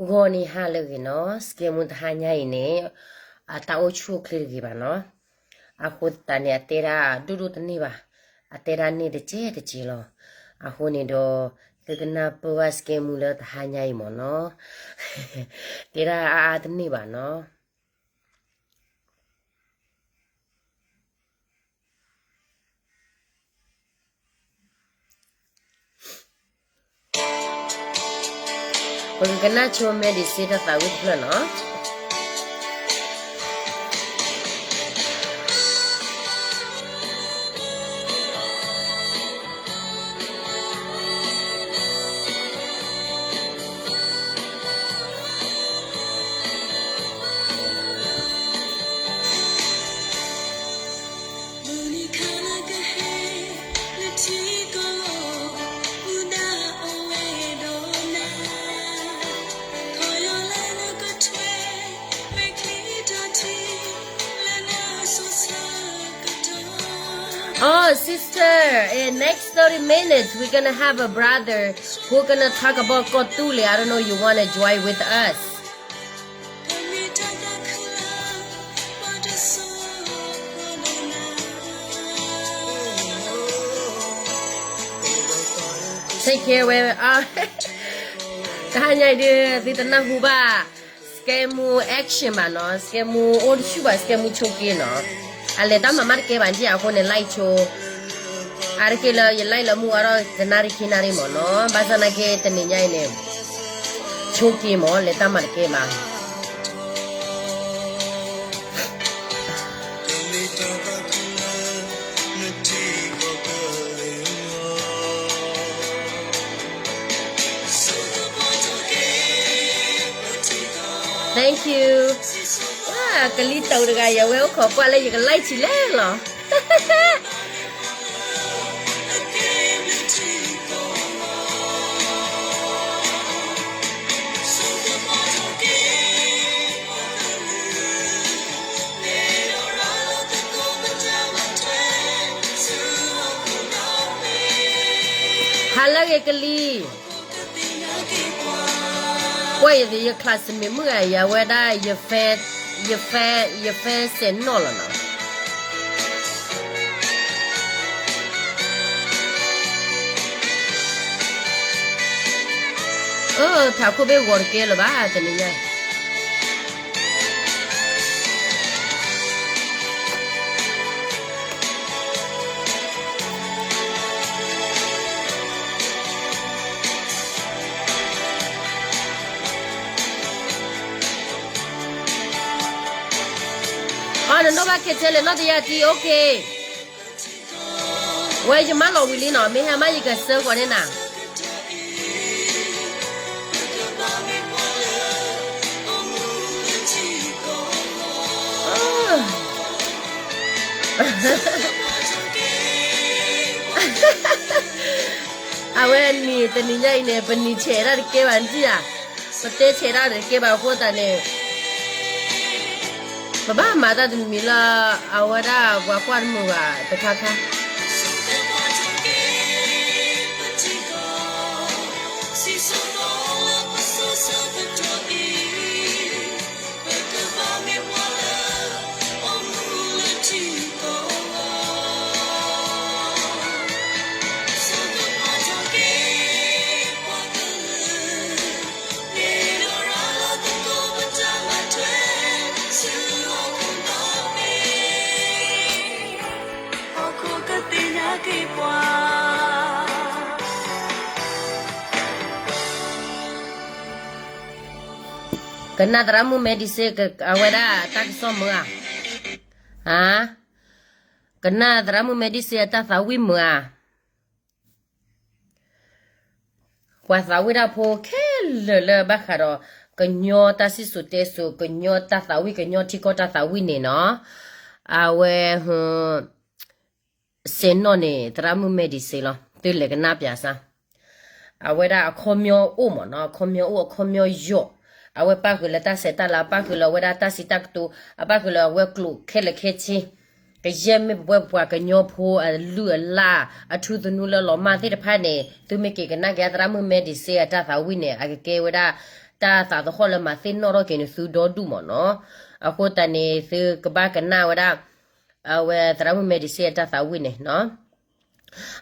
ဂီၤနံၤဟါလၢအဂ့ၤနီၤ, စကဲမူတဟါညါအံၤန့ၣ် အတၢ်အိၣ်ဆူၣ်အိၣ်ချ့တဂ့ၤဘၣ်နီၤ. အဃိသတးန့ၣ် အတဲဒၣ်ဒိၣ်ဒိၣ်တန့ၢ်ဘၣ်, အတဲဒၣ်န့ၢ်တကဲတကဲလီၤ. အဃိန့ၣ်ဒီး သုကနၢ်ပၢၢ်ဘၣ်စကဲမူလၢတဟါညါအံၤမ့ၢ်နီၤ, တဲဒၣ်အါအါတန့ၢ်ဘၣ်နီၤ. ပကကနၣ်ဆိ Medicine တၢ်သးဝံၣ်တဖျၢၣ်နီၤ. Oh, sister, in next thirty minutes, we're gonna have a brother who gonna talk about ကီၢ်သူလ့ၤ. I don't know, you wanna join with us? Take care, where, uh, တဟါညါအံၤဒုး သုတနၢ်ဟူဘၣ် စကဲမူ action ဘၣ်နီၤ, စကဲမူအိၣ်တဆူၣ်ဘၣ်, စကဲမူဆိက့နီၤ. အလဲၤတၢ်မၤမးတကဲဘၣ် ကၠံၣ်အဃိန့ၣ် like ဆိ အါတက့ၢ်လၢယ like လၢမုၢ်အါထီၣ်တနၣ်ရံၣ်ခံနၣ်ရံၣ်မ့ၢ်နီၤ, ဘၣ်ဆၣ်နာ်က့တနံၤညါအံၤန့ၣ် ဆိက့မ့ၢ် လဲၤတၢ်မၤတကဲဘၣ်. Thank you. ဝါ ကလံၤတအိၣ်တဂၤ ယဝဲအိၣ်ခိးကွၢ်လၢယက like ဆံးလဲၣ်လီၤ. ဟါလၢအဂ့ၤကလံၤ, ကွၢ်ယ ယ classmate မုၣ်ဂၤ ယဝဲဒၣ် ယ fan, ယ fan, ယ fan စဲးနီၣ်လီၤနီၤ. အၢ ထးခိၣ်ဘ့ၣ်ဂီၤတကဲလၢၤဘၣ် တနံၤညါ. အီ နနီၣ်ဘၣ်ခဲထဲလဲၣ် နီၣ်တယၢ်တံၢ် okay. ဝဲယမၢလီၤဝံၤလံနီၤ, မ့ၢ်ဟဲမးယကဆၢကွၢ်န့ၢ်နၤ. အဝဲနံၤတနံၤညါအံၤန့ၣ် ပနံၤဆဲးဒၣ်တကဲဘၣ်နထံၣ်ဧါ, ပတဲဆဲးဒၣ်တကဲဘၣ်အဃိသတးန့ၣ် ပဘၣ်မၤတၢ်တမံၤလၢ အဝဲဒၣ်ပှၤကွၢ်တမုာ်ဘၣ်တခါခါ. ကနၣ်သရၣ်မုၣ် Medicine အဝဲဒၣ်တၢ်ကစီၣ်မုာ်ဧါ. ဟါ, ကနၣ်သရၣ်မုၣ် Medicine အတၢ်သးဝံၣ်မုာ်ဧါ. ပှၤသးဝံၣ်တၢ်ဖိခဲလၢာ်လၢဘၣ်ဃးဒီး ကညီတၢ်စံၣ်စိၤတဲစိၤ, ကညီတၢ်သးဝံၣ်, ကညီထံကီၢ်တၢ်သးဝံၣ်န့ၣ်နီၤ, အဝဲ စဲးနီၣ်န့ၣ် သရၣ်မုၣ် Medicine လီၤ. သုလဲၤကနၣ်ပၠးစၢ်. အဝဲဒၣ်အခီပညီအိၣ်မ့ၢ်နီၤ, အခီပညီအိၣ်, အခီပညီယိာ်, အဝဲပၣ်ဃုာ်လၢတၢ်ဆဲးတၢ်လၤ, အပၣ်ဃုာ်လၢအဝဲဒၣ်တၢ်စံးတၢ်ကတိၤ, အပၣ်ဃုာ်လၢအဝဲကျိာ်ခဲလၢာ်ခဲဆ့, ကယဲၢ်မ့ၢ်ပဝဲပှၤကညီဖိအလုၢ်အလၢ်, အထူသနူလၢလီၤမၢ်သ့ၣ်တဖၣ်န့ၣ်, သုမ့ၢ်က့ၤကနၣ်က့ၤသရၣ်မုၣ် Medicine အတၢ်သးဝံၣ်န့ၣ်, အကကဲဝဲဒၣ် တၢ်သးသဟီၣ်လၢမၤသ့ၣ်နီၣ်ထီၣ်က့ၤနသုဒီဒူၣ်မးနီၤ. အဃိသတးန့ၣ် သုကဘၣ်ကနၣ်ဝဲဒၣ် အဝဲသရၣ်မုၣ် Medicine အတၢ်သးဝံၣ်န့ၣ်နီၤ.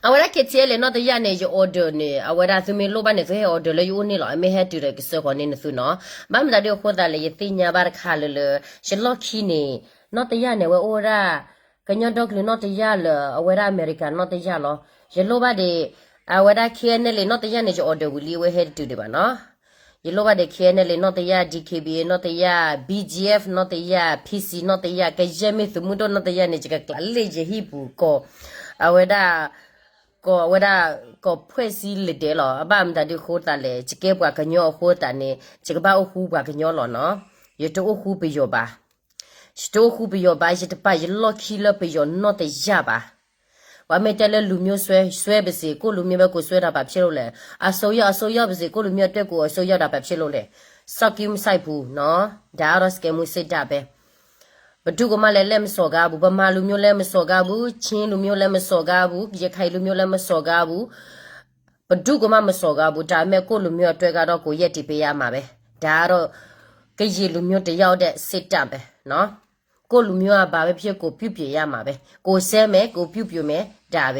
အဝဲဒၣ် KTLA နီၣ်တယၢ်န့ၣ် ယ order န့ၣ် အဝဲဒၣ်သုမ့ၢ်လိၣ်ဘၣ်န့ၣ် သုဟဲ order လၢယအိၣ်န့ၣ်လီၤ. အမ့ၢ်ဟဲတုၤဒီးကစၢဃီၤန့ၢ်နသုနီၤ. ဘၣ်မတၤဒ်အဃိသတးလဲၣ် ယသ့ၣ်ညါဘၣ်တခါလၢလၢ ယလီၢ်ခံန့ၣ် နီၣ်တယၢ်န့ၣ် အဝဲအိၣ်ဝဲဒၣ် ကညီဒီကလုာ်နီၣ်တယၢ်လၢ အဝဲဒၣ်အမဲရကၤနီၣ်တယၢ်လီၤ. ယလိၣ်ဘၣ်ဒံး အဝဲဒၣ် KNLA နီၣ်တယၢ်န့ၣ် ယ order ဝံၤလံ အဝဲဟဲတတုၤဒံးဘၣ်နီၤ. ယလိၣ်ဘၣ်ဒံး KNLA နီၣ်တယၢ်, DKBA နီၣ်တယၢ်, BGF နီၣ်တယၢ်, PC နီၣ်တယၢ်, ကယဲၢ်မ့ၢ်သုးမုၢ်ဒိၣ်နီၣ်တယၢ်န့ၣ် ယကကျးလၢယဟံၣ်ပူၤကီၢ် အဝဲဒၣ် ကီၢ်ဝဲဒၣ် ကီၢ်ဖှဲၣ်စံလၢဒဲးလီၤ. အဘၣ်မတၤဒ်အဃိသတးလဲၣ် ယကဲပှၤကညီအဃိသတးန့ၣ် ယကဘၣ်အိၣ်ဃူပှၤကညီလီၤနီၤ. ယတအိၣ်ဃူပယီၤဘၣ်. ယတအိၣ်ဃူပယီၤဘၣ်, ယတပာ်ယလီၢ်ခံလၢပယီၤနီၣ်တယၢ်ဘၣ်. ပှၤမ့ၢ်တဲလၢလူမျိုးစွဲ, စွဲပါစေ, ကိုယ့်လူမျိုးပဲ ကိုယ်စွဲတာ ဘာဖြစ်လို့လဲ? အစိုးရ, အစိုးရပါစေ, ကိုယ့်လူမျိုးအတွက် ကိုယ်အစိုးရတာ ဘာဖြစ်လို့လဲ? စောင့်ကြည့်မစိုက်ဘူးနော်. ဒါကတော့ စကဲမူစစ်တပ်ပဲ. ဘယ်သူကမှလည်း လက်မစော်ကားဘူး. ဗမာလူမျိုးလည်း မစော်ကားဘူး. ချင်းလူမျိုးလည်း မစော်ကားဘူး. ရခိုင်လူမျိုးလည်း မစော်ကားဘူး. ဘယ်သူကမှ မစော်ကားဘူး. ဒါပေမဲ့ ကိုယ့်လူမျိုးအတွက်ကတော့ ကိုယ်ရပ်တည်ပေးရမှာပဲ. ဒါကတော့ ကရင်လူမျိုးတစ်ယောက်ရဲ့ စိတ်ဓာတ်ပဲနော်. ကိုယ့်လူမျိုးက ဘာပဲဖြစ်ဖြစ် ကိုယ်ပြုပြင်ရမှာပဲ. ကိုယ်စဲမယ်, ကိုယ်ပြုပြင်မယ်, ဒါပဲ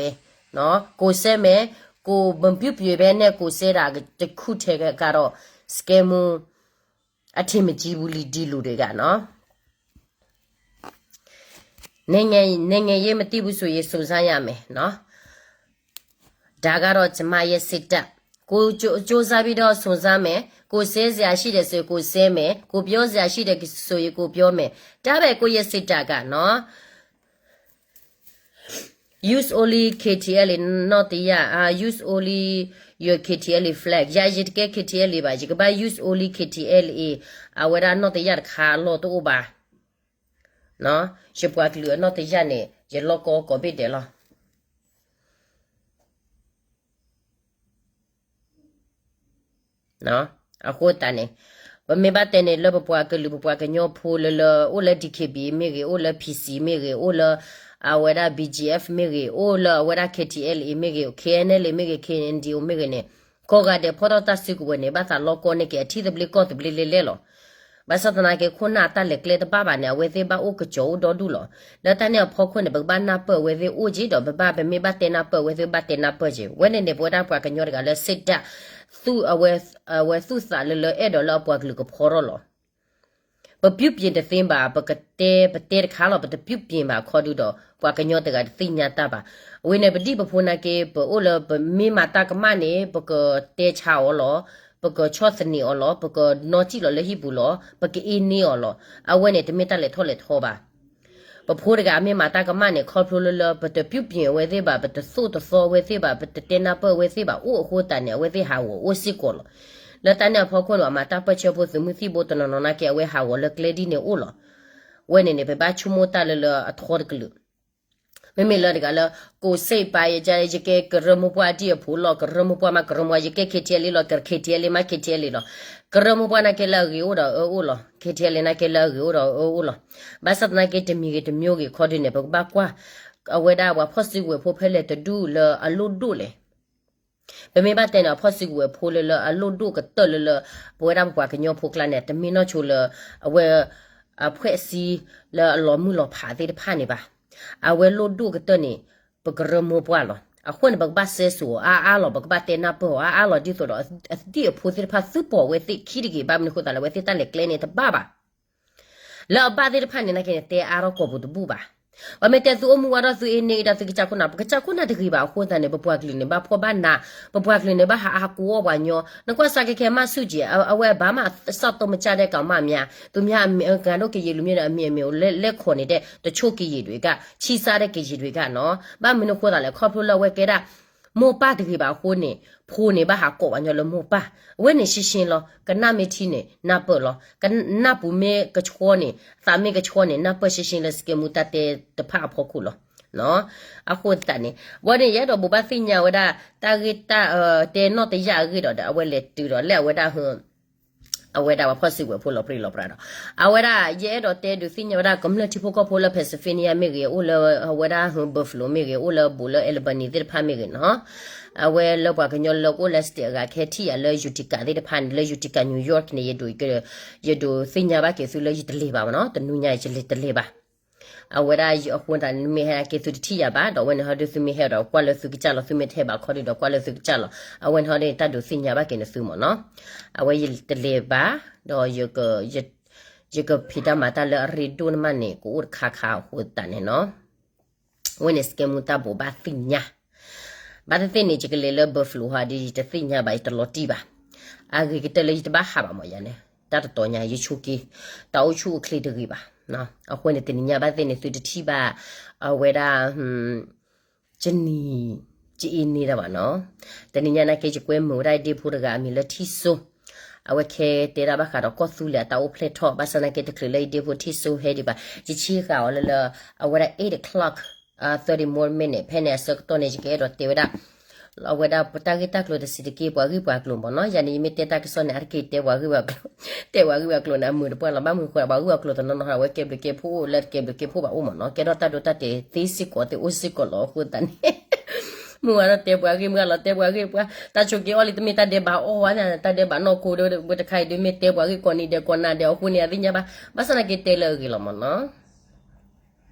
နော်. ကိုယ်စဲမယ်, ကိုယ်မပြုပြင်ဘဲနဲ့ ကိုယ်စဲတာတစ်ခုတည်းကတော့ စကဲမူ အထင်မကြီးဘူးလီၤ ဒီလူတွေကနော်. နိုင်ငံရေးမသိဘူးဆိုရင် စုံစမ်းရမယ်နော်. ဒါကတော့ ကျမရဲ့စိတ်ဓာတ်. ကိုယ်ကြိုးစားပြီးတော့ စုံစမ်းမယ်. ကိုယ်စဲစရာရှိတယ်ဆိုရင် ကိုယ်စဲမယ်. ကိုယ်ပြောစရာရှိတယ်ဆိုရင် ကိုယ်ပြောမယ်. ဒါပဲ ကိုယ့်ရဲ့စိတ်ဓာတ်ကနော်. Use only KTLA နီၣ်တယၢ်, use only your KTLA flag. ယၤ ယတကဲ KTLA ဘၣ်, ယကဘၣ် use only KTLA အဝဲဒၣ်နီၣ်တယၢ်တခါအလီၢ်တအိၣ်ဘၣ်. ယပှၤကလုာ်အနီၣ်တယၢ်န့ၣ် ယလီၢ်ကီကိးဘ့ၣ်ဒဲးလီၤ. အဃိသတးန့ၣ် ပမ့ၢ်ဘၣ်တဲန့ၣ် လၢပပှၤကလုာ် ပပှၤကညီဖိလၢလၢ အိၣ်လၢ DKBA မ့ၢ်ဂ့ၤ, အိၣ်လၢ PC မ့ၢ်ဂ့ၤ, အိၣ်လၢအဝဲဒၣ် BGF မ့ၢ်ဂ့ၤ, အိၣ်လၢအဝဲဒၣ် KTLA မ့ၢ်ဂ့ၤ, KNLA မ့ၢ်ဂ့ၤ, KNDO မ့ၢ်ဂ့ၤန့ၣ် ကိးဂၤဒဲးဖီၣ်ထီၣ်တၢ်စုကဝဲၤန့ၣ် ဘၣ်သးလီၢ်ကီန့ၢ်က့ၤ အထံသဘျ့ကီၢ်သဘျ့လဲၣ်လဲၣ်လီၤ. ဘၣ်ဆၣ်သနာ်က့ ခိၣ်နၢ်အတၢ်လဲၤကျဲတဘၣ်ဘၣ်န့ၣ် အဝဲသ့ၣ်ဘၣ်အိၣ်ကစီၤအိၣ်ဒီဒူၣ်လီၤ. လၢတၢ်န့ၣ်အဖီခိၣ်န့ၣ် ပကဘၣ်နၢ်ပၢၢ်အဝဲသ့ၣ်အိၣ်က့ၤဒီး ပဘၣ် ပမ့ၢ်ဘၣ်တဲနၢ်ပၢၢ် အဝဲသ့ၣ်ဘၣ်တဲနၢ်ပၢၢ်က့ၤ. ဝဲန့ၣ်န့ၣ် ပဝဲဒၣ်ပှၤကညီတဂၤလၢ စိတ်ဓာတ် သူၣ်အဝဲ အဝဲသူၣ်သးလၢလၢအဲၣ်ဒိးလၢအပှၤကလုာ်ကဖီထီၣ်လီၤ. ပပြုပြင်တသင့်ဘၣ်, ပကတဲ ပတဲတခါလီၤ, ပတပြုပြင်ဘၣ်ခီဒုဒီး ပှၤကညီတဂၤတသ့ၣ်ညါတၢ်ဘၣ်. အဝဲန့ၣ် ပဒံၣ်ပဖိနာ်က့ ပအိၣ်လၢပမ့ၢ်မၤတၢ်ကမၣ်န့ၣ် ပကတဲဆါအီၤလီၤ, ပကဆီၣ်သနံးအီၤလီၤ, ပကနီၣ်စံၣ်လီၤလၢဟံၣ်ပူၤလီၤ, ပကအ့န့ၢ်အီၤလီၤ. အဝဲန့ၣ် တမ့ၢ်တၢ်လဲၤထီၣ်လဲၤထီဘၣ်. ပဖိတဂၤမ့ၢ်မၤတၢ်ကမၣ်န့ၣ် ခီဖျိလၢလၢ ပတပြုပြင်အဝဲသ့ၣ်ဘၣ်, ပတသိၣ်တသီအဝဲသ့ၣ်ဘၣ်, ပတတဲနၢ်ပၢၢ်အဝဲသ့ၣ်ဘၣ် အိၣ်အဃိသတးန့ၣ် အဝဲသ့ၣ်ဟးဂီၤအိၣ်စ့ၢ်ကီးလီၤ. လၢတၢ်န့ၣ်အဖီခိၣ်န့ၣ် အမၤတၢ်ပၢၢ်ဆၢဖိသုးမုၢ်သံၣ်ဘိတနီၤနီၤနာ်က့ အဝဲဟးဂီၤလၢကျဲဒ်န့ၣ်အိၣ်လီၤ. ဝဲန့ၣ်န့ၣ် ပဘၣ်ဆိကမိၣ်တၢ်လၢလၢအထီတကလုာ် မ့မ့ၢ်လၢတဂၤလၢ ကိးစိတ်ပါ ယကဲကရၢမိၢ်ပှၢ်ဒ်အဖိလီၤ, ကရၢမိၢ်ပှၢ်မးကရၢမိၢ်ပှၢ်, ယကဲ KTLA လီၤ, KTLA မး KTLA လီၤ. ကရၢမိၢ်ပှၢ်နာ်က့လၢအဂ့ၤအိၣ်ဒီးအၢအိၣ်လီၤ, KTLA နာ်က့လၢအဂ့ၤအိၣ်ဒီးအၢအိၣ်လီၤ. ဘၣ်ဆၣ်သနာ်က့ တမံၤဂ့ၤတမံၤဂ့ၤခီဒုန့ၣ် ပကဘၣ်ကွၢ် အဝဲဒၣ်ပှၤဖီၣ်စုကဝဲၤဖိဖဲလဲၣ်တဒူၣ်လၢအလိၣ်ဒိၣ်လဲၣ်. ပမ့ၢ်ဘၣ်တဲန့ၣ် အဖီၣ်စုကဝဲၤဖိလၢလၢအလိၣ်ဒိၣ်ကတၢၢ်လၢလၢ ပဝဲဒၣ်ပပှၤကညီဖိကျါန့ၣ် တမ့ၢ်နီၢ်ဆိလၢ အဝဲ အဖှဲးစံလၢအလီၤမုၢ်လီၤဖးသ့ၣ်တဖၣ်န့ၣ်ဘၣ်. အဝဲလိၣ်ဒိၣ်ကတၢၢ်န့ၣ် ပကရၢမိၢ်ပှၢ်လီၤ. အဃိန့ၣ် ပကဘၣ်စဲစိၤအီၤအါအါလီၤ, ပကဘၣ်တဲနၢ်ပၢၢ်အီၤအါအါလီၤ ဒ်သိးဒီး အဒံၣ်အဖိသ့ၣ်တဖၣ် သုပိာ်ဝဲသ့ၣ်ခံတဂ့ၤ, ဘၣ်မနုၤအဃိသတးလဲၣ် အဝဲသ့ၣ်တၢ်လဲၤကျဲန့ၣ်တဘၣ်ဘၣ်. လၢအဘၣ်သ့ၣ်တဖၣ်န့ၣ် နာ်က့န့ၣ် တဲအါထီၣ်ကိာ်ပူၤတဘူၣ်ဘၣ်. ပမ့ၢ်တဲသုအိၣ်မူဝဲဒီးသုအ့န့ၢ်ဒီးသုကစၢ်ခိၣ်နၢ်, ပကစၢ်ခိၣ်နၢ်တဂ့ၤဘၣ်အဃိသတးန့ၣ် ပပှၤကလုာ်န့ၣ် ဘၣ်ဖှီၣ်ဘၣ်နး, ပပှၤကလုာ်န့ၣ် ဘၣ်ဟးဟးကိးအီၣ်ပှၤညီ, နကွၢ်စးကဲခဲမးဆူၣ်က့ၤ, အဝဲဘၣ်မးစးသိမးကၠၢ်ဒဲးကမၣ်မး, သူများအမည်, ငါတို့ကရင်လူမျိုးတွေအမည်အမည်ကို လဲၤလဲၤခိးနေတဲ့ တချို့ကရင်တွေက, ချစ်စားတဲ့ကရင်တွေကနော်, ဘၣ်မနုၤအဃိသတးလဲၣ် ခီဖျိလၢအဝဲကဲဒၣ် မိၢ်ပၢ်တဂ့ၤဘၣ်အဃိန့ၣ် ဖိန့ၣ်ဘၣ်ဟးကိးပှၤညီလၢမိၢ်ပၢ်, အဝဲန့ၣ်ရှင်းရှင်းလီၤ, ကနၣ်မ့ၢ်ထံန့ၣ် နၢ်ပၢၢ်လီၤ, ကနၢ်ပူၤမ့ၢ်ကဆှီန့ၣ်, သးမ့ၢ်ကဆှီန့ၣ် နၢ်ပၢၢ်ရှင်းရှင်းလၢစကဲမူတၢ်တဲတဖၣ်အဖီခိၣ်လီၤ. အဃိသတးန့ၣ် ဝဲန့ၣ် ယအဲၣ်ဒိးဘိးဘၣ်သ့ၣ်ညါဝဲဒၣ် တၢ်ဂ့ၢ်တၢ်တဲနီၣ်တယၢ်အဂ့ၢ်ဒီး အဝဲလဲၤတုၤဒီးလၢအဝဲဒၣ်ဟ အဝဲဒၣ်ပှၤဖီၣ်စုကဝဲၤဖိလီၤပြံလီၤပြါဒီး အဝဲဒၣ်ယအဲၣ်ဒိးတဲဒုးသ့ၣ်ညါဝဲဒၣ်ကမျၢၢ်ထံဖိကီၢ်ဖိလၢ Pennsylvania မ့ၢ်ဂ့ၤ အိၣ်လၢအဝဲဒၣ် Buffalo မ့ၢ်ဂ့ၤ အိၣ်လၢဘူးလၢ Albany သ့ၣ်တဖၣ်မ့ၢ်ဂ့ၤနီၤ, အဝဲလၢပှၤကညီလၢကအိၣ်လၢ state အဂၤခဲထံၣ်ယၤလၢ Utica သ့ၣ်တဖၣ်န့ၣ် လၢ Utica New York န့ၣ် ယဒိး ယဒိးသ့ၣ်ညါဘၣ်က့ၤသုလၢယတလဲၤဘၣ်မ့ၢ်နီၤ, တနွံညါယတလဲၤဘၣ်. အဝဲဒၣ်အဃိသတးန့ၣ် မ့ၢ်ဟဲက့ၤသုတထံၣ်ယၤဘၣ် ဒီးအဝဲန့ၣ်ဟီဒုးသုမ့ၢ်ဟဲဒီးကွၢ်လၢသုကစၢ်လီၤ, သုမ့ၢ်တဟဲဘၣ်ခီဒုးဒီးကွၢ်လၢသုကစၢ်လီၤ, အဝဲန့ၣ်ဟီဒုးတၢ်ဒုးသ့ၣ်ညါဘၣ်က့ၤန့ၣ်သုမ့ၢ်နီၤ, အဝဲယတလဲၤဘၣ်, ဒီး ယကဖံးတၢ်မၤတၢ်လၢအရ့ဒိၣ်န့ၣ်မးန့ၣ် ကအိၣ်တခါခါအဃိသတးန့ၣ်နီၤ, အဝဲန့ၣ် စကဲမူတၢ်ဘိးဘၣ်သ့ၣ်ညါ ဘၣ်သ့ၣ်သ့ၣ်န့ၣ် ယကလဲၤလၢ Buffalo ဟီဒုး ယတသ့ၣ်ညါဘၣ် ယတလီၤတံၢ်ဘၣ်, အဂ့ၤကတၢၢ်လၢယတဘၣ်ဟးဘၣ်မ့ၢ်ယၤန့ၣ် တၢ်တတီၤညါ ယဆိက့ၤ တၢ်အိၣ်ဆူၣ်အိၣ်ချ့တဂ့ၤဘၣ်, အဃိန့ၣ် တနံၤညါဘၣ်သ့ၣ်န့ၣ် သုတထံၣ်ဘၣ် အဝဲဒၣ် ကနံၤ ကအ့န့ၢ်တၢ်ဘၣ်နီၤ, တနံၤညါနာ်က့ ယကွဲမုာ်ဝဲဒၣ်ယဒ့ဖိတဂၤအမံၤလၢထံစိ, အဝဲခဲတဲဒၣ်ဘၣ်ဃးဒီးကီၢ်သူလ့ၤအတၢ်အိၣ်ဖျဲၣ်ထီၣ်, ဘၣ်ဆၣ်နာ်က့တချုးလၢယဒ့ဖိထံစိဟဲဒံးဘၣ်, ယဆ့ဃာ်အီၤလၢလၢ အဝဲဒၣ် eight o'clock thirty more minute ဖဲန့ၣ်အဆၢကတီၢ်န့ၣ် ယကအဲၣ်ဒိးတဲဝဲဒၣ် အဝဲဒၣ်ပတၢ်ဂ့ၢ်တၢ်ကျိၤတစံးတက့ၢ် ပှၤဂ့ၢ်ပှၤကျိၤမ့ၢ်နီၤ, ယၤန့ၣ် ယမ့ၢ်တဲတၢ်ကစီၣ်န့ၣ် အါတက့ၢ်တဲပှၤဂ့ၢ်ပှၤကျိၤ, တဲပှၤဂ့ၢ်ပှၤကျိၤန့ၣ် အမုာ်တပှၢ်လီၤ, ဘၣ်မနုၤဃိ ပှၤဂ့ၢ်ပှၤကျိၤတနီၤနီၤ အဝဲကဲဘျုးကဲဖှိၣ်အိၣ်လၢကဲဘျုးကဲဖှိၣ်ဘၣ်အိၣ်မ့ၢ်နီၤ, ကဲထီၣ်တၢ်ဒိတၢ်တဲာ်သ့စ့ၢ်ကီးသ့အိၣ်စ့ၢ်ကီးလီၤအဃိသတးန့ၣ် မုၢ်ဝါထီၣ်တဲပှၤဂ့ၢ် မုၢ်ဂၤလီၤတဲပှၤဂ့ၢ်ပှၤ, တၢ်ဆိးက့အီၣ်လံတမ့ၢ်တၢ်ဒဲးဘးအီၣ်ဝဲန့ၣ် တၢ်ဒဲးဘးနီၢ်ခိဒီး ဝဲတခါအံၤဒုးမ့ၢ်တဲပှၤဂ့ၢ်ကိးနံၤဒဲးကိးနၤဒဲးအဃိန့ၣ် အသ့ၣ်ညါဘၣ်, ဘၣ်ဆၣ်နာ်က့တဲလၢအဂ့ၤလီၤမ့ၢ်နီၤ,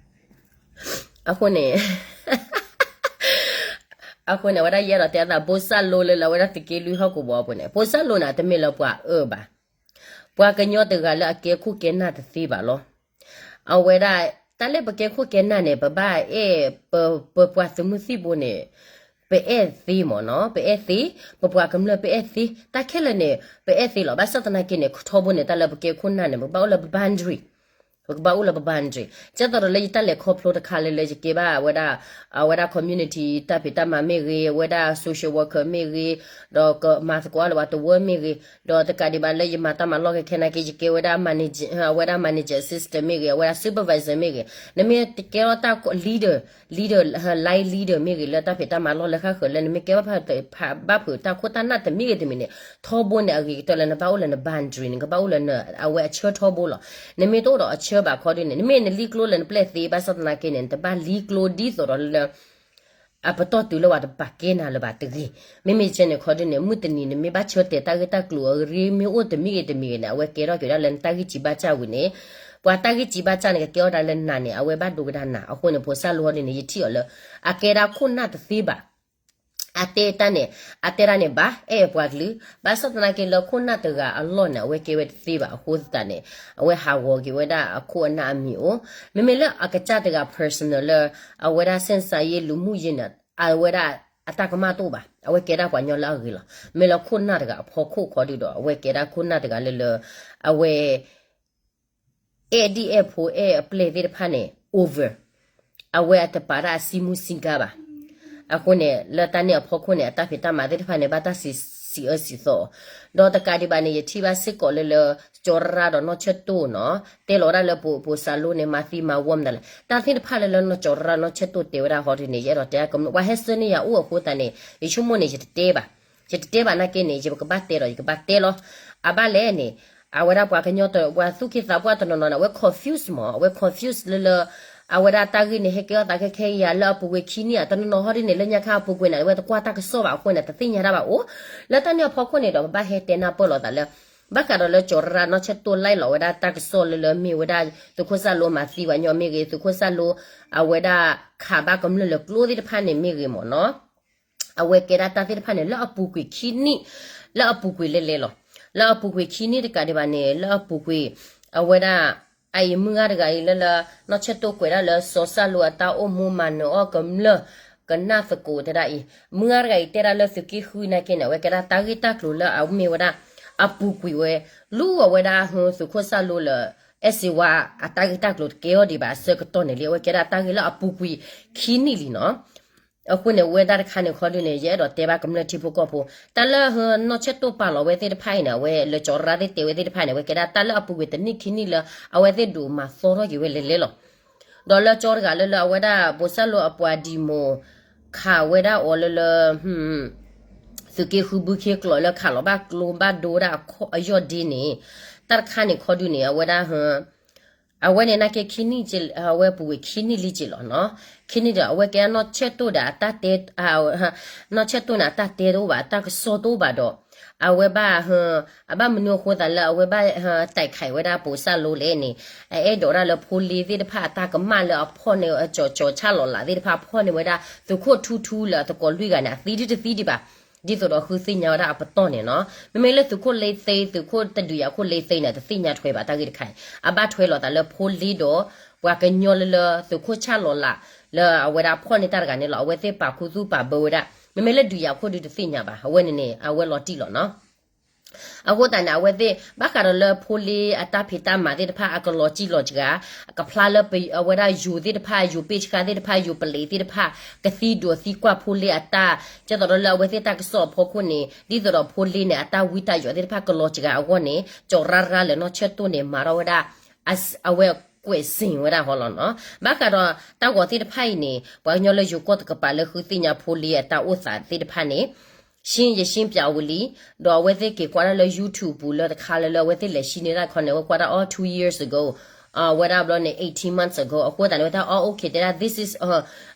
အဃိန့ၣ် အဃိန့ၣ် အဝဲဒၣ်ယအဲၣ်ဒိးတဲအသး ဘိၣ်စၣ်လိလၢလၢအဝဲဒၣ်သုးက့လွံၢ်ဟီၣ်ကဝီၤအပူၤန့ၣ် ဘိၣ်စၣ်လိန့ၣ် တမ့ၢ်လၢပှၤအၢဘၣ်, ပှၤကညီတဂၤလၢအကဲခိၣ်ကဲနၢ်တသ့ဘၣ်လီၤ, အဝဲဒၣ် တၢ်လၢပကဲခိၣ်ကဲနၢ်န့ၣ် ပဘၣ်အဲၣ် ပပှၤသုးမုၢ်သံၣ်ဘိန့ၣ် ပအဲၣ်သ့မ့ၢ်နီၤ, ပအဲၣ်သ့, ပပှၤကမျၢၢ်ပအဲၣ်သ့, တၢ်ခဲလၢာ်န့ၣ် ပအဲၣ်သ့လီၤ, ဘၣ်ဆၣ်သနာ်က့န့ၣ် ထီဘိန့ၣ် တၢ်လၢပကဲခိၣ်နၢ်န့ၣ် ပကဘၣ်အိၣ်လၢပ boundary, ပကဘၣ်အိၣ်လၢပ boundary, ကဲသိးဒီးလၢယတၢ်လဲၤခီဖျိတခါလၢလၢယကဲဘၣ်အဝဲဒၣ် အဝဲဒၣ် community တၢ်ဖံးတၢ်မၤမ့ၢ်ဂ့ၤ, အဝဲဒၣ် social worker မ့ၢ်ဂ့ၤ, ဒီးကမၤသကိးလၢပှၤတဝၢမ့ၢ်ဂ့ၤ, ဒီးတကးဒံးဘၣ်လၢယမၤတၢ်မၤလီၢ်ခဲခဲနာ်က့ ယကဲဝဲဒၣ် manager, အဝဲဒၣ် manager assistant မ့ၢ်ဂ့ၤ, အဝဲဒၣ် supervisor မ့ၢ်ဂ့ၤ, နမ့ၢ်တကဲထီၣ်တၢ် leader, leader, line leader မ့ၢ်ဂ့ၤ လၢတၢ်ဖံးတၢ်မၤလီၢ်လၢဃၣ်ဃၢၤလၢနမ့ၢ်ကဲဘၣ် ဘၣ်ဖုးတၢ်ခိၣ်တၢ်နၢ်တမံၤဂ့ၤတမံၤန့ၣ် ထီဘိန့ၣ် အဂ့ၤကတၢၢ်လၢနဘၣ်အိၣ်လၢန boundary န့ၣ် ကဘၣ်အိၣ်လၢန အဝဲအဆၢထီဘိလီၤ. နမ့ၢ်တအိၣ်ဒီးအဆၢဘၣ်ခီဒုန့ၣ် နမ့ၢ်နလံကျိလၢနပျဲၢ်သ့ ဘၣ်ဆၣ်သနာ်က့န့ၣ် နတဘၣ်လံကျိဒ်သိးဒီးလၢ အပတီၢ်တုၤလၢပှၤတပာ်ကဲနၤလၢၤဘၣ်တဂ့ၤ. မ့မ့ၢ်ကဲန့ၣ်ခီဒုန့ၣ် မုၢ်တနံၤနမ့ၢ်ဘၣ်ဆၢတဲာ်တၢ်ဂ့ၢ်တၢ်ကျိၤအရ့မ့ၢ်အိၣ်တမံၤဂ့ၤတမံၤဂ့ၤန့ၣ် အဝဲကဲထီၣ်က့ၤဝဲဒၣ်လၢနတၢ်ဂံၢ်စံးဘါစၢ်ဝံၤန့ၣ်, ပှၤတၢ်ဂံၢ်စံးဘါစၢ်န့ၣ် ကကဲထီၣ်ဒၣ်လၢနၤန့ၣ် အဝဲဘၣ်ဒိဝဲဒၣ်နၤ. အဃိန့ၣ် ဖိစၢ်လိဟီဒုန့ၣ် ယထံၣ်အီၤလၢ အကဲဒၣ်ခိၣ်နၢ်တသ့ဘၣ် အတဲတၢ်န့ၣ်, အတဲတၢ်န့ၣ် ဘၣ်အဲၣ်ပှၤကလုာ်, ဘၣ်ဆၣ်သနာ်က့လၢခိၣ်နၢ်တဂၤအလီၢ်န့ၣ် အဝဲကဲဝဲတသ့ဘၣ်အဃိသတးန့ၣ်, အဝဲဟးဂီၤက့ၤဝဲဒၣ်အခိၣ်အနၢ်အမံၤအိၣ်, မ့မ့ၢ်လၢအကစၢ်တဂၤ personal လၢ အဝဲဒၣ် စဲၣ်စးယ့လူၤမူယ့န့ၣ် အဝဲဒၣ်အတၢ်ကမၣ်တအိၣ်ဘၣ်, အဝဲကဲဒၣ်ပှၤကညီလၢအဂ့ၤလီၤ. မ့ၢ်လၢခိၣ်နၢ်တဂၤအဖီခိၣ်ခီဒုဒီး အဝဲကဲဒၣ်ခိၣ်နၢ်တဂၤလၢလၢ အဝဲ အဲၣ်ဒ်အဲၣ်ဖိအဲၣ်အပျဲၢ်သ့ၣ်တဖၣ်န့ၣ် over, အဝဲအတပာ်တၢ်အစံမူစံကါဘၣ်. အဃိန့ၣ် လၢတၢ်န့ၣ်အဖီခိၣ်န့ၣ် အတၢ်ဖံးတၢ်မၤသ့ၣ်တဖၣ်န့ၣ် ဘၣ်တၢ်စံးအၢစံးသီအီၤ, ဒီးတကးဒံးဘၣ်န့ၣ် ယထံၣ်ဘၣ်စ့ၢ်ကီးလၢလၢ ကၠီၤရၣ်ဒီးနီၢ်ဆၢၣ်တိၢ်နီၤ တဲလီၤဝဲဒၣ်လၢ ဖိစၢ်လိန့ၣ် မၤသံမၤဝီမနုၤလဲၣ် တၢ်သ့ၣ်တဖၣ်လၢလၢနီၢ်ကၠီၤရၣ်နီၢ်ဆၢၣ်တိၢ်တဲဝဲဒၣ်ဟီဒုန့ၣ် ယအဲၣ်ဒိးတဲကမျၢၢ် ပှၤဟဲဆၢန့ၢ်ယၤအိၣ်အဃိသတးန့ၣ် ယဆိကမိၣ်န့ၣ် ယတတဲဘၣ် ယတတဲဘၣ်နာ်က့န့ၣ် ယကဘၣ်တဲဒီး ယကဘၣ်တဲလီၤ. အဘၣ်လဲၣ်န့ၣ် အဝဲဒၣ်ပှၤကညီတ ပှၤသူၣ်က့သးပှၢ်တနီၤနီၤန့ၣ် အဝဲ confuse မး အဝဲ confuse လၢလၢ အဝဲဒၣ်တၢ်ဂ့ၢ်န့ၣ် ဟဲကဲထီၣ်သးခဲခဲအံၤ လၢအပူၤကွံာ်ခံနံၣ် တနီၤနီၤဟီဒ်န့ၣ် လၢညါခါအပူၤကွံာ်န့ၣ် အဝဲတကွၢ်တၢ်ကစီၣ်ဘၣ်အဃိန့ၣ် တသ့ၣ်ညါတၢ်ဘၣ်အိၣ် လၢတၢ်န့ၣ်အဖီခိၣ်န့ၣ်ဒီး ပဘၣ်ဟဲတဲနၢ်ပၢၢ်လိာ်သးလၢ ဘၣ်ဃးဒီးလၢကၠီၤရၣ်နီၢ်ဆၢၣ်တိၢ် like လီၤဝဲဒၣ်တၢ်ကစီၣ်လၢလၢမ့ၢ်ဝဲဒၣ် သုးခိၣ်စၢ်လိမၤသံပှၤညီမ့ၢ်ဂ့ၤ သုးခိၣ်စၢ်လိ အဝဲဒၣ်ခးဘၣ်ကမျၢၢ်လၢကျိသ့ၣ်တဖၣ်န့ၣ်မ့ၢ်ဂ့ၤမ့ၢ်နီၤ အဝဲကဲဒၣ်တၢ်သ့ၣ်တဖၣ်န့ၣ် လၢအပူၤကွံာ်ခံနံၣ် လၢအပူၤကွံာ်လဲၤလဲၤလီၤ. လၢအပူၤကွံာ်ခံနံၣ်တကးဒံးဘၣ်န့ၣ် လၢအပူၤကွံာ် အဝဲဒၣ် အအံၤမုၢ်ဂၤတဂၤအံၤလၢလၢ နီၢ်ဆၢၣ်တိၢ်ကွဲးဒၣ်လၢစီၤစၢ်လိအတၢ်အိၣ်မူမၤနၢၤအီၣ်ကမျၢၢ် ကနၣ်သကိးတဲဒၣ်အံၤ မုၢ်ဂၤတဂၤအံၤတဲဒၣ်လၢသုးက့ဃုနာ်က့န့ၣ် အဝဲကဲဒၣ်တၢ်ဂ့ၢ်တၢ်ကျိၤလၢအမ့ၢ်ဝဲဒၣ် အပူၤကွံာ်ဝဲ လူအဝဲဒၣ်ဟူသုးခိၣ်စၢ်လိလၢ အဲၣ်စ့ဝါ အတၢ်ဂ့ၢ်တၢ်ကျိၤတကဲအီၤဒံးဘၣ်အဆၢကတီၢ်န့ၣ်လံ အဝဲကဲဒၣ်တၢ်ဂ့ၢ်လၢအပူၤကွံာ်ခံနံၣ်လံနီၤ. အဃိန့ၣ် ဝဲဒၣ်တခါန့ၣ်ခီဒုန့ၣ် ယအဲၣ်ဒိးတဲဘၣ်ကမျၢၢ်ထံဖိကီၢ်ဖိ တၢ်လၢနီၢ်ဆၢၣ်တိၢ်ပာ်လီၤဝဲသ့ၣ်တဖၣ်အံၤန့ၣ် အဝဲလၢကၠီၤရၣ်သ့ၣ်တဲဝဲသ့ၣ်တဖၣ်န့ၣ် အဝဲကဲဒၣ်တၢ်လၢအပူၤကွံာ်တနံၣ်ခံနံၣ်လၢ အဝဲသ့ၣ်ဒိးမၤသီထီၣ်က့ၤဝဲလဲၤလဲၤလီၤ. ဒီးလၢကၠီတဂၤလၢလၢအဝဲဒၣ် ဘိၣ်စၢ်လိအပှၤဒံၣ်မိၣ် ခးဝဲဒၣ်အီၤလၢလၢ သုးက့ဃုဘုခ့ကျိးလၢခးလီၤဘၣ်ကျိဘၣ်ဒိဝဲဒၣ်အယီၢ်ဒ့န့ၣ်, တၢ်တခါန့ၣ်ခီဒုန့ၣ် အဝဲဒၣ် အဝဲန့ၣ်နာ်က့ခံနံၣ်, အဝဲပူၤကွံာ်ခံနံၣ်လံက့ၤလီၤနီၤ. ခံနံၣ်ဒီး အဝဲကဲနီၢ်ဆၢၣ်တိၣ်ဒီးအတၢ်တဲ, နီၢ်ဆၢၣ်တိၣ်န့ၣ် အတၢ်တဲတအိၣ်ဘၣ်, အတၢ်ကစီၣ်တအိၣ်ဘၣ်ဒီး အဝဲဘၣ်, အဘၣ်မနုၤအဃိသးလၢအဝဲဘၣ် တၢ်ခးဝဲဒၣ်ပိၤစၢ်လိလဲၣ်န့ၣ်, အအဲၣ်ဒိးဒၣ်လၢဖိလ့သ့ၣ်တဖၣ်အတၢ်ကမၣ်လၢအဖီၣ်န့ၢ်အကၠီၤကၠီၤဆၣ်လီၤလးသ့ၣ်တဖၣ် ဖီၣ်န့ၢ်ဝဲဒၣ်သုးခိၣ်ထူထူလၢအသကိးလွံၢ်ဂၤန့ၣ် အသံဒံတသံဒံးဘၣ်. ဒ်သိးဒီးဃုသ့ၣ်ညါဝဲဒၣ်အပတီၢ်န့ၣ်နီၤ. မ့မ့ၢ်လၢသုးခိၣ်လ့သ့, သုးခိၣ်တဒုးယၤခိၣ်လ့သ့န့ၣ် တသ့ၣ်ညါထွဲဘၣ်တၢ်ဂ့ၢ်တခါအံၤ, အဘၣ်ထွဲလိာ်သးလၢဖိလ့ဒီး ပှၤကညီလၢလၢသုးခိၣ်ဆၣ်လီၤလး လၢအဝဲဒၣ်ဖီၣ်န့ၢ်တၢ်တဂၤန့ၣ်လီၤ. အဝဲသ့ၣ်ပာ်ခူသူၣ်ပာ်ဘၢဝဲဒၣ်, မ့မ့ၢ်လၢဒုးယၤခိၣ်ဒုတသ့ၣ်ညါဘၣ်, အဝဲန့ၣ်န့ၣ် အဝဲလီၤတံၢ်လီၤနီၤ. အဃိသတးန့ၣ် အဝဲသ့ၣ်ဘၣ်ဃးဒီးလၢဖိလ့အတၢ်ဖံးတၢ်မၤသ့ၣ်တဖၣ် အကလီၤစံၣ်လီၤစှၤ, အကဖျါလၢအဝဲဒၣ်ယိၤသ့ၣ်တဖၣ်, ယိၤပ့ၢ်ဆှါသ့ၣ်တဖၣ်, ယိၤပလံးသ့ၣ်တဖၣ် ကသံဒိးသံကွၢ်ဖိလ့အတၢ်, ကဲသိးဒီးလၢအဝဲသ့ၣ်တၢ်ကစီၣ်အဖီခိၣ်န့ၣ် ဒ်သိးဒီးဖိလ့န့ၣ် အတၢ်ဝံတၢ်ယိးသ့ၣ်တဖၣ်ကလီၤစှၤအဂီၢ်န့ၣ် ကၠီၤရၢ်ရၢ်လၢနီၢ်ဆၢၣ်တိၣ်န့ၣ် မၤထီၣ်ဝဲဒၣ် အဝဲကွဲးစ့ၣ်ဝဲဒၣ်ဟီလီၤနီၤ. ဘၣ်ဃးဒီးတၢ်ဂီၤသ့ၣ်တဖၣ်အံၤန့ၣ် ပှၤကညီလၢယိၤကီၢ်တကပၤလၢဃုသ့ၣ်ညါဖိလ့အတၢ်အိၣ်သးသ့ၣ်တဖၣ်န့ၣ် ရှင်း, ယရှင်းပြဝံၤလံ, ဒီးအဝဲသ့ၣ်က့ၤကွၢ်ဒၣ်လၢ YouTube ပူၤလၢတခါလၢလၢအဝဲသ့ၣ်လဲၤရှင်းန့ၢ်တၢ်ခီန့ၣ် အဝဲကွၢ်ဒၣ်အီၤ two years ago, အဝဲဒၣ်ဘျီန့ၣ် eighteen months ago အဃိသတးန့ၣ် အဝဲတၢ်အီ okay တဲဒၣ် this is,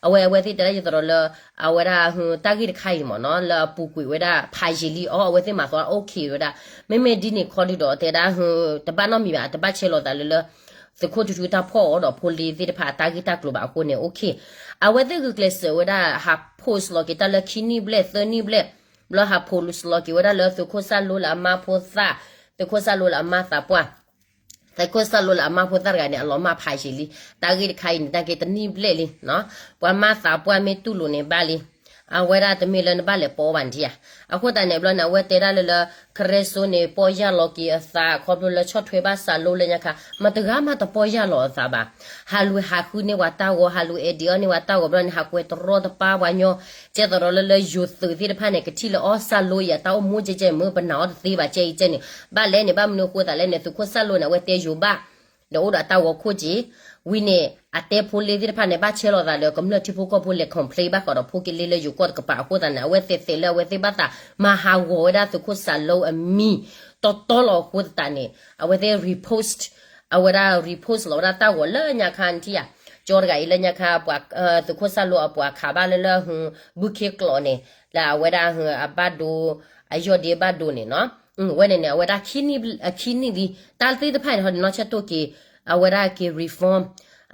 အဝဲ အဝဲသ့ၣ်တဲဒၣ်ယသိးဒီးလၢ အဝဲဒၣ် တၢ်ဂ့ၢ်တခါအံၤမ့ၢ်နီၤ လၢအပူၤကွံာ်ဝဲဒၣ်ဖးယံာ်လံအီၤ အဝဲသ့ၣ်မၤသီ okay ဝဲဒၣ်, မ့မ့ၢ်ဒ်န့ၣ်ခီဒုဒီးတဲဒၣ် တဘၣ်နီတမံၤဘၣ် တဘၣ်ဆဲးလီၤသးလၢလၢ သုးခိၣ်ထူထူတၢ်ဖီၣ်အီၤဒီးဖိလ့သ့ၣ်တဖၣ်အတၢ်ဂ့ၢ်တၢ်ကျိၤဘၣ်အဃိန့ၣ် okay. အဝဲသ့ၣ်ဂုာ်ကျဲးစၢးဝဲဒၣ် ဟး post လီၤက့ၤတၢ်လၢခံနံၣ်ဘျဲၣ်သၢနံၣ်ဘျဲၣ်, ဘျီဟး post လီၤက့ၤဝဲဒၣ်လၢသုးခိၣ်စၢ်လိလၢအမါဖိသၣ်, သုးခိၣ်စၢ်လိလၢအမါသးပှၢ်, သုးခိၣ်စၢ်လိလၢအမါဖိသၣ်တဂၤန့ၣ် အလီၤမၢ်ဖးယံာ်လံ, တၢ်ဂ့ၢ်တခါအံၤန့ၣ် တၢ်က့ၤတနံၣ်ဘျဲၣ်လံ, ပှၤမါသးပှၢ်မ့ၢ်တူၢ်လိာ်န့ၣ်ဘၣ်လံ, အဝဲဒၣ်တမ့ၢ်လၢနဘၣ်လဲၤပိာ်ဘၣ်ဒံးဧါ. အဃိသတးန့ၣ်ဘျီန့ၣ် အဝဲတဲဒၣ်လၢလၢ ခရ့စိန့ၣ် ပီၢ်ယၢ်လီၤက့ၤအသး ခီဖျိလၢဆီၣ်ထွဲဘၣ်စၢ်လိလၢညါခါ မတဂၤမးတပီၢ်ယၢ်လီၤအသးဘၣ်. ဟးလူၤဟးဃုန့ၢ်ပှၤတၢ်ဂီၤ ဟးလူၤအဲၣ်ဒိးန့ၢ်ပှၤတၢ်ဂီၤဘျီန့ၣ် ဟးကွဲးတရီတပါပှၤညီ, ကဲသိးဒီးလၢလၢယိၤသုးသ့ၣ်တဖၣ်န့ၣ် ကထံၣ်လၢအီၣ်စၢ်လိအံၤအတၢ်အိၣ်မူကဲကဲမ့ၢ်ပနာ်အီၤတသ့ဘၣ်ကဲအံၤကဲန့ၣ်, ဘၣ်လဲၣ်န့ၣ် ဘၣ်မနုၤအဃိသးလဲၣ်န့ၣ် သုးခိၣ်စၢ်လိန့ၣ် အဝဲတဲယိၤဘၣ် ဒီးအိၣ်ဒီးတၢ်ဂီၤခိၣ်က့ၤ, ဝံၤန့ၣ် အတဲဖိလ့သ့ၣ်တဖၣ်န့ၣ် ဘၣ်ဆဲးလီၤသးဒီးကမျၢၢ်ထံဖိကီၢ်ဖိလဲၤ complain ဘၣ်ဃးဒီးဖိက့လ့လၢယိၤကီၢ်တကပၤအဃိသတးန့ၣ် အဝဲသ့ၣ်သဲးလၢအဝဲသ့ၣ်ဘၣ်သး မၤဟးဂီၤဝဲဒၣ်သုးခိၣ်စၢ်လိအမံၤ တီတီလီၤအဃိသတးန့ၣ် အဝဲသ့ၣ် repost အဝဲဒၣ် repost လီၤဝဲဒၣ်တၢ်ဂီၤလၢညါခါနထံၣ်ဧါ, ကၠီတဂၤအံၤလၢညါခါ သုးခိၣ်စၢ်လိအပှၤခးဘၣ်လၢလၢ ဘုခ့ကျိးန့ၣ် လၢအဝဲဒၣ် အဘၣ်ဒိ အယီၢ်ဒ့ဘၣ်ဒိန့ၣ်နီၤ, ဝဲန့ၣ်န့ၣ် အဝဲဒၣ်ခံနံၣ်လံ တၢ်သ့ၣ်တဖၣ်န့ၣ် ဟီဒနီၢ်ဆၢၣ်တိၢ်က့ၤ အဝဲဒၣ်က့ၤ reform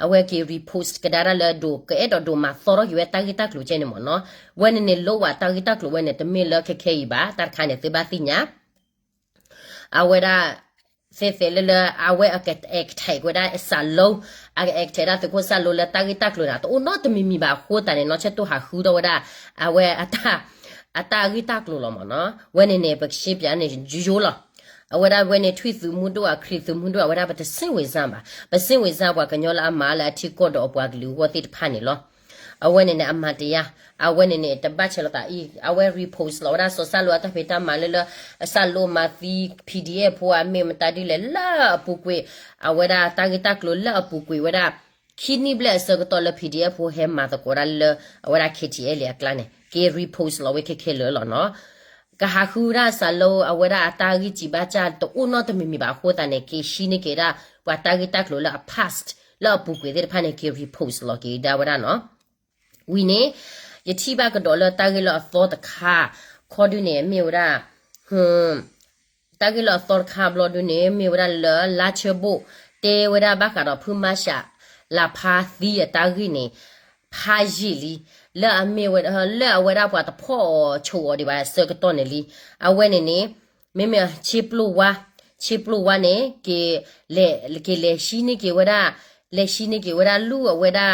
အဝဲက့ၤ repost ကဒါဒၣ်လၢဒိး ကအဲၣ်ဒိးဒိးမၤသီထီၣ်က့ၤဝဲတၢ်ဂ့ၢ်တၢ်ကျိၤကဲန့ၣ်မ့ၢ်နီၤ, ဝဲန့ၣ်န့ၣ် လိဝဲတၢ်ဂ့ၢ်တၢ်ကျိၤဝဲန့ၣ် တမ့ၢ်လၢခဲခဲအံၤဘၣ် တၢ်တခါန့ၣ် သုဘၣ်သ့ၣ်ညါ အဝဲဒၣ် သဲးသဲးလၢလၢ အဝဲအက attack ဝဲဒၣ်စၢ်လိ, အက attack ဒၣ်သုးခိၣ်စၢ်လိလၢတၢ်ဂ့ၢ်တၢ်ကျိၤန့ၣ် တအိၣ်နီတမံၤမံၤဘၣ်အဃိသတးန့ၣ် နီၢ်ဆၢၣ်တိၢ်ဟးဃုထီၣ်ဝဲဒၣ် အဝဲ အတၢ်ဂ့ၢ်တၢ်ကျိၤလီၤမ့ၢ်နီၤ, ဝဲန့ၣ်န့ၣ် ပကရှင်းပြန့ၣ် ယိယိလီၤ, အဝဲဒၣ်ဝဲန့ၣ် ထွံၣ်သုးမုၢ်ဒိၣ် အခရံာ်သုးမုၢ်ဒိၣ် အဝဲဒၣ်ပတစ့ၣ်ဝ့ၤစၢ်ဘၣ်, ပစ့ၣ်ဝ့ၤစၢ်ပှၤကညီလၢအမၤလၢအထံကီၢ်ဒီးအပှၤကလုာ်အဂီၢ်သ့ၣ်တဖၣ်န့ၣ်လီၤ. အဝဲန့ၣ်န့ၣ် အမၤတယါ, အဝဲန့ၣ်န့ၣ် တဘၣ်ဆဲးလီၤသးအံၤ အဝဲ repost လီၤဝဲဒၣ်စီၤစၢ်လိအတၢ်ဖံးတၢ်မၤလၢလၢ စၢ်လိမၤသံ PDF ဖိအမ့ၢ်မတၤဒ်လဲၣ်လၢအပူၤကွံာ်, အဝဲဒၣ်တၢ်ဂ့ၢ်တၢ်ကျိၤလၢအပူၤကွံာ်ဝဲဒၣ် ခံနံၣ်ဘျဲၣ်အဆၢကတီၢ်လၢ PDF ဖိဟဲမၤသကိးဒၣ်လၢ အဝဲဒၣ် KTLA အကျါန့ၣ် က့ၤ repost လီၤဝဲခဲခဲလၢာ်လီၤနီၤ. ကဟးဃုဝဲဒၣ်စၢ်လိ အဝဲဒၣ်အတၢ်ဂံၢ်စံးဘါစၢ်တအိၣ်နီတမံၤမံၤဘၣ်အဃိသတးန့ၣ် က့ၤရှင်းန့ၢ်က့ၤဒၣ် ပှၤတၢ်ဂ့ၢ်တၢ်ကျိၤလၢအ past လၢအပူၤကွံာ်သ့ၣ်တဖၣ်န့ၣ် က့ၤ repost လီၤက့ၤဒၣ်ဝဲဒၣ်နီၤ. ဝံၤန့ၣ် ယထံၣ်ဘၣ်ကဒီးလၢတၢ်ဂ့ၢ်လၢအသီတခါ ခီဒုန့ၣ် မ့ၢ်ဝဲဒၣ် တၢ်ဂ့ၢ်လၢအသီတခါဘျီဒုန့ၣ် မ့ၢ်ဝဲဒၣ်လၢ လါဆၢဘိၣ် တဲဝဲဒၣ်ဘၣ်ဃးဒီးဖုမၤရှး လၢဖါသံအတၢ်ဂ့ၢ်န့ၣ် ဖးယံာ်လံ, လၢအမ့ၢ်ဝဲ လၢအဝဲဒၣ်ပှၤတဖီၣ်အီၤဆိးအီၤဒံးဘၣ်အဆၢကတီၢ်န့ၣ်လံ. အဝဲန့ၣ်န့ၣ် မ့မ့ၢ်ဆ့ပျိၢ်ဝါ, ဆ့ပျိၢ်ဝါန့ၣ် က့ၤလဲၤ က့ၤလဲၤရှံန့ၢ်က့ၤဝဲဒၣ်, လဲၤရှံန့ၢ်က့ၤဝဲဒၣ်လူၢ်အဝဲဒၣ်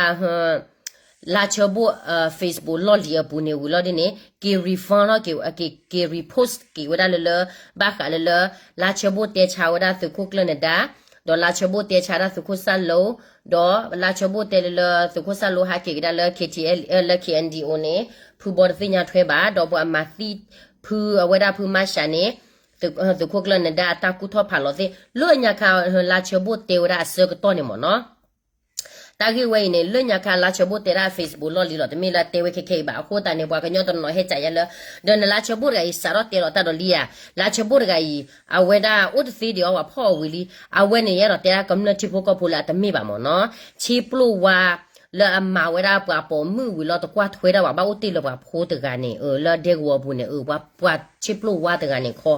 လါဆၢဘိၣ် Facebook လီၢ်လံၤအပူၤန့ၣ်ဝံၤလီၤဒ်န့ၣ် က့ၤ refund လီၤ က့ၤ repost က့ၤဝဲဒၣ်လၢလၢ ဘၣ်ဃးလၢလၢ လါဆၢဘိၣ်တဲဆါဝဲဒၣ်သုးခိၣ်ကျၢၢ်နဒါ, ဒီးလါဆၢဘိၣ်တဲဆါဒၣ်သုးခိၣ်စၢ်လိ, ဒီးလါဆၢဘိၣ်တဲလၢလၢ သုးခိၣ်စၢ်လိဟးက့ၤကဒါလၢ KTLA လၢ KNDO န့ၣ် ဖုဘီတသ့ၣ်ညါထွဲဘၣ်, ဒီးပှၤမၤသံဖုအဝဲဒၣ်ဖုမၤရှးန့ၣ် သုးခိၣ်ကျၢၢ်နဒါအတၢ်ကူၣ်ထီၣ်ဖးလီၤသ့ၣ် လၢညါခါ လါဆၢဘိၣ်တဲဝဲဒၣ်အဆၢကတီၢ်န့ၣ်မ့ၢ်နီၤ. တၢ်ဂ့ၢ်ဝဲအံၤန့ၣ် လၢညါခါလါဆၢဘိၣ်တဲဒၣ် Facebook လီၢ်လံၤလီၤ, တမ့ၢ်လၢအတဲဝဲခဲခဲအံၤဘၣ်. အဃိသတးန့ၣ် ပှၤကညီတနီၤဟဲကးယဲလၢ ဒီးနလါဆၢဘိၣ်တဂၤအံၤ စးထီၣ်တဲလီၤတၢ်ဒီးလံဧါ, လါဆၢဘိၣ်တဂၤအံၤ အဝဲဒၣ်အိၣ်တသ့ဒံးအီၤ ပှၤဖီၣ်အီၤဝံၤလံ. အဝဲန့ၣ် ယအဲၣ်ဒိးတဲဒၣ်ကမျၢၢ်ထံဖိကီၢ်ဖိလၢအတမ့ၢ်ဘၣ်မ့ၢ်နီၤ, ဆ့ပျိၢ်ဝါ လၢအမၤဝဲဒၣ်ပှၤပိာ်မုၣ်ဝံၤလီၤ တကွၢ်ထွဲဒၣ်ပှၤ ဘၣ်အိၣ်တ့ၢ်လၢပှၤဖိတဂၤန့ၣ် လၢဒဲကဝီၤပူၤန့ၣ် ပှၤဆ့ပျိၢ်ဝါတဂၤန့ၣ်ခီ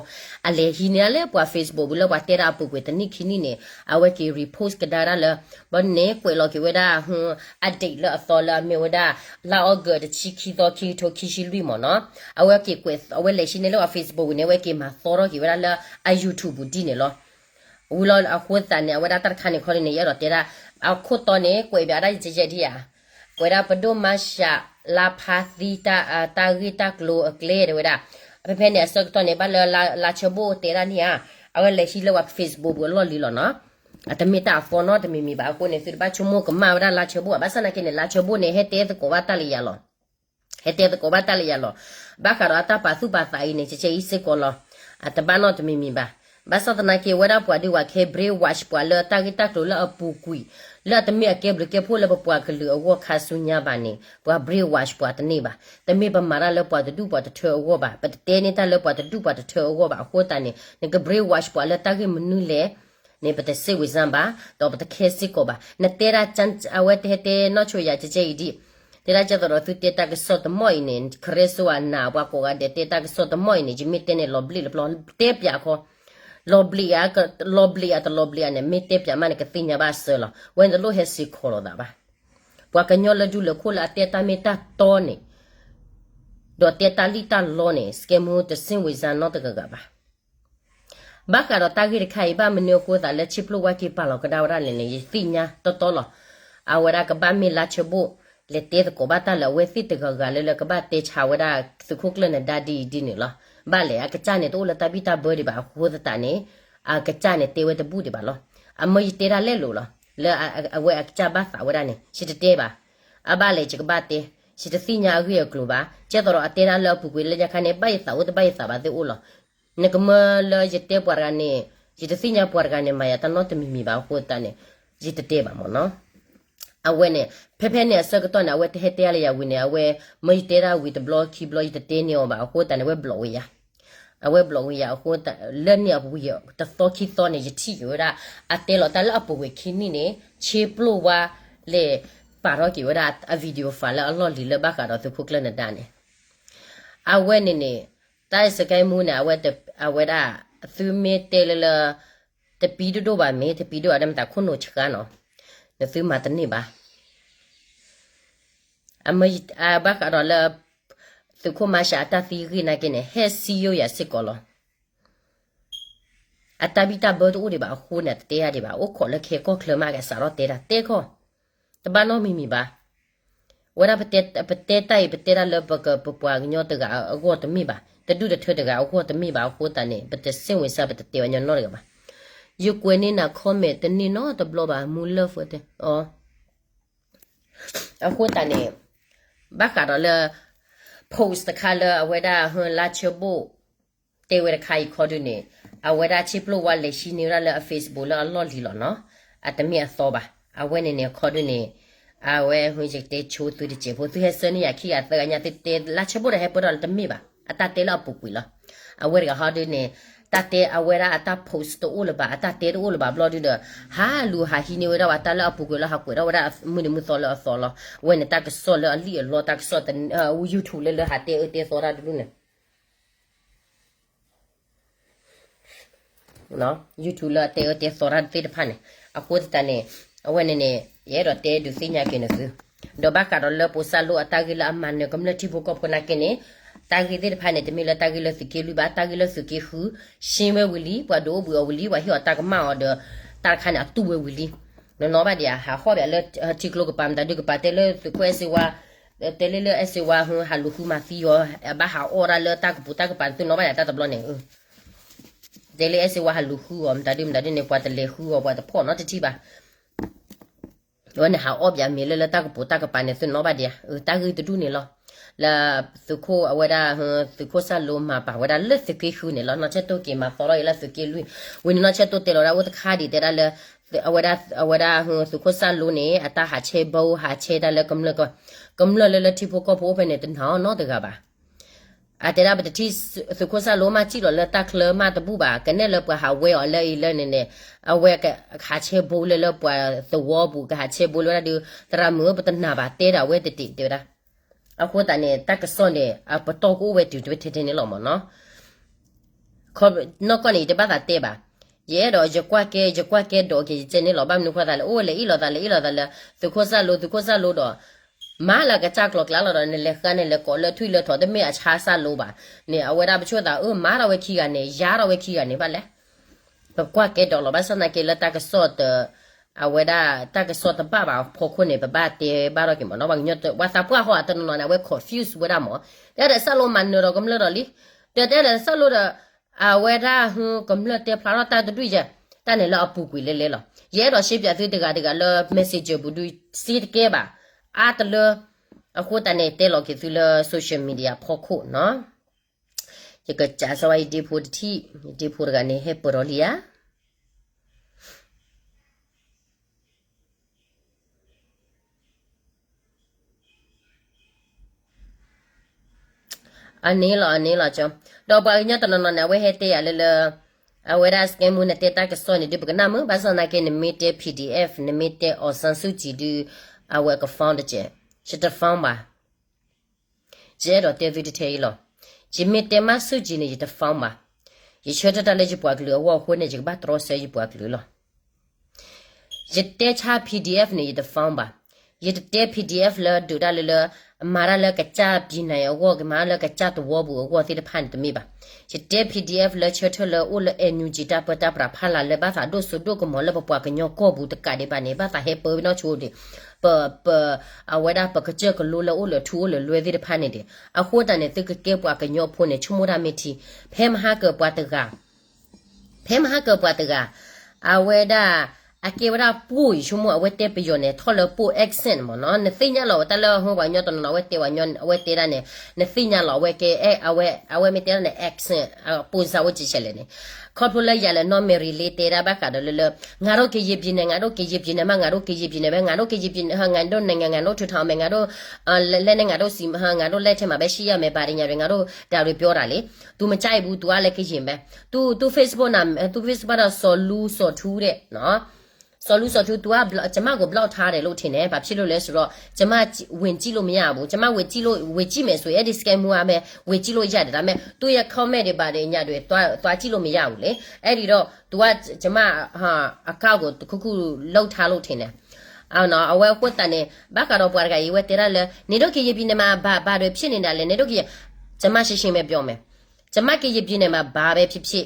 အလဲၤဟံးန့ၢ်လၢပှၤ Facebook ပူၤလၢပှၤတဲဒၣ်အပူၤကွံာ်တနံၣ်ခံနံၣ်န့ၣ် အဝဲက့ၤ repost ကဒါဒၣ်လၢ ဘၣ်န့ၣ်ကွဲးလီၤက့ၤဝဲဒၣ် update လၢအသီလၢအမ့ၢ်ဝဲဒၣ် လါ August တဆံခံသီ ခံကထိခံဆံလွံၢ်မ့ၢ်နီၤ, အဝဲက့ၤကွဲး အဝဲလဲၤဟံးန့ၢ်လၢပှၤ Facebook ပူၤန့ၣ် အဝဲက့ၤမၤသီထီၣ်က့ၤဝဲဒၣ်လၢအ YouTube ပူၤဒ်န့ၣ်လီၤ. ဝံၤလီၤအဃိသတးန့ၣ် အဝဲဒၣ်တၢ်တခါန့ၣ်ခီဒ်န့ၣ် ယအဲၣ်ဒိးတဲဒၣ် အခိၣ်တီန့ၣ် ကွဲးဘၣ်ဒၣ်ယကယဲၢ်ဒံးဧါ, ကွဲးဒၣ်ပဒိၣ်မါရှး လါဖါသံ တၢ်ဂ့ၢ်တၢ်ကျိၤအကျဲတဲဝဲဒၣ်, ဖဲဖဲန့ၣ်အဆၢကတီၢ်န့ၣ် ဘၣ်လၢလါဆၢဘိၣ်တဲဒၣ်န့ၣ်ဧါ, အဝဲလဲၤဟံးလၢပှၤ Facebook ပူၤအလီၢ်လံၤလီၤနီၤ, အတမ့ၢ်တၢ်အသီနီတမံၤမံၤဘၣ်. အဃိန့ၣ် သုတဘၣ်ဆိကမိၣ်ကမၣ်ဝဲဒၣ်လါဆၢဘိၣ်ဘၣ်, ဘၣ်ဆၣ်သနာ်က့န့ၣ် လါဆၢဘိၣ်န့ၣ် ဟဲတဲသကိးဘၣ်တၢ်လၢယၤလီၤ ဟဲတဲသကိးဘၣ်တၢ်လၢယၤလီၤ. ဘၣ်ဃးဒီးအတၢ်ပာ်သူၣ်ပာ်သးအံၤန့ၣ် ကကဲအံၤစ့ၢ်ကီးလီၤ. အတဘၣ်နီတမံၤမံၤဘၣ်. ဘၣ်ဆၣ်သနာ်က့ အဝဲဒၣ်ပှၤဒုးဝဲခဲ brainwash ပှၤလၢတၢ်ဂ့ၢ်တၢ်ကျိၤလၢအပူၤကွံာ် လၢအတမ့ၢ်အကဲဘျုးကဲဖှိၣ်လၢပပှၤကလုာ်အဂီၢ်ခါဆူညါဘၣ်န့ၣ် ပှၤ brainwash ပှၤတန့ၢ်ဘၣ်. တမ့ၢ်ပမၤတၢ်လၢပှၤတဒူၣ်ပှၤတထၢအဂီၢ်ဘၣ်, ပတတဲန့ၢ်တၢ်လၢပှၤတဒူၣ်ပှၤတထၢအဂီၢ်ဘၣ်. အဃိသတးန့ၣ် နက brainwash ပှၤလၢတၢ်ဂ့ၢ်မနုၤလဲၣ် န့ၣ် ပတစိတ်ဝင်စားဘၣ်, ဒီးပတခဲစ့ၢ်ကီးဘၣ်. နတဲဒၣ် အဝဲတဟဲတဲနီၢ်ဆိယၤကကဲအံၤဒံး, တဲဒၣ်ကဲသိးဒီးသုတဲတၢ်ကစီၣ်တမီၢ်အံၤန့ၣ် ခရ့စိအနၢ်ပှၤကိးဂၤဒဲးတဲတၢ်ကစီၣ်တမီၢ်အံၤန့ၣ် ယမ့ၢ်တဲန့ၣ်လီၤဘျံးလီၤပျီ တဲပၠးခီ, လီၤဘျံးဧါ, လီၤဘျံးဧါတလီၤဘျံးဧါန့ၣ် မ့ၢ်တဲပၠးမးန့ၣ် ကသ့ၣ်ညါဘၣ်အစၢလီၤ. ဝဲန့ၣ်တလိၣ်ဟဲစ့ၢ်ကီးလိာ်သးဘၣ်. ပှၤကညီလၢဒူလၢၢ်ခိၣ်လၢအတဲတၢ်မ့ၢ်တၢ်တီန့ၣ် ဒီးတဲတၢ်လံၣ်တၢ်လီန့ၣ် စကဲမူတစိတ်ဝင်စားနီတဂၤဂၤဘၣ်. ဘၣ်ဃးဒီးတၢ်ဂ့ၢ်တခါအံၤ ဘၣ်မနုၤအဃိသးလၢဆ့ပျိၢ်ဝါက့ၤပာ်လီၤကဒါဝဲဒၣ်လဲၣ်န့ၣ် ယသ့ၣ်ညါတီတီလီၤ. အဝဲဒၣ်ကဘၣ်မ့ၢ်လါဆၢဘိၣ် လဲၤတဲသကိးဘၣ်တၢ်လၢအဝဲသ့ၣ်တဂၤဂၤလၢလၢကဘၣ်တဲဆါဝဲဒၣ်သုးခိၣ်ကျၢၢ်နဒါဒ်အံၤဒ်န့ၣ်လီၤ. ဘၣ်လဲၣ် အကစၢ်န့ၣ် တအိၣ်လၢတၢ်ဘံၣ်တၢ်ဘၢဒံးဘၣ်အဃိသတးန့ၣ် အကစၢ်န့ၣ်တဲဝဲတဘူၣ်ဒံးဘၣ်လီၤ. အမၢယတဲဒၣ်လဲၣ်လိၤလီၤ. လၢအဝဲအကစၢ်ဘၣ်သးဝဲဒၣ်န့ၣ် ယတတဲဘၣ်. အဘၣ်လဲၣ် ယကဘၣ်တဲ, ယတသ့ၣ်ညါအဂ့ၢ်အကျိၤဘၣ်. ကဲသိးဒီးအတဲဒၣ်လၢအပူၤကွံာ်လၢညါခါန့ၣ် ဘၣ်ယသးအိၣ်တဘၣ်ယသးဘၣ်သ့ၣ်အိၣ်လီၤ. နကမၢလၢယတဲပှၤတဂၤန့ၣ် ယတသ့ၣ်ညါပှၤတဂၤန့ၣ် မၤယၤတၢ်နီတမံၤမံၤဘၣ်အဃိသတးန့ၣ် ယတတဲဘၣ်မ့ၢ်နီၤ. အဝဲန့ၣ် ဖဲဖဲန့ၣ်အဆၢကတီၢ်န့ၣ် အဝဲတဟဲတဲလၢယၤဝံၤန့ၣ် အဝဲ မၢယတဲဒၣ်ဝံၤတဘျီခံဘျီ ယတတဲန့ၢ်အီၤဘၣ်အဃိသတးန့ၣ် အဝဲဘျီးဝဲယၤ အဝဲဘျီးဝဲယၤအဃိသတး လၢန့ၣ်အပူၤကွံာ်တသီခံသီန့ၣ် ယထံၣ်က့ၤဝဲဒၣ် အတဲလီၤတၢ်လၢအပူၤကွံာ်ခံနံၣ်န့ၣ် ဆ့ပျိၢ်ဝါလဲၤပာ်ထီၣ်က့ၤဝဲဒၣ်အ video file လၢအလီၢ်လံၤလၢဘၣ်ဃးဒီးသုးခိၣ်ကျၢၢ်နဒါန့ၣ် အဝဲန့ၣ်န့ၣ် တၢ်စကဲမူန့ၣ် အဝဲ အဝဲဒၣ် သုမ့ၢ်တဲလၢလၢ တပံဒိၣ်ဒိၣ်ဘၣ်မ့ၢ် တပံဒိၣ်ဘၣ်ဒီးမတၤခိၣ်နူာ်ဆှါနီၤ နသုမၤတန့ၢ်ဘၣ်. အမ့ၢ် ဘၣ်ဃးဒီးလၢ သုးခိၣ်မါရှးအတၢ်သံဂ့ၢ်နာ်က့န့ၣ် ဟဲစံယိၣ်ယၤစ့ၢ်ကီးလီၤ. အတၢ်ဘံၣ်တၢ်ဘၢတအိၣ်ဒံးဘၣ်အဃိန့ၣ် တတဲယၤဒံးဘၣ် အိၣ်ခိးလၢခဲကီၢ်ချၢမးကစးထီၣ်တဲတၢ်တဲခီ တဘၣ်နီတမံၤမံၤဘၣ်. ဝဲဒၣ်ပတဲတၢ်အံၤ ပတဲဒၣ်လၢပက ပပှၤကညီတဂၤအဂီၢ်တမ့ၢ်ဘၣ်, တဒူၣ်တထၢတဂၤအဂီၢ်တမ့ၢ်ဘၣ်အဃိသတးန့ၣ် ပတစိတ်ဝင်စား ပတတဲဝဲညီနီတဂၤဘၣ်. ယကွဲးန့ၢ်နၤ comment တန့ၢ်နီတဘျီဘၣ် မူလၢၢ်ဖဲတဲအီၤ အဃိသတးန့ၣ် ဘၣ်ဃးဒီးလၢ post တခါလၢအဝဲဒၣ်ဟၢလါဆၢဘိၣ် တဲဝဲတခါအံၤခီဒုန့ၣ် အဝဲဒၣ်ဆ့ပျိၢ်ဝါလဲၤဟံးန့ၢ်ဝဲဒၣ်လၢအ Facebook လၢအလီၢ်လံၤလီၤနီၤ, အတမ့ၢ်အသီဘၣ်. အဝဲန့ၣ်န့ၣ်အခီဒုန့ၣ် အဝဲဟဲယတဲဆိသုတစဲးဖိ သုဟဲဆှၢန့ၢ်ယၤခံဂၤသၢဂၤညါ သုတဲလါဆၢဘိၣ်ဒီးဟဲပၢၢ်ထီၣ်လၢတမ့ၢ်ဘၣ်, အတၢ်တဲလၢအပူၤကွံာ်လီၤ. အဝဲတဂၤဟီဒုန့ၣ် တၢ်တဲအဝဲဒၣ်အတၢ် post တအိၣ်လၢၤဘၣ်, အတၢ်တဲတအိၣ်လၢၤဘၣ်ဘျီဒုဒီး ဟးလူၤဟးဟံးန့ၢ်ဝဲဒၣ်ဝဲတၢ်လၢအပူၤကွံာ်လၢ ဟးကွဲးထီၣ်ဝဲဒၣ်မုၢ်နံၤမုၢ်သီလၢအသီလီၤ. အဝဲန့ၣ်တၢ်ကစီၣ်လၢအလံၣ်အလီ တၢ်ကစီၣ် YouTube လၢလၢဟးတဲအၢတဲသီတၢ်တဒူၣ်န့ၣ် YouTube လၢအတဲအၢတဲသီတၢ်သ့ၣ်တဖၣ်န့ၣ် အဃိသတးန့ၣ် အဝဲန့ၣ်န့ၣ် ယအဲၣ်ဒိးတဲဒုးသ့ၣ်ညါက့ၤနသု ဒီးဘၣ်ဃးဒီးလၢပိစၢ်လိအတၢ်ဂ့ၢ်လၢအမၤနၢၤကမျၢၢ်ထံဖိကီၢ်ဖိနာ်က့န့ၣ် တၢ်ဂ့ၢ်သ့ၣ်တဖၣ်န့ၣ် တမ့ၢ်လၢတၢ်ဂ့ၢ်လၢသုးက့လွံၢ်ဘၣ်, တၢ်ဂ့ၢ်လၢသုးက့ဃု ရှင်းဝဲဝံၤလံ, ပှၤဒုးအိၣ်ဘှံးအီၤဝံၤလံ, ပှၤဟ့ၣ်အီၤတၢ်ကမၣ်အီၤဒီး တၢ်တခါန့ၣ် အတူၢ်ဝဲဝံၤလံ. နနီၣ်ဘၣ်ဒံးဧါ, ဟးဟီၣ်ဘၣ်လၢထံကျိကပၤ မတၤဒုးကပၤ တဲလၢသုးခိၣ်အဲၣ်စ့ဝါ တဲလၢလၢအဲၣ်စ့ဝါ ဟးလူၤဃုမၤသံအီၤ ဘၣ်ဟးအီၣ်ဒၣ်လၢတၢ်ကပူၤတၢ်ကပၤ နသုနီၣ်ဘၣ်ဒံးတၢ်တဘျီန့ၣ် တဲလၢအဲၣ်စ့ဝါဟးလူၤဃုအီၤ မတၤဒုးမတၤဒုးန့ၣ် ပှၤတလဲၤဃုအီၤ ပှၤတဖီၣ်နီတထံၣ်ဘၣ်. အဝဲန့ၣ်ဟးအီၣ်ဘၣ်မ့ၤလၢလၢတၢ်ကပူၤတၢ်ကပၤန့ၣ် သုနီၣ်ဘၣ်ဒံးဧါ, တၢ်ဂ့ၢ်တဒူၣ်န့ၣ်လီၤ. လၢသုးခိၣ်အဝဲဒၣ် သုးခိၣ်စၢ်လိမၤပာ်ဝဲဒၣ်လၢသုးက့ဃုန့ၣ်လီၤ. နီၢ်ဆၢၣ်တိၢ်က့ၤမၤသီထီၣ်အံၤလၢသုးက့လွံၢ် ဝံၤန့ၣ် နီၢ်ဆၢၣ်တိၢ်တဲလီၤဒၣ်အိၣ်တခါဒံး တဲဒၣ်လၢ အဝဲဒၣ် အဝဲဒၣ် သုးခိၣ်စၣ်လိန့ၣ် အတၢ်ဟးဆဲဘိ ဟးဆဲတၢ်လၢကမျၢၢ် ကမျၢၢ်လၢလၢထံဖိကီၢ်ဖိအိၣ်ဖဲန့ၣ် တနာ်အီၤနီတဂၤဘၣ်. အတဲဒၣ်ပတထံၣ်သုးခိၣ်စၣ်လိမးစံၣ်လီၤလၢတၢ်ချၢမးတဘူၣ်ဘၣ်, ကနဲၣ်လၢပှၤဟးဝဲအီၤလၢအံၤလၢန့ၣ်န့ၣ်, အဝဲကဟးဆဲဘိလၢလၢပှၤသဝီပူၤ ကဟးဆဲဘိလၢဝဲဒၣ်ဒုး သရၣ်မုၣ်ဧၢ ပတနာ်ဘၣ် တဲဒၣ်ဝဲတတ့ၢ်တဲဝဲဒၣ်. အဃိသတးန့ၣ် တၢ်ကစီၣ်န့ၣ် အပတီၢ်ကအိၣ်ဝဲတုၤတဝဲထဲထဲန့ၣ်လီၤမ့ၢ်နီၤ. နီၢ်ကီၢ်န့ၣ် ယတဘၣ်သးတဲဘၣ်. ယအဲၣ်ဒိး ယကွၢ်ကဲ ယကွၢ်ကဲဒီးက့ၤယကဲန့ၣ်လီၤ. ဘၣ်မနုၤဃိသးလဲၣ် အိၣ်ဝဲလဲၤအ့ၣ်လိာ်သး လဲၤအ့ၣ်လိာ်သးလၢ သုးခိၣ်စၣ်လိ သုးခိၣ်စၣ်လိဒီး မၤလၢကစၢ်ကျီၤကျါလီၤဒီး နလဲၤဃါန့ၣ် လဲၤကိးလၢထွံၣ်လၢထီ တမ့ၢ်အဆါစၢ်လိဘၣ်န့ၣ် အဝဲဒၣ်ပဆိသး အၢ မၤထီၣ်ဝဲခံဂၤန့ၣ် ယၤထီၣ်ဝဲခံဂၤန့ၣ်ဘၣ်လဲၣ်. ပကွၢ်ကဲဒီးလီၤ ဘၣ်ဆၣ်သနာ်က့လၢတၢ်ကစီၣ်တ အဝဲဒၣ်တၢ်ကစီၣ်တဘၣ်ဘၣ်အဖီခိၣ်န့ၣ် ပဘၣ်တဲဘၣ်ထီၣ်က့ၤမ့ၢ်နီၤ. ပှၤကညီ ပှၤသးပှၢ်ဃီအတနီၤနီၤန့ၣ် အဝဲ confuse ဝဲဒၣ်မ့ၢ် တဲဒီးစၣ်လိမၤနၢၤဒီးကမျၢၢ်ဒီးလံ, တဲတဲဒီးစၣ်လိဒီး အဝဲဒၣ် ကမျၢၢ်တဲဖျါထီၣ်တၢ်တဒူၣ်ယဲၢ် တၢ်န့ၣ်လၢအပူၤကွံာ်လဲလဲလီၤ. ယအဲၣ်ဒိးရှဲပၠးသုတဂၤတဂၤလၢ messenger ပူၤဒုး စ့တကဲဘၣ် အါတလၢ အဃိသတးန့ၣ် တဲလီၤက့ၤသုလၢ social media ဖီခိၣ်နီၤ. ယကစးစၢ်ဝဲယဒ့ဖိတထံၣ်, ယဒ့ဖိတဂၤန့ၣ် ဟဲပၢၢ်ထီၣ်လံဧါ. အန့ၣ်လီၤ အန့ၣ်လီၤကၠီ, ဒီးပှၤကညီတနီၤနီၤန့ၣ် အဝဲဟဲတဲယၤလၢလၢ အဝဲဒၣ် scammer န့ၣ်တဲတၢ်ကစီၣ်န့ၣ် ဒုးပကနၣ်မုာ် ဘၣ်ဆၣ်သနာ်က့ နမ့ၢ်တဲ PDF နမ့ၢ်တဲ အောင်ဆန်းစုကြည် ဒုး အဝဲက follow တကဲး, ယတ follow ဘၣ်. ယအဲၣ်ဒိးတဲသုတထဲအံၤလီၤ. ယမ့ၢ်တဲမးစုကြည် န့ၣ် ယတ follow ဘၣ်. ယဆၢထၢၣ်တၢ်လၢယပှၤကလုာ်အဂီၢ်အဃိန့ၣ် ယကဘၣ်တြီဆၢယပှၤကလုာ်လီၤ. ယတဲဆါ PDF န့ၣ် ယတ follow ဘၣ်. ယတတဲ PDF လၢဒုးတၢ်လၢလၢ မၤတၢ်လၢကစၢ်ပံၤနၤအဂီၢ် ကမၤတၢ်လၢကစၢ်သဝီပူၤအဂီၢ်သ့ၣ်တဖၣ်န့ၣ်တမ့ၢ်ဘၣ်. ယတဲ PDF လၢဆၢထၢၣ်လၢအိၣ်လၢ NUG တၢ်ပၢတၢ်ပြးဖီလာ်လၢ ဘၣ်သးဒိၣ်စိဒိၣ်ကမီၤလၢပပှၤကညီကီၢ်ပူၤတကးဒံးဘၣ်န့ၣ် ဘၣ်သးဟဲပၢဝဲနီၢ်ဆိဒံး ပ ပ အဝဲဒၣ်ပကစၢၢ်ကလိလၢအိၣ်လၢထူအိၣ်လၢလွဲသ့ၣ်တဖၣ်န့ၣ်ဒီး အဃိသတးန့ၣ် သုကကဲပှၤကညီဖိန့ၣ် ဆိကမိၣ်တၢ်မ့ၢ်ထံ, ဖဲမဟါကၢၤပှၤတဂၤ ဖဲမဟါကၢၤပှၤတဂၤ အဝဲဒၣ် အကဲဝဲဒၣ်ပိၢ် ယဆိကမိၣ် အဝဲတဲပယီၤန့ၣ် ထီၣ်လၢပိၢ် accent မ့ၢ်နီၤ. နသ့ၣ်ညါလီၤဝဲတၢ်လၢအဟၢပှၤကညီတနီၤနီၤ အဝဲတဲပှၤကညီ အဝဲတဲဒၣ်န့ၣ် နသ့ၣ်ညါလီၤ အဝဲကဲ အဝဲ အဝဲမ့ၢ်တဲဒၣ်န့ၣ် accent ပိၢ်စၢ်ဝဲကဲဆဲးလဲၣ်န့ၣ်. ခီဖျိလၢယၤလဲၤနီၢ် Mary လ့တဲဒၣ်ဘၣ်ဃးဒီးလၢလၢ ငါတို့ကရင်ပြည်နယ် ငါတို့ကရင်ပြည်နယ် မး ငါတို့ကရင်ပြည်နယ် မး ငါတို့ကရင်ပြည်နယ် ငါတို့နိုင်ငံ ငါတို့ထူထောင်မယ် ငါတို့ လက်နက် ငါတို့ စီမံ ငါတို့လက်ထဲမှာပဲရှိရမယ် ဘာညာတွေ ငါတို့ဒါတွေပြောတာလေ သူမကြိုက်ဘူး သူက လည်းကရင်ပဲ သူ သူ Facebook နာ သူ Facebook တော့ စော်လူစော်ထူးတဲ့နော် စော်လူစော်ထူး သူက ကျွန်မကို block ထားတယ်လို့ထင်တယ် ဘာဖြစ်လို့လဲဆိုတော့ ကျွန်မ ဝင်ကြည့်လို့မရဘူး ကျွန်မ ဝင်ကြည့်လို့ ဝင်ကြည့်မယ်ဆိုရင် အဲ့ဒီ scam မှုကပဲ ဝင်ကြည့်လို့ရတယ် ဒါပေမဲ့ သူ့ရဲ့ comment တွေဘာတွေညာတွေ သွား သွားကြည့်လို့မရဘူးလေ အဲ့ဒီတော့ သူက ကျွန်မ ဟာ account ကို တစ်ခုခု လုပ်ထားလို့ထင်တယ် အော်နော် အဝဲအဃိသတးန့ၣ် ဘၣ်ဃးဒီးပှၤတဂၤအံၤ အဝဲတဲဒၣ်လၢ နေတို့ကရင်ပြည်နယ်မှာ ဘာ ဘာတွေဖြစ်နေတာလဲ နေတို့ကရင် ကျွန်မ ရှင်းရှင်းပဲပြောမယ် ကျွန်မ ကရင်ပြည်နယ်မှာ ဘာပဲဖြစ်ဖြစ်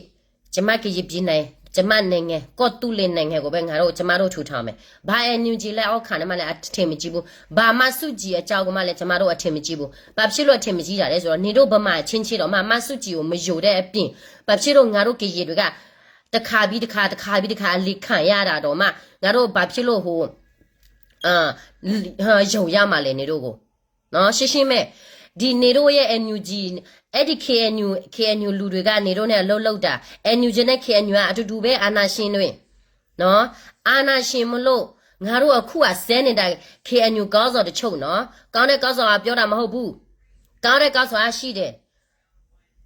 ကျွန်မ ကရင်ပြည်နယ် ကျွန်မ နိုင်ငံ ကော့သူလ့ၤနိုင်ငံကိုပဲ ငါတို့ ကျွန်မတို့ ထူထောင်မယ် ဘာ NUG လက်အောက်ခံနဲ့မှလည်း အထင်မကြီးဘူး ဘာမှ စုကြည် အကြောင်းကိုမှလည်း ကျွန်မတို့ အထင်မကြီးဘူး ဘာဖြစ်လို့ အထင်မကြီးတာလဲဆိုတော့ နေတို့ ဗမာ ချင်းချင်းတော့မှ မှ စုကြည် ကို မယုံတဲ့အပြင် ဘာဖြစ်လို့ ငါတို့ ကရင်တွေက တစ်ခါပြီးတစ်ခါ တစ်ခါပြီးတစ်ခါ အလီခံရတာတော့မှ ငါတို့ ဘာဖြစ်လို့ ဟို အာ ယုံရမှာလဲ နေတို့ကို နော် ရှင်းရှင်းပဲ ဒီ နေတို့ရဲ့ NUG အဲ့ဒီ KNU KNU လူတွေက နေတို့နဲ့ အလုပ်လုပ်တာ NUG နဲ့ KNU က အတူတူပဲ အာဏာရှင်တွေ နော် အာဏာရှင်မလို့ ငါတို့ အခု အစဲနေတာ KNU ခေါင်းဆောင်တချို့နော် ကောင်းတဲ့ ခေါင်းဆောင်က ပြောတာမဟုတ်ဘူး ကောင်းတဲ့ ခေါင်းဆောင်က ရှိတယ်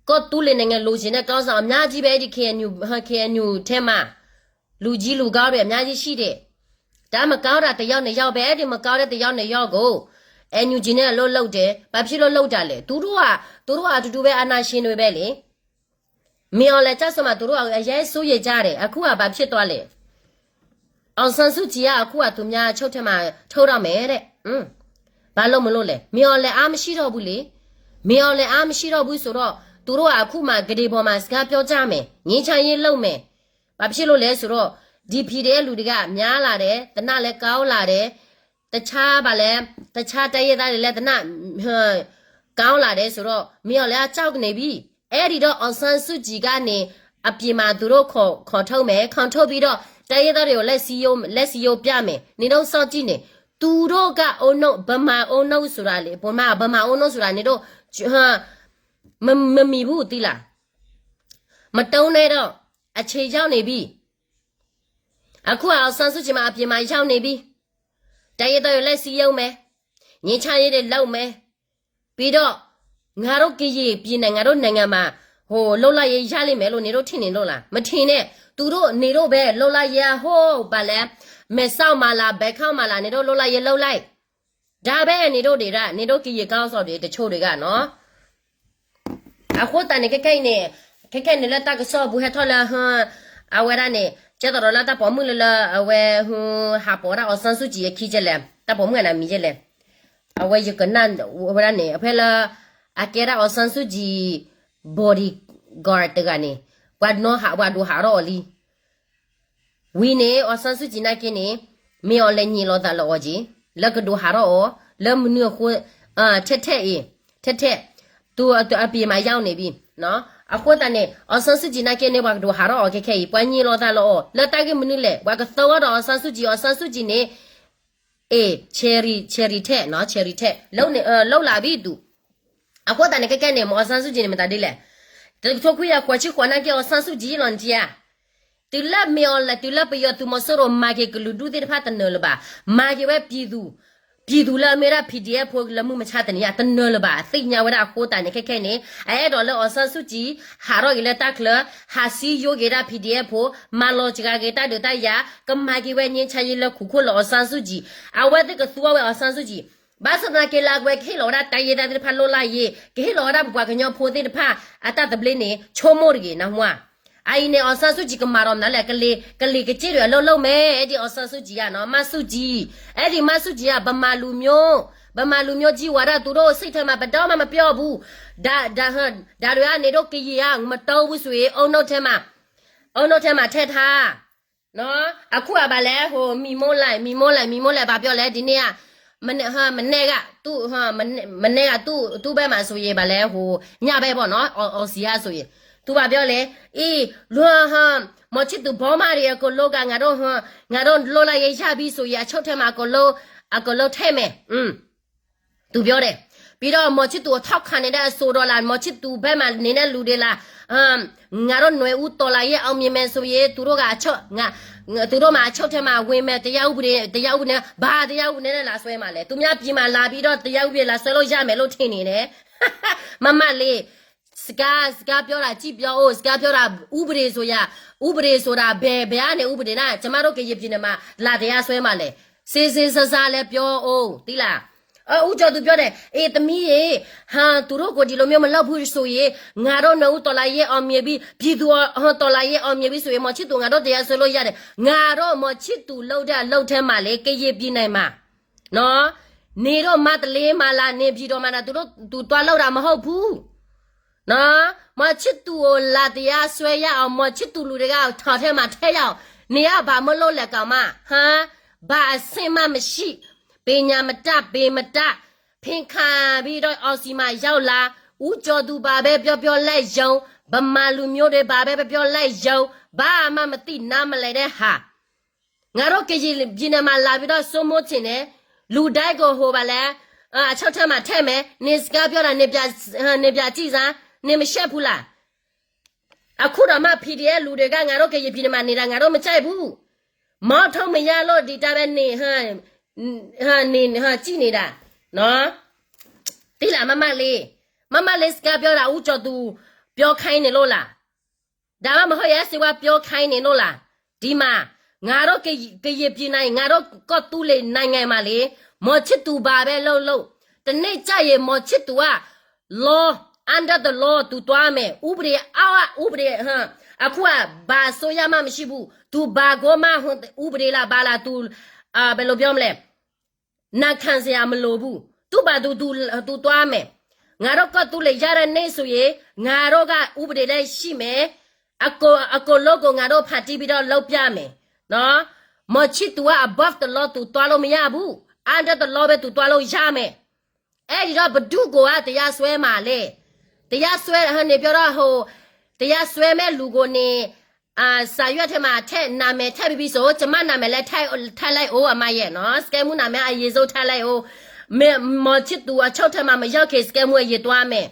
ကော့သူလ့ၤနိုင်ငံ လိုချင်တဲ့ ခေါင်းဆောင် အများကြီးပဲ အဲ့ဒီ KNU KNU ထဲမှာ လူကြီးလူကောင်းတွေ အများကြီးရှိတယ် ဒါမကောင်းတာ တစ်ယောက်နှစ်ယောက်ပဲ အဲ့ဒီမကောင်းတဲ့ တစ်ယောက်နှစ်ယောက်ကို NUG နဲ့ အလုပ်လုပ်တယ် ဘာဖြစ်လို့လုပ်တာလဲ သူတို့က သူတို့က အတူတူပဲ အာဏာရှင်တွေပဲလေ မင်းအောင်လှိုင်ကျဆုံးမှာ သူတို့က အရမ်းစိုးရိမ်ကြတယ် အခုက ဘာဖြစ်သွားလဲ အောင်ဆန်းစုကြည်က အခုက သူများအချုပ်ထဲမှာ ထုတ်တော့မယ်တဲ့ ဘာလို့မလို့လဲ မင်းအောင်လှိုင် အားမရှိတော့ဘူးလေ မင်းအောင်လှိုင် အားမရှိတော့ဘူးဆိုတော့ သူတို့က အခုမှ ကုတင်ပေါ်မှာ စကားပြောကြမယ် ငြိမ်းချမ်းရေးလုပ်မယ် ဘာဖြစ်လို့လဲဆိုတော့ ဒီ PDF လူတွေက များလာတယ် သေနတ်လည်း ကောင်းလာတယ် တခြားဘာလဲ တခြားတိုင်းရင်းသားတွေလည်း သေနတ် ကောင်းလာတယ်ဆိုတော့ မင်းအောင်လှိုင်က ကြောက်နေပြီ အဲ့ဒီတော့ အောင်ဆန်းစုကြည်ကနေ အပြင်မှာ သူတို့ ခေါ် ခေါ်ထုတ်မယ် ခေါ်ထုတ်ပြီးတော့ တိုင်းရင်းသားတွေကို လက်စည်းရုံး လက်စည်းရုံးပြမယ် နေတော့ စောင့်ကြည့်နေ သူတို့က အုန်းနုတ် ဗမာ အုန်းနုတ် ဆိုတာလေ ဗမာ ဗမာ အုန်းနုတ် ဆိုတာ နေတော့ မ မမီဘူး သိလား မတုံးနဲ့တော့ အချိန်ရောက်နေပြီ အခု အောင်ဆန်းစုကြည် မှာ အပြင်မှာ ရောက်နေပြီ. တိုင်းရင်းသားတွေ လက်ရှိ ရုံးမယ်. ငြိမ်းချမ်းရေးတွေ လုပ်မယ်. ပြီးတော့ ငါတို့ ကရင်ပြည်နယ် ငါတို့နိုင်ငံမှာ ဟို လွတ်လပ်ရေး ရလိမ့်မယ်လို့ နင်တို့ ထင်နေလို့လား? မထင်နဲ့. သူတို့ နင်တို့ပဲ လွတ်လပ်ရေး ဟို ဘာလဲ မဲဆောက်မှာလား ဘန်ကောက်မှာလား နင်တို့ လွတ်လပ်ရေး လုပ်လိုက်. ဒါပဲ နင်တို့ တွေက နင်တို့ ကရင် ခေါင်းဆောင်တွေ တချို့တွေက နော်. အဃိသတးန့ၣ် ခဲခဲအံၤန့ၣ် ခဲခဲန့ၣ် လၢတၢ်ကစီၣ်အပူၤ ဟဲထီၣ်လၢ ဟ အဝဲဒၣ်န့ၣ် ကဲသိးဒီး လၢတၢ်ပိာ်မုၣ်လၢ လၢအဝဲ ဟ ဟးပိာ်ဝဲဒၣ် အောင်ဆန်းစုကြည် အခံကလဲၣ်, တၢ်ပိာ်မုၣ်အနမံၤကလဲၣ်. အဝဲ ယကနၣ်ဝဲဒၣ်န့ၣ် အဖဲလၢ အကဲဒၣ် အောင်ဆန်းစုကြည် bodyguard တဂၤန့ၣ် ပှၤနီၤဟး ပှၤဒိးဟးထီၣ်အီၤလံ ဝံၤန့ၣ် အောင်ဆန်းစုကြည် နာ်က့န့ၣ် မ့ၢ်အီၤလဲၤ ငြိမ်လီၤသးလီၤအီၤက့ၤ, လၢကဒိးဟးထီၣ်အီၤ လၢမနုၤအဃိ ထဲထဲအံၤ ထဲထဲ သူ အပြင်မှာ ရောက်နေပြီ. အဃိသတးန့ၣ် အောင်ဆန်းစုကြည် နာ်က့န့ၣ် ပှၤကဒိးဟးထီၣ်အီၤ ခဲခဲအံၤ ပှၤ ငြိမ်လီၤသးလီၤအီၤ လၢတၢ်ဂ့ၢ်မနုၤလဲၣ် ပှၤကသၢဝဲဒီး အောင်ဆန်းစုကြည်, အောင်ဆန်းစုကြည် န့ၣ် အ့ၣ် charity, charity ထဲ နော်, charity ထဲ လုပ်နေ, လုပ်လာပြီ သူ. အဃိသတးန့ၣ် ခဲခဲန့ၣ် မ့ၢ် အောင်ဆန်းစုကြည် န့ၣ် မတၤဒ်လဲၣ်. တကထိခွံကယၤဃိးဆံဃိး နာ်က့ အောင်ဆန်းစုကြည် လီၤ နထံၣ်ဧါ. တုၤလၢမ့ၢ်အီၤလဲၣ် တုၤလၢပယီၤသုးမီၤစိရိၤ မၤက့ၤကလုာ်ဒူၣ်သ့ၣ်တဖၣ် တနၢၤလၢၤဘၣ်. မၤက့ၤဝဲ ပြည်သူ, ပြည်သူလၢအမ့ၢ်ဒၣ် PDF ဖိလၢမုၢ်မဆါတနံၤအံၤ တနၢၤလၢၤဘၣ်. သ့ၣ်ညါဝဲဒၣ်အဃိသတးန့ၣ် ခဲခဲန့ၣ် အအဲၣ်ဒိးလၢ အောင်ဆန်းစုကြည် ဟးထီၣ်က့ၤလၢတၢ်ချၢ ဟးစံယိက့ၤတၢ် PDF ဖိ, မၤလီၤစှၤက့ၤတၢ်ဒုးတၢ်ယၤ, ကမၤက့ၤဝဲ ငြိမ်းချမ်းရေး လၢခိၣ်ခိၣ်လၢ အောင်ဆန်းစုကြည်. အဝဲသ့ၣ်ကသူဝဲ အောင်ဆန်းစုကြည် ဘၣ်ဆၣ်သနာ်က့ လၢအဝဲကဟ့ၣ်လီၤဝဲဒၣ် တိုင်းရင်းသား သ့ၣ်တဖၣ် လွတ်လပ်ရေး, ကဟ့ၣ်လီၤဝဲဒၣ် ပပှၤကညီဖိသ့ၣ်တဖၣ် အတၢ်သဘျ့န့ၣ် ဆိကမိၣ်တဂ့ၤ နၢ်ဟူဧါ. အအံၤန့ၣ် အောင်ဆန်းစုကြည် ကမၤဒီးမနုၤလဲၣ်, ကလံၤ, ကလံၤကစ့ၢ်ဒီး အလုပ်လုပ်မယ်, အဲၣ်ဒိး အောင်ဆန်းစုကြည် ဧါ နော်, မဆူၣ်ကံ, အဲၣ်ဒိး မဆူၣ်ကံ ဧါ, ဗမာလူမျိုး, ဗမာလူမျိုးကြီးဝါဒ သူတို့စိတ်ထဲမှာ ဘယ်တော့မှ မပြောဘူး. ဒါ, ဒါ, ဒါတွေက နင်တို့ ကရင်က မသုံးဘူးဆိုရင် အုန်းနုတ်ထဲမှာ, အုန်းနုတ်ထဲမှာ ထည့်ထား. နော်, အခုက ဘာလဲ, ဟို မီမိုလဲ, မီမိုလဲ, မီမိုလဲ, ဘာပြောလဲ, ဒီနေ့က, မန, မနက်က, သူ့, မနက်က သူ့, သူ့ဘက်မှာဆိုရင် ဘာလဲ, ဟို ညဘက်ပေါ့နော်, အောင်, အောင်စံကဆိုရင်, သူဘာပြောလဲ, အေး, လွှမ်း, မော်ချစ်သူ ဘောမတွေ အကုန်လုံးက ငါတို့, ငါတို့ လွတ်လပ်ရေး ရပြီဆိုရင် အချုပ်ထဲမှာ အကုန်လုံး, အကုန်လုံး ထည့်မယ်. อืม သူပြောတယ်. ပြီးတော့ မော်ချစ်သူ ကို ထောက်ခံနေတဲ့ အဆိုတော်လား, မော်ချစ်သူ ဘက်မှာ နေတဲ့ လူတွေလား, ငါတို့ နွေဦး တော်လှန်ရေး အောင်မြင်မယ်ဆိုရင် သူတို့က အချုပ်, ငါ, သူတို့မှာ အချုပ်ထဲမှာ ဝင်မယ်, တရားဥပဒေ, တရားဥပဒေနဲ့, ဘာတရားဥပဒေနဲ့ လာစွဲမှာလဲ. သူများပြည်မှာ လာပြီးတော့ တရားဥပဒေ လာစွဲလို့ ရမယ်လို့ ထင်နေတယ်. မမလေး, စကား, စကားပြောတာ ကြည့်ပြောအိုး, စကားပြောတာ ဥပဒေဆိုတာ, ဥပဒေဆိုတာ ဘယ်, ဘယ်ကနေ ဥပဒေလဲ. ကျမတို့ ကရင်ပြည်နယ်မှာ လာတရားစွဲမှာလဲ. စေ့စေ့စပ်စပ် လည်း ပြောအိုး, သိလား. ဦးကျော်သူ ပြောတယ်, အေး သမီးရေ, ဟမ်, သူတို့ကို ဒီလိုမျိုး မလုပ်ဘူးဆိုရင်, ငါတို့ နွေဦး တော်လှန်ရေး အောင်မြင်ပြီ, ပြည်သူ့, ဟမ်, တော်လှန်ရေး အောင်မြင်ပြီဆိုရင် မော်ချစ်သူ ငါတို့ တရားစွဲလို့ ရတယ်. ငါတို့ မော်ချစ်သူ လုပ်တဲ့ အလုပ်ထဲမှာလေ, ကရင်ပြည်နယ်မှာ, နော်, နေတော့ မန္တလေးမှာလား, နေပြည်တော်မှာလား, သူတို့, သူသွားလုပ်တာ မဟုတ်ဘူး. နော်, မော်ချစ်သူကို လာတရားစွဲရအောင်, မော်ချစ်သူ လူတွေက ထောင်ထဲမှာ ထည့်ရအောင်. နေရ ဘာမို့လို့လဲ ကောင်မ, ဟမ်, ဘာအဆင့်မှ မရှိ, ပညာမတတ်, ပေမတတ်, ဖင်ခံပြီးတော့ အောင်ဆီမှာ ရောက်လာ, ဦးကျော်သူ ဘာပဲပြောပြော လက်ယုံ, ဗမာလူမျိုးတွေ ဘာပဲပြောပြော လက်ယုံ, ဘာမှမသိ နားမလည်တဲ့ဟာ. ငါတို့ ကရင်ပြည်နယ်မှာ လာပြီးတော့ စိုးမိုးချင်တယ်, လူတိုင်းကို ဟို ဘာလဲ, အချုပ်ထဲမှာ ထည့်မယ်, နေစကားပြောတာ, နေပြ, နေပြကြည့်စမ်း, နေမရှက်ဘူးလား. အခုတောင်မှ PDF လူတွေက ငါတို့ ကရင်ပြည်နယ်မှာ နေတာ ငါတို့ မကြိုက်ဘူး. မော်ထုတ်မရလို့ ဒီတိုင်းပဲ နေ, ဟမ်, ဟမ်, နေ, ဟမ်, ကြည့်နေတာ, နော်. သိလား မမလေး, မမလေး စကားပြောတာ ဦးကျော်သူ ပြောခိုင်းနေလို့လား. ဒါမှမဟုတ် ရဲစဝါ ပြောခိုင်းနေလို့လား. ဒီမှာ, ငါတို့ က, ကရင်ပြည်နယ်, ငါတို့ ကီၢ်သူလ့ၤနိုင်ငံမှာလေ, မော်ချစ်သူ ဘာပဲလုပ်လုပ်, တနေ့ကျရင် မော်ချစ်သူက law, under the law သူသွားမယ်. ဥပဒေအောက်က ဥပဒေ, ဟမ်, အခုက ဘာအစိုးရမှ မရှိဘူး. သူဘာကိုမှ ဟို, ဥပဒေလား ဘာလား, သူ, အာ, ဘယ်လိုပြောမလဲ, နာခံစရာမလိုဘူး. သူ့ဘာသူ, သူ, သူသွားမယ်. ငါတို့ ကီၢ်သူလ့ၤ ရတဲ့နေ့ဆိုရင်, ငါတို့က ဥပဒေလည်း ရှိမယ်. အကုန်, အကုန်လုံးကို ငါတို့ ဖန်တီးပြီးတော့ လုပ်ပြမယ်. နော်, မော်ချစ်သူက above the law သူသွားလို့ မရဘူး. Under the law ပဲ သူသွားလို့ ရမယ်. အဲ့ဒီတော့ ဘယ်သူကိုက တရားစွဲမှာလဲ. တရားစွဲ, ဟို, နေပြောတော့, ဟို, တရားစွဲမဲ့လူကိုနေ, အာ, စာရွက်ထဲမှာ ထည့်, နာမည်ထည့်ပြီးပြီဆို, ကျမနာမည်လည်း ထည့်, ထည့်လိုက်အောင်, အမရဲ့နော်, စကဲမူ နာမည် အရင်ဆုံး ထည့်လိုက်အောင်. မ, မော်ချစ်သူ အချုပ်ထဲမှာ မရောက်ခင် စကဲမူ အရင်သွားမယ်.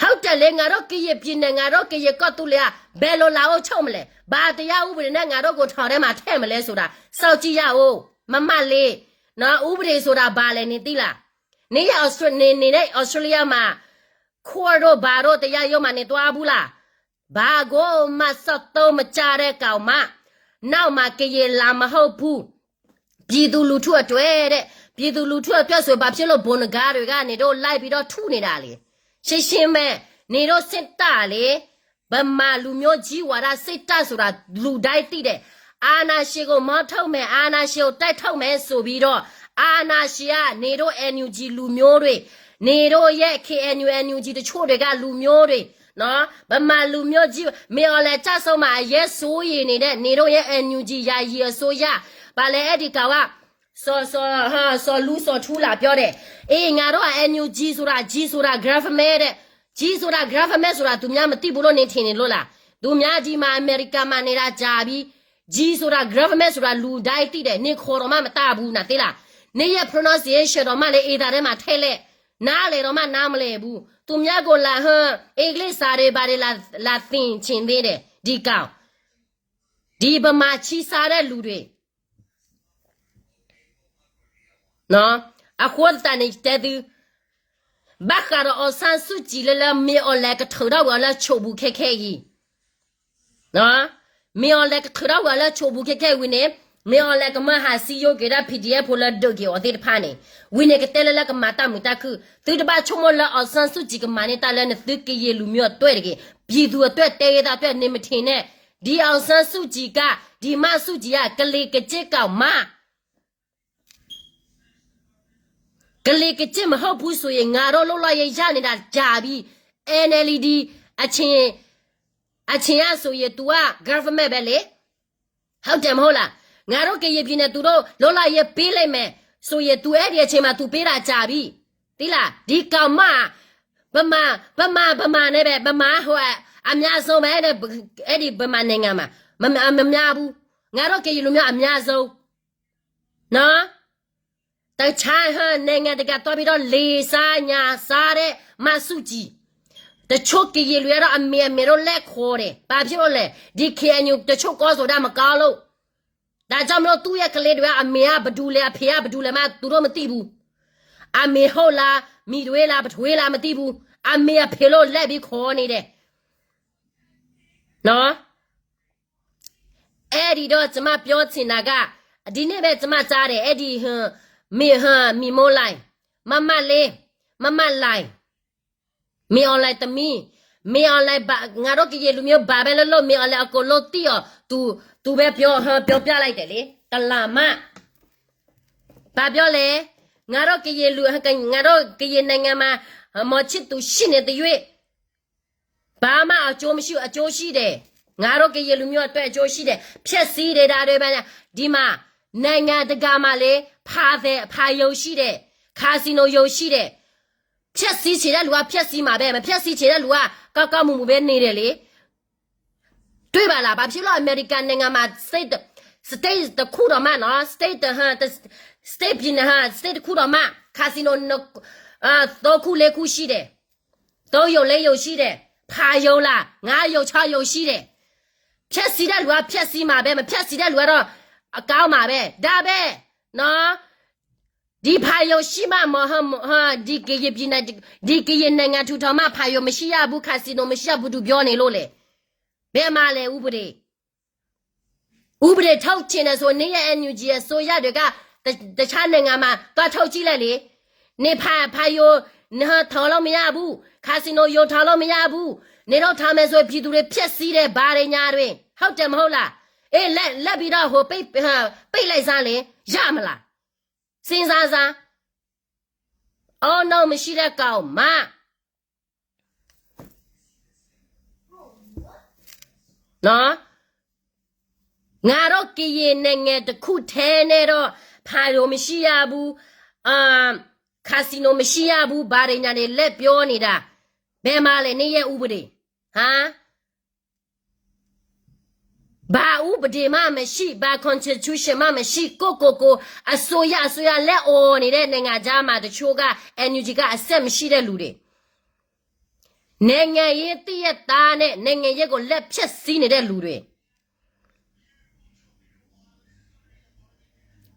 ဟုတ်တယ်လေ, ငါတို့ကရင်ပြည်နယ်, ငါတို့ကရင်ကီၢ်သူလ့ၤဧါ, ဘယ်လိုလာအုပ်ချုပ်မလဲ, ဘာတရားဥပဒေနဲ့ ငါတို့ကို ထောင်ထဲမှာ ထည့်မလဲဆိုတာ စောင့်ကြည့်ရအောင်, မမလေး, နော်, ဥပဒေဆိုတာ ဘာလဲ နင်သိလား, နင်ရဲ့ Austra- နေ- နေတဲ့ Australia မှာ court တို့ ဘာတို့ တရားရုံးမှာ နင်သွားဘူးလား, ဘာကိုမှ စောင့်သုံးမကြတဲ့ကောင်မှ နောက်မှာ ကရင်လာမဟုတ်ဘူး. ပြည်သူလူထုအတွက်တဲ့, ပြည်သူလူထုအတွက်ဆို ဘာဖြစ်လို့ ဗိုလ်နဂါးတွေကနေ တို့လိုက်ပြီးတော့ ထုနေတာလဲ, ရှင်းရှင်းပဲ, နေတို့ စစ်တပ်လေ, ဗမာလူမျိုးကြီးဝါဒ စစ်တပ်ဆိုတာ လူတိုင်းသိတယ်, အာဏာရှင်ကို မောင်းထုတ်မယ်, အာဏာရှင်ကို တိုက်ထုတ်မယ်ဆိုပြီးတော့ အာဏာရှင်က နေတို့ NUG လူမျိုးတွေ, နေတို့ရဲ့ KNU NUG တချို့တွေက လူမျိုးတွေ, နော်, ဗမာလူမျိုးကြီး, မင်းအောင်လှိုင်ကျဆုံးမှာ အရေးစိုးရိမ်နေတဲ့ နေတို့ရဲ့ NUG ယာယီအစိုးရ, ဘာလဲ အဲ့ဒီကောင်က စော်- စော်- ဟ စော်လူစော်ထူလာပြောတယ်, အေး ငါတို့က NUG ဆိုတာ G ဆိုတာ government တဲ့, G ဆိုတာ government ဆိုတာ သူများမသိဘူးလို့ နင်ထင်နေလို့လား, သူများဒီမှာ အမေရိကန်မှာ နေတာကြာပြီ, G ဆိုတာ government ဆိုတာ လူတိုင်းသိတယ်, နင်ခေါ်တော့မှ မတတ်ဘူး, နာ်သ့လား, နင်ရဲ့ pronunciation တော့မှလည်း အင်္ဂလိပ်ထဲမှာ ထည့်လိုက်, နားလည်တော့မှ နားမလည်ဘူး, သူများကို လာဟ အင်္ဂလိပ်စာတွေ ဘာတွေ လာ- လာသင်ချင်သေးတယ်, ဒီကောင်, ဒီဗမာချီးစားတဲ့လူတွေ နော်, အဃိသတးန့ၣ် တဲသု, ဘၣ်ဃးဒီး အောင်ဆန်းစုကြည် လၢလၢ မင်းအောင်လှိုင် ကထုးထီၣ်ဝဲအီၤလၢ ချိုပူၤခဲခဲအံၤ, နော်, မင်းအောင်လှိုင် ကထုးထီၣ်ဝဲအီၤလၢ ချိုပူၤခဲခဲအံၤဝံၤန့ၣ်, မင်းအောင်လှိုင် ကမၢဟးစည်းရုံးက့ၤဒၣ် PDF ဖိလၢဒုးက့ၤအီၤသ့ၣ်တဖၣ်န့ၣ်, ဝံၤန့ၣ် ကတဲလၢလၢ ကမၤတၢ်မုာ်တၢ်ခုၣ်, သုတဘၣ်ဆိကမိၣ်လၢ အောင်ဆန်းစုကြည် ကမၤန့ၢ်တၢ်လၢ နသုကရင်လူမျိုးအတွက်တဂ့ၤ, ပြည်သူအတွက် တဲဂ့ၤသးအတွက် နမ့ၢ်ထင်န့ၣ်, ဒီ အောင်ဆန်းစုကြည် က ဒီမါစုကြည်က ကလင်ကကျင့်ကောင်မ ကလင်ကကျင့်မဟုတ်ဘူးဆိုရင် ငါတို့ လွတ်လပ်ရေး ရနေတာကြာပြီ, NLD အချိန်- အချိန်ကဆိုရင် သူက government ပဲလေ, ဟုတ်တယ်မဟုတ်လား, ငါတို့ ကရင်ပြည်နယ် သူတို့ လွတ်လပ်ရေး ပေးလိုက်မယ်ဆိုရင် သူ အဲ့ဒီအချိန်မှာ သူ ပေးတာကြာပြီ, သိလား, ဒီကောင်မ ဗမာ- ဗမာ- ဗမာ နဲ့ပဲ, ဗမာ ဟို အ- အများဆုံးပဲ, အဲ့ဒီ ဗမာနိုင်ငံမှာ မ- မ- မများဘူး, ငါတို့ ကရင်လူမျိုး အများဆုံး, နော်, တခြား ဟို နိုင်ငံတကာ သွားပြီးတော့ လီဆါညါဆါတဲ့ မစုကြည်, တချို့ ကရင်လူမျိုးကတော့ အမေ- အမေလို့ လက်ခေါ်တယ်, ဘာဖြစ်လို့လဲ, ဒီ KNU တချို့ ခေါ်ဆိုတာ မကောင်းလို့, ဒါကြောင့်မလို့ သူ့ရဲ့ကလေးတွေက အမေက ဘယ်သူလဲ အဖေက ဘယ်သူလဲမှ သူတို့ မသိဘူး, အမေဟုတ်လား မီတွဲလား ပထွေးလား မသိဘူး, အမေအဖေလို့ လက်ပြီးခေါ်နေတယ်, နော်, အဲ့ဒီတော့ ကျမပြောချင်တာက, ဒီနေ့ပဲ ကျမကြားတယ်, အဲ့ဒီ ဟို မီ- ဟို မီမိုးလိုင်, မမလေး, မမလိုင်, မင်းအောင်လှိုင်သမီး, မင်းအောင်လှိုင် ဘာ- ငါတို့ ကရင်လူမျိုး ဘာပဲလုပ်လုပ် မင်းအောင်လှိုင် အကုန်လုံးသိအောင် သူ- သူပဲ ပြော- ဟို ပြောပြလိုက်တယ်လေ, တလမ ဘာပြောလဲ, ငါတို့ ကရင်လူ- ငါတို့ ကရင်နိုင်ငံမှာ မောင်ချစ်သူ ရှိနေသရွေ့ ဘာမှ အကျိုးမရှိဘူး, အကျိုးရှိတယ်, ငါတို့ ကရင်လူမျိုးအတွက် အကျိုးရှိတယ်, ဖျက်ဆီးတယ် ဒါတွေပဲ, ဒီမှာ နိုင်ငံတကာမှာလေ ဖာ- ဖာရုံရှိတယ်, ခါစီနိုရုံရှိတယ်, ဖျက်ဆီးချင်တဲ့လူက ဖျက်ဆီးမှာပဲ, မဖျက်ဆီးချင်တဲ့လူက ကောင်းကောင်းမွန်မွန်ပဲ နေတယ်လေ, တွေ့ပါလား, ဘာဖြစ်လို့ အမေရိကန်နိုင်ငံမှာ state- state တစ်ခုတောင်မှနော်, state ဟ state ပြည်နယ် ဟ state တစ်ခုတောင်မှ ခါစီနို နှစ်- အာ- သုံးခုလေးခုရှိတယ်, သုံးရုံလေးရုံရှိတယ်, ဖာရုံလား ငါးရုံခြောက်ရုံရှိတယ်, ဖျက်ဆီးတဲ့လူက ဖျက်ဆီးမှာပဲ, မဖျက်ဆီးတဲ့လူကတော့ အကောင်းမှာပဲ, ဒါပဲနော်, ဒီဖာရုံရှိမှ မ- ဟ- ဟ- ဒီကရင်ပြည်နယ်- ဒီကရင်နိုင်ငံထူထောင်မှ ဖာရုံမရှိရဘူး, ခါစီနိုမရှိရဘူး, ဘယ်သူပြောနေလို့လဲ, ဘယ်မှာလဲ ဥပဒေ, ဥပဒေထုတ်ချင်တယ်ဆို နင်ရဲ့ NUG အစိုးရတွေက တ- တခြားနိုင်ငံမှာ သွားထုတ်ကြည့်လိုက်လေ, နေဖာ- ဖာရုံ ထောင်လို့မရဘူး, ခါစီနိုရုံ ထောင်လို့မရဘူး, နေတော့ ထောင်မယ်ဆို ပြည်သူတွေ ဖျက်ဆီးတယ် ဘာတွေညာတွေ, ဟုတ်တယ်မဟုတ်လား, အေး လက်- လက်ပြီးတော့ ဟို ပိတ်- ပိတ်လိုက်စမ်းလေ, ရမလား, စဉ်းစားစမ်း, အော် နောက်မရှိတဲ့ကောင်မ နော်, ငါတို့ ကရင်နိုင်ငံတစ်ခုထဲနဲ့တော့ ဖာရုံမရှိရဘူး, အာ- ခါစီနိုမရှိရဘူး, ဘာတွေညာတွေ လက်ပြောနေတာ, ဘယ်မှာလဲ နင်ရဲ့ဥပဒေ, ဟမ်, ဘာဥပဒေမှမရှိ, ဘာ constitution မှမရှိ, ကိုယ့်ကိုယ်ကိုယ် အစိုးရ- အစိုးရ လက်အော်နေတဲ့ နိုင်ငံခြားမှာ တချို့က NUG က အဆက်မရှိတဲ့လူတွေ, နိုင်ငံရေးသ့ၣ်ယဲၢ်တၢ်န့ၣ် နိုင်ငံရေးကိုလက်ဖြတ်စည်းနေတဲ့လူတွေ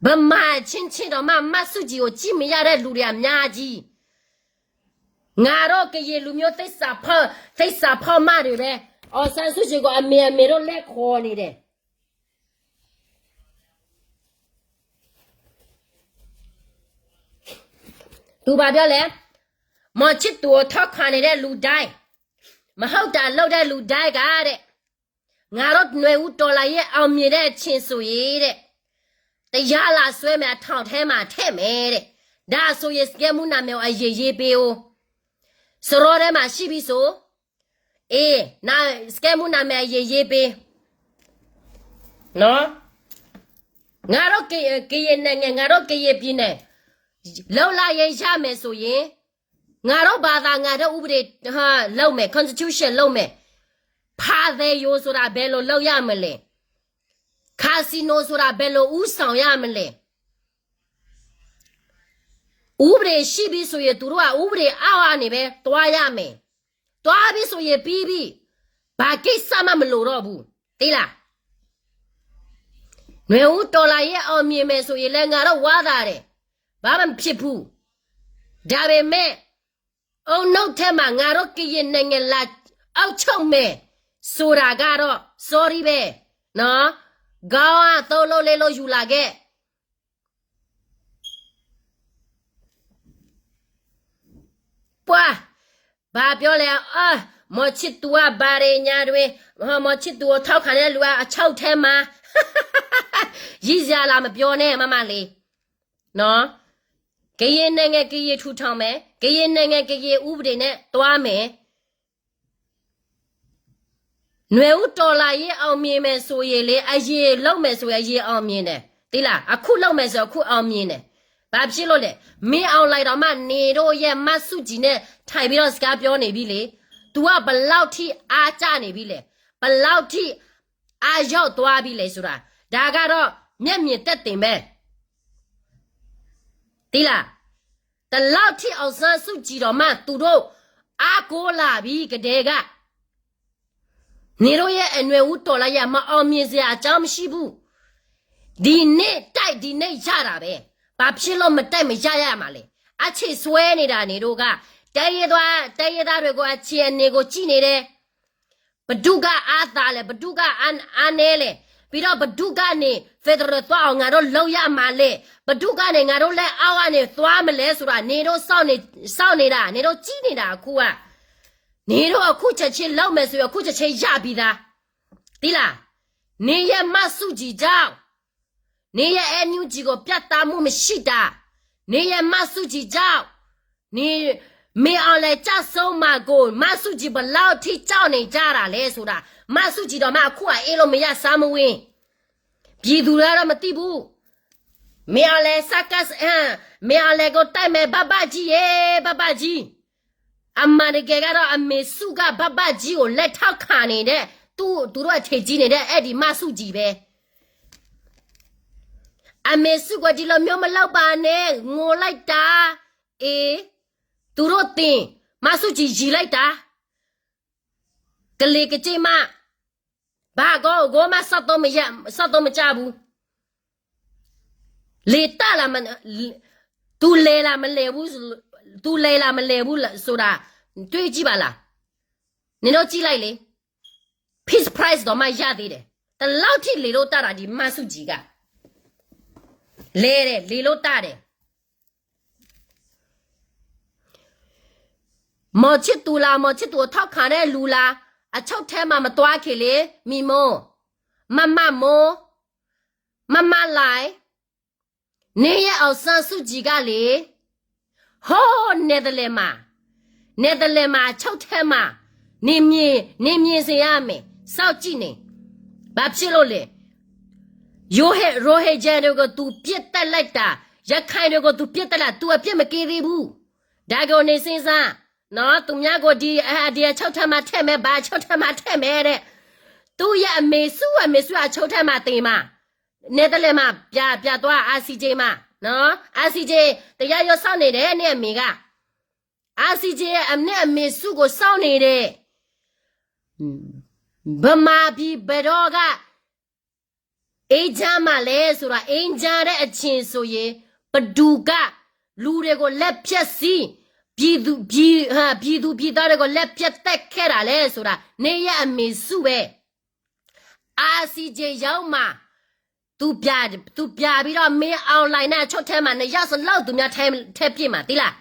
ဗမာချင်းချင်းတောင်မှ မဆူၣ်ကီကိုကြည့်မရတဲ့လူတွေအများကြီး ငါတို့ကရင်လူမျိုးသစ္စာဖောက်သစ္စာဖောက်မတွေပဲ အောင်ဆန်းစုကြည်ကိုအမေအမေတို့လက်ခေါ်နေတယ် သူဘာပြောလဲ မောင်ချစ်သူကိုထောက်ခံနေတဲ့လူတိုင်း မဟုတ်တာလုပ်တဲ့လူတိုင်းကတဲ့ ငါတို့နွေဦးတော်လှန်ရေးအောင်မြင်တဲ့အချိန်ဆိုရင်တဲ့ တရားလာစွဲမယ် အထောင်ထဲမှာထည့်မယ်တဲ့ ဒါဆိုရင်စကဲမူနာမည်ကိုအရင်ရေးပေးဦး စရီထဲမှာရှိပြီဆို အေး စကဲမူနာမည်အရင်ရေးပေး နော် ငါတို့ကရင်ကရင်နိုင်ငံငါတို့ကရင်ပြည်နယ် လုပ်လာရေးရမယ်ဆိုရင် ငါတို့ဘာသာငါတို့ဥပဒေလုပ်မယ် constitution လုပ်မယ် ဖာသေးယိုဆိုတာဘယ်လိုလုပ်ရမလဲ casino ဆိုတာဘယ်လိုဦးဆောင်ရမလဲ ဥပဒေရှိပြီဆိုရင်သူတို့ကဥပဒေအောက်ကနေပဲသွားရမယ်သွားပြီဆိုရင်ပြီးပြီဘာကိစ္စမှမလိုတော့ဘူးသိလားနွေဦးတော်လှန်ရေးအောင်မြင်မယ်ဆိုရင်လည်းငါတို့ဝါသာတယ်ဘာမှမဖြစ်ဘူးဒါပေမဲ့အုံနောက်ထဲမှာငါတို့ကရင်နိုင်ငံလာအောက်ချုပ်မယ်ဆိုတာကတော့ sorry ပဲနော်ခေါင်းကသုံးလုံးလေးလုံးယူလာခဲ့ပွားဘာပြောလဲအမော်ချစ်သူကဘာတွေညာတွေမော်ချစ်သူကိုထောက်ခံတဲ့လူကအချုပ်ထဲမှာရည်စရာလာမပြောနဲ့မမလေးနော်ကရင်နိုင်ငံကရင်ထူထောင်မယ်ကရင်နိုင်ငံကရင်ဥပဒေနဲ့သွားမယ်နွေဦးတော်လှန်ရေးအောင်မြင်မယ်ဆိုရင်လေအရင်လုပ်မယ်ဆိုရင်အရင်အောင်မြင်တယ်သိလားအခုလုပ်မယ်ဆိုအခုအောင်မြင်တယ်ဘာဖြစ်လို့လဲမင်းအောင်လှိုင်တော်မှနေတို့ရဲ့မဆုကြည်နဲ့ထိုင်ပြီးတော့စကားပြောနေပြီလေ तू ကဘယ်လောက်ထိအားကျနေပြီလဲဘယ်လောက်ထိအားရောက်သွားပြီလဲဆိုတာဒါကတော့မျက်မြင်သက်သေပဲသိလားတလောက်ထိအောင်ဆန်းစုကြည်တော်မှသူတို့အားကိုးလာပြီကတည်းကနေတို့ရဲ့အနွယ်ဦးတော်လှန်ရေးမအောင်မြင်စရာအကြောင်းမရှိဘူးဒီနေ့တိုက်ဒီနေ့ရတာပဲဘာဖြစ်လို့မတိုက်မရရမှာလဲအချိန်ဆွဲနေတာနေတို့ကတိုင်းရင်းသားတိုင်းရင်းသားတွေကိုအခြေအနေကိုကြည့်နေတယ်ဘယ်သူကအါသာလဲဘယ်သူကအါနည်းလဲပြီးတော့ဘယ်သူကနေ federal သွားအောင်ငါတို့လုပ်ရမှာလဲဘယ်သူကနေငါတို့လက်အောက်ကနေသွားမလဲဆိုတာနေတို့စောင့်နေစောင့်နေတာနေတို့ကြည့်နေတာအခုကနေတို့အခုချက်ချင်းလုပ်မယ်ဆိုရင်အခုချက်ချင်းရပြီးသားသိလားနေရဲ့မဆုကြည်ကြောင့်နေရဲ့ NUG ကိုပြတ်သားမှုမရှိတာနေရဲ့မဆုကြည်ကြောင့်နေမင်းအောင်လှိုင်ကျဆုံးမှာကိုမဆုကြည်ဘယ်လောက်ထိကြောက်နေကြတာလဲဆိုတာမဆုကြည်တော်မှအခုအအေးလို့မရစားမဝင်ပြည်သူတွေကတော့မသိဘူးမင်းအောင်လှိုင်စကစမင်းအောင်လှိုင်ကိုတိုက်မယ်ဘဘကြီးရေဘဘကြီးအမှန်တကယ်ကတော့အမေစုကဘဘကြီးကိုလက်ထောက်ခံနေတဲ့သူသူတို့အထေကြီးနေတဲ့အဲ့ဒီမဆုကြည်ပဲအမေစုကဒီလိုမျိုးမလုပ်ပါနဲ့ငိုလိုက်တာအေးသူတို့တင်မဆုကြည်ရီလိုက်တာကလေကကြေးမဘာကောကိုမစောက်တော့မရစောက်တော့မကြဘူးလေတလာမသူလဲလာမလဲဘူးသူလဲလာမလဲဘူးဆိုတာတွေ့ကြည့်ပါလားနင်တို့ကြည့်လိုက်လေ Peace Prize တော့မှရသေးတယ်တလောက်ထိလေလို့တတာဒီမဆုကြည်ကလဲတယ်လေလို့တတယ်မော်ချစ်သူလားမော်ချစ်သူကိုထောက်ခံတဲ့လူလားအချုပ်ထဲမှာမသွားခင်လေမိမို့မမမို့မမလိုက်နေရအောင်ဆန်းစုကြည်ကလေဟောနယ်တလဲမှာနယ်တလဲမှာချုပ်ထဲမှာနေမြင်နေမြင်စေရမယ်စောင့်ကြည့်နေဘာဖြစ်လို့လဲရိုဟင်ရိုဟင်ဂျာတွေကိုသူပြစ်တက်လိုက်တာရခိုင်တွေကိုသူပြစ်တက်လိုက်သူအပြစ်မကင်းသေးဘူးဒါကိုနေစင်းစားနော်သူများကိုဒီအဒီအချုပ်ထဲမှာထည့်မယ်ဘာအချုပ်ထဲမှာထည့်မယ်တဲ့သူ့ရဲ့အမေစုအမေစုအချုပ်ထဲမှာတင်မှာနယ်တလဲမှာပြပြသွား ICJ မှာနော် ICJ တရားရုံးစောင့်နေတယ်နင့်အမေက ICJ အမ့ၢ်အမ့ၢ်ဆူၣ်ကိးစီၣ်န့ၣ်ဒီး ဗမာပြည်ဘယ်တော့က အေးချမ်းမှာလဲဆိုတာ အေးချမ်းတဲ့အချိန်ဆိုရင် ဘယ်သူက လူတွေကို လက်ဖြတ်စီး ပြည်သူပြည်ဟမ်ပြည်သူပြည်သားတွေကို လက်ဖြတ်သတ်ခဲ့တာလဲဆိုတာ နေရအမေစုပဲ ICJ ရောက်မှာ သူပြသူပြပြီးတော့ မင်းအောင်လှိုင်နဲ့ အချုပ်ထဲမှာ နှစ်ယောက်စလုံး သူများထဲထဲပြစ်မှာ သိလား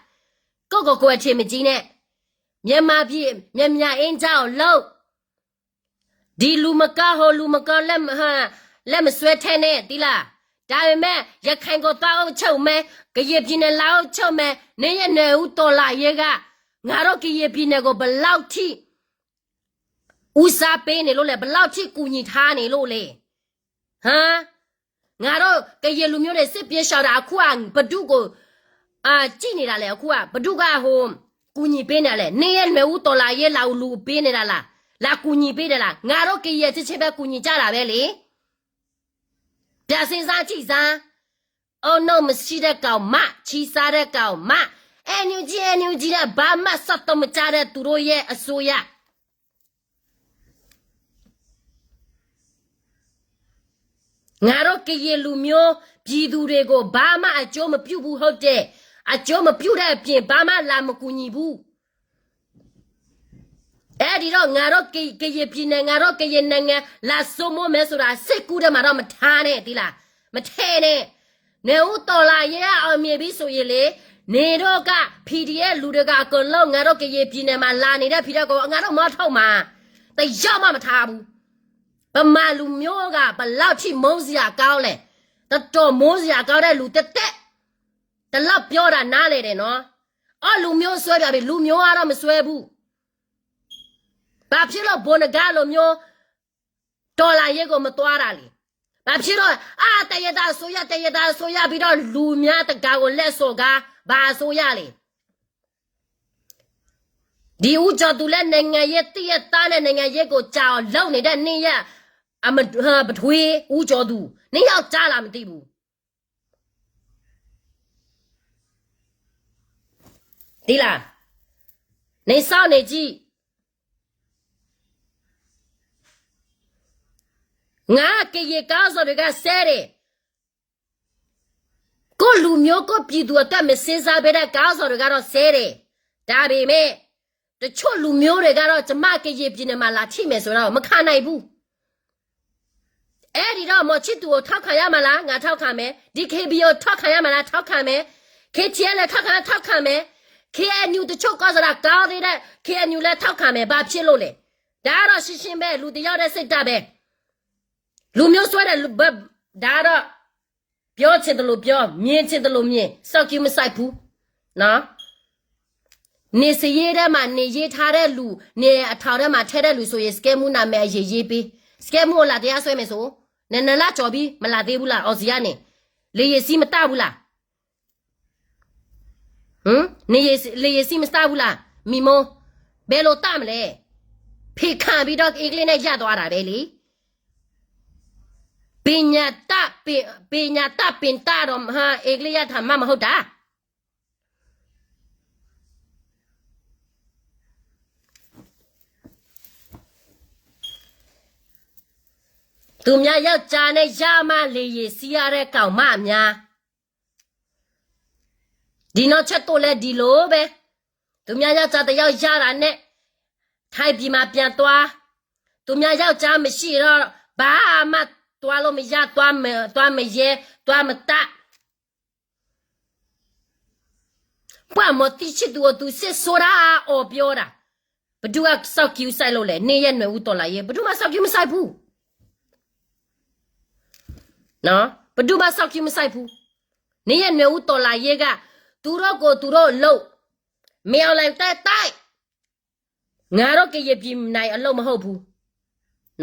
ကိုယ့်ကိုယ်ကိုယ်အထင်မကြီးနဲ့ မြန်မာပြည် မြန်မာအေးချမ်းအောင်လုပ် ဒီလူမကောင်း ဟိုလူမကောင်း လက်မစွဲထဲနဲ့ သိလား ဒါပေမဲ့ ရခိုင်ကို သွားအုပ်ချုပ်မယ် ကရင်ပြည်နယ် လာအုပ်ချုပ်မယ် နေရနွယ်ဦး တော်လှန်ရေးက ငါတို့ ကရင်ပြည်နယ်ကို ဘယ်လောက်ထိ ဦးစားပေးနေလို့လဲ ဘယ်လောက်ထိ ကူညီထားနေလို့လဲ ဟမ် ငါတို့ ကရင်လူမျိုးတွေ စစ်ပြေးရှောင်တာ အခုက ဘယ်သူ့ကို အာ ကြည့်နေတာလဲ အခုက ဘယ်သူက ဟို ကူညီပေးနေတာလဲ နေရနွယ်ဦး တော်လှန်ရေး လာကူညီပေးနေတာလား လာကူညီပေးတယ်လား ငါတို့ ကရင်ချင်းချင်းပဲ ကူညီကြတာပဲလေ ပြန်စဉ်းစားကြည့်စမ်း အုံနောက်မရှိတဲ့ကောင်မ ချီစားတဲ့ကောင်မ NUG NUG နဲ့ ဘာမှဆက်သွယ်မကြတဲ့ သူတို့ရဲ့အစိုးရ ငါတို့ကရင်လူမျိုး ပြည်သူတွေကို ဘာမှအကျိုးမပြုဘူး ဟုတ်တယ် အကျိုးမပြုတဲ့အပြင် ဘာမှလာမကူညီဘူး အဲဒီတော့ ငါတို့ကရင်ပြည်နယ် ငါတို့ကရင်နိုင်ငံ လာစိုးမိုးမယ်ဆိုတာ စိတ်ကူးထဲမှာတော့ မထားနဲ့ သိလား မထဲနဲ့ နွေဦးတော်လှန်ရေးက အောင်မြင်ပြီဆိုရင်လေ နေတို့က PDF လူတွေက အကုန်လုံး ငါတို့ကရင်ပြည်နယ်မှာ လာနေတဲ့ PDF ကို ငါတို့မောင်းထုတ်မှာ တစ်ယောက်မှ မထားဘူး ဗမာလူမျိုးက ဘယ်လောက်ထိ မုန်းစရာကောင်းလဲ တော်တော် မုန်းစရာကောင်းတဲ့ လူသက်သက် တလောက်ပြောတာ နားလည်တယ်နော် အော် လူမျိုးစွဲပြန်ပြီ လူမျိုးကတော့ မစွဲဘူး ဘာဖြစ်လို့ ဗိုလ်နဂါးလိုမျိုး တော်လှန်ရေးကို မသွားတာလဲ ဘာဖြစ်လို့ အာ တိုင်းရင်းသားအစိုးရ တိုင်းရင်းသားအစိုးရ ပြီးတော့ လူများတကာကို လက်စော်ကား ဘာအစိုးရလဲ ဒီဦးကျော်သူလည်း နိုင်ငံရေးသည့်အသားနဲ့ နိုင်ငံရေးကို ကြာအောင်လုပ်နေတဲ့ နေ့ရက် အမ ပထွေး ဦးကျော်သူ နှစ်ယောက်ကြားလား မသိဘူး သိလား နေစောင့်နေကြည့် ငါကရင်ခေါင်းဆောင်တွေက ဆဲတယ် ကိုယ့်လူမျိုး ကိုယ့်ပြည်သူအတွက် မစဉ်းစားဘဲနဲ့ ခေါင်းဆောင်တွေကတော့ ဆဲတယ် ဒါပေမဲ့ တချို့လူမျိုးတွေကတော့ ကျမကရင်ပြည်နယ်မှာ လာထိမယ်ဆိုတော့ မခံနိုင်ဘူး အဲဒီတော့ မော်ချစ်သူကို ထောက်ခံရမှာလား ငါထောက်ခံမယ် DKBA ကို ထောက်ခံရမှာလား ထောက်ခံမယ် KTLA ထောက်ခံ ထောက်ခံမယ် KNU တချို့ကစတာ ကောင်းသေးတဲ့ KNU လည်း ထောက်ခံမယ် ဘာဖြစ်လို့လဲ ဒါကတော့ ရှင်းရှင်းပဲ လူတစ်ယောက်ရဲ့ စိတ်ဓာတ်ပဲ လူမျိုးစွဲတဲ့ လူ- ဘ- ဒါကတော့ ပြောချင်သလိုပြော မြင်ချင်သလိုမြင် စောင့်ကြည့်မစိုက်ဘူး နော် နေစာရင်းထဲမှာ နေရေးထားတဲ့လူ နေအထောင်ထဲမှာ ထည့်တဲ့လူဆိုရင် စကဲမူနာမည် အရင်ရေးပေး စကဲမူကို လာတရားစွဲမယ်ဆို နနလကျော်ပြီး မလာသေးဘူးလား အောင်ဇေယျန့ၣ် လေယာဉ်စီးမတက်ဘူးလား ဟမ် နေရစီလေရစီမစတာဘူးလား မီမို ဘဲလိုတမလဲ ဖီခံပြီးတော့ အင်္ဂလိပ်နဲ့ ရသွားတာပဲလေ ပညာတတ်ပင်ပညာတတ်ပင်တတ်တော့ဟာ အင်္ဂလိပ်ရတာမှမဟုတ်တာ သူများယောက်ျားနဲ့ ရမှ လေယာဉ်စီးရတဲ့ ကောင်မများ ဒီနောက်ထပ်တိုးလဲဒီလိုပဲ သူများယောက်ျားတစ်ယောက်ရတာနဲ့ ထိုင်ပြည်မှာပြန်သွား သူများယောက်ျားမရှိတော့ ဘာမှသွားလို့မရ သွားမ- သွားမရဲ သွားမတတ် ပှၤမသိချစ်သူကို သူစစ်ဆိုတာ အော်ပြောတာ ဘယ်သူက စောင့်ကြည့်စိုက်လို့လဲ နေရနွယ်ဦးတော်လှန်ရေး ဘယ်သူမှ စောင့်ကြည့်မစိုက်ဘူး နော် ဘယ်သူမှ စောင့်ကြည့်မစိုက်ဘူး နေရနွယ်ဦးတော်လှန်ရေးက သူတို့ကိုယ်သူတို့လုပ် မင်းအောင်လှိုင်တိုက်တိုက် ငါတို့ကရင်ပြည်နယ်အလုပ်မဟုတ်ဘူး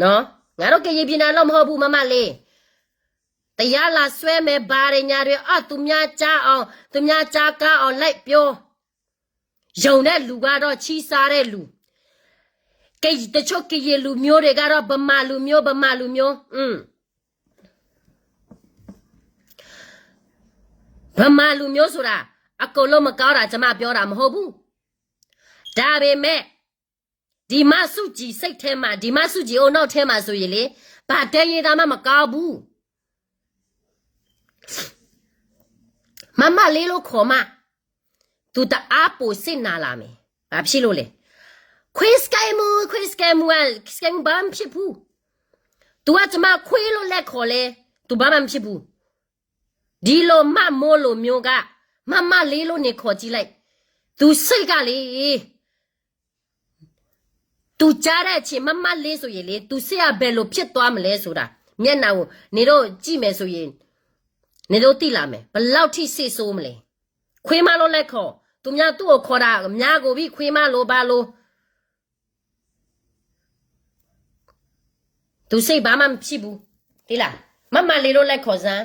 နော် ငါတို့ကရင်ပြည်နယ်အလုပ်မဟုတ်ဘူး မမလေး တရားလာစွဲမယ် ဘာတွေညာတွေ အော် သူများကြားအောင် သူများကြားကားအောင် လိုက်ပြော ယုံတဲ့လူကတော့ ချီးစားတဲ့လူ က- တချို့ကရင်လူမျိုးတွေကတော့ ဗမာလူမျိုး ဗမာလူမျိုး อืม ဗမာလူမျိုးဆိုတာ အကုန်လုံးမကောင်းတာ ကျွန်မပြောတာမဟုတ်ဘူး ဒါပေမဲ့ ဒီမိုင်းဆူၣ်ကၠံႇ စိတ်ထဲမှာ ဒီမိုင်းဆူၣ်ကၠံႇ အုံနောက်ထဲမှာဆိုရင်လေ ဘာတဲရေးသားမှမကောင်းဘူး မမလေးလို့ခေါ်မှ သူတအားပိုစိတ်နာလာမယ် ဘာဖြစ်လို့လဲ ခွေးစကဲမူ ခွေးစကဲမူ စကဲမူ ဘာမှမဖြစ်ဘူး သူကကျမခွေးလို့လဲခေါ်လဲ သူဘာမှမဖြစ်ဘူး ဒီလိုမမိုးလိုမျိုးက မမလေးလို့နေခေါ်ကြည့်လိုက် သူစိတ်ကလေ သူကြားတဲ့အချိန် မမလေးဆိုရင်လေ သူစိတ်ကဘယ်လိုဖြစ်သွားမလဲဆိုတာ မျက်နှာကို နင်တို့ကြည့်မယ်ဆိုရင် နင်တို့သိလာမယ် ဘယ်လောက်ထိစိတ်ဆိုးမလဲ ခွေးမလို့လဲခေါ် သူများသူ့ကိုခေါ်တာ များကိုပြီ ခွေးမလို့ ဘာလို့ သူစိတ်ဘာမှမဖြစ်ဘူး သိလား မမလေးလို့လဲခေါ်စမ်း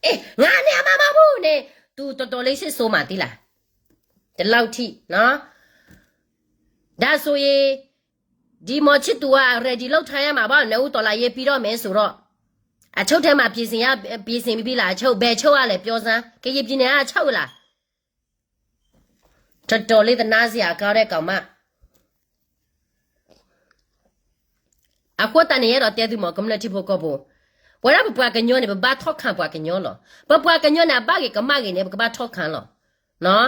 အေး ငါနဲ့အမမဟုတ်ဘူးနဲ့ သူတော်တော်လေးစိတ်ဆိုးမှာ သိလား ဒီလောက်ထိနော် ဒါဆိုရင် ဒီမောင်ချစ်သူက ready လုပ်ထားရမှာပေါ့ နဦးတော်လှန်ရေးပြီးတော့မယ်ဆိုတော့ အချုပ်ထဲမှာ ပြင်ဆင်ရ ပြင်ဆင်ပြီးပြီလား အချုပ် ဘယ်ချုပ်ရလဲ ပြောစမ်း ကရင်ပြည်နယ်ကအချုပ်လား တော်တော်လေးသနားစရာကောင်းတဲ့ကောင်မ အဃိသတးန့ၣ် ယအဲၣ်ဒိးတဲသုမ့ၢ် ကမျၢၢ်ထံဖိကီၢ်ဖိ, ပဝဲဒၣ်ပပှၤကညီန့ၣ် ပဘၣ်ထီၣ်ခးပှၤကညီလီၤ. ပပှၤကညီန့ၣ် အဘၣ်ဂ့ၤကမၣ်ဂ့ၤန့ၣ် ပကဘၣ်ထီၣ်ခးလီၤ.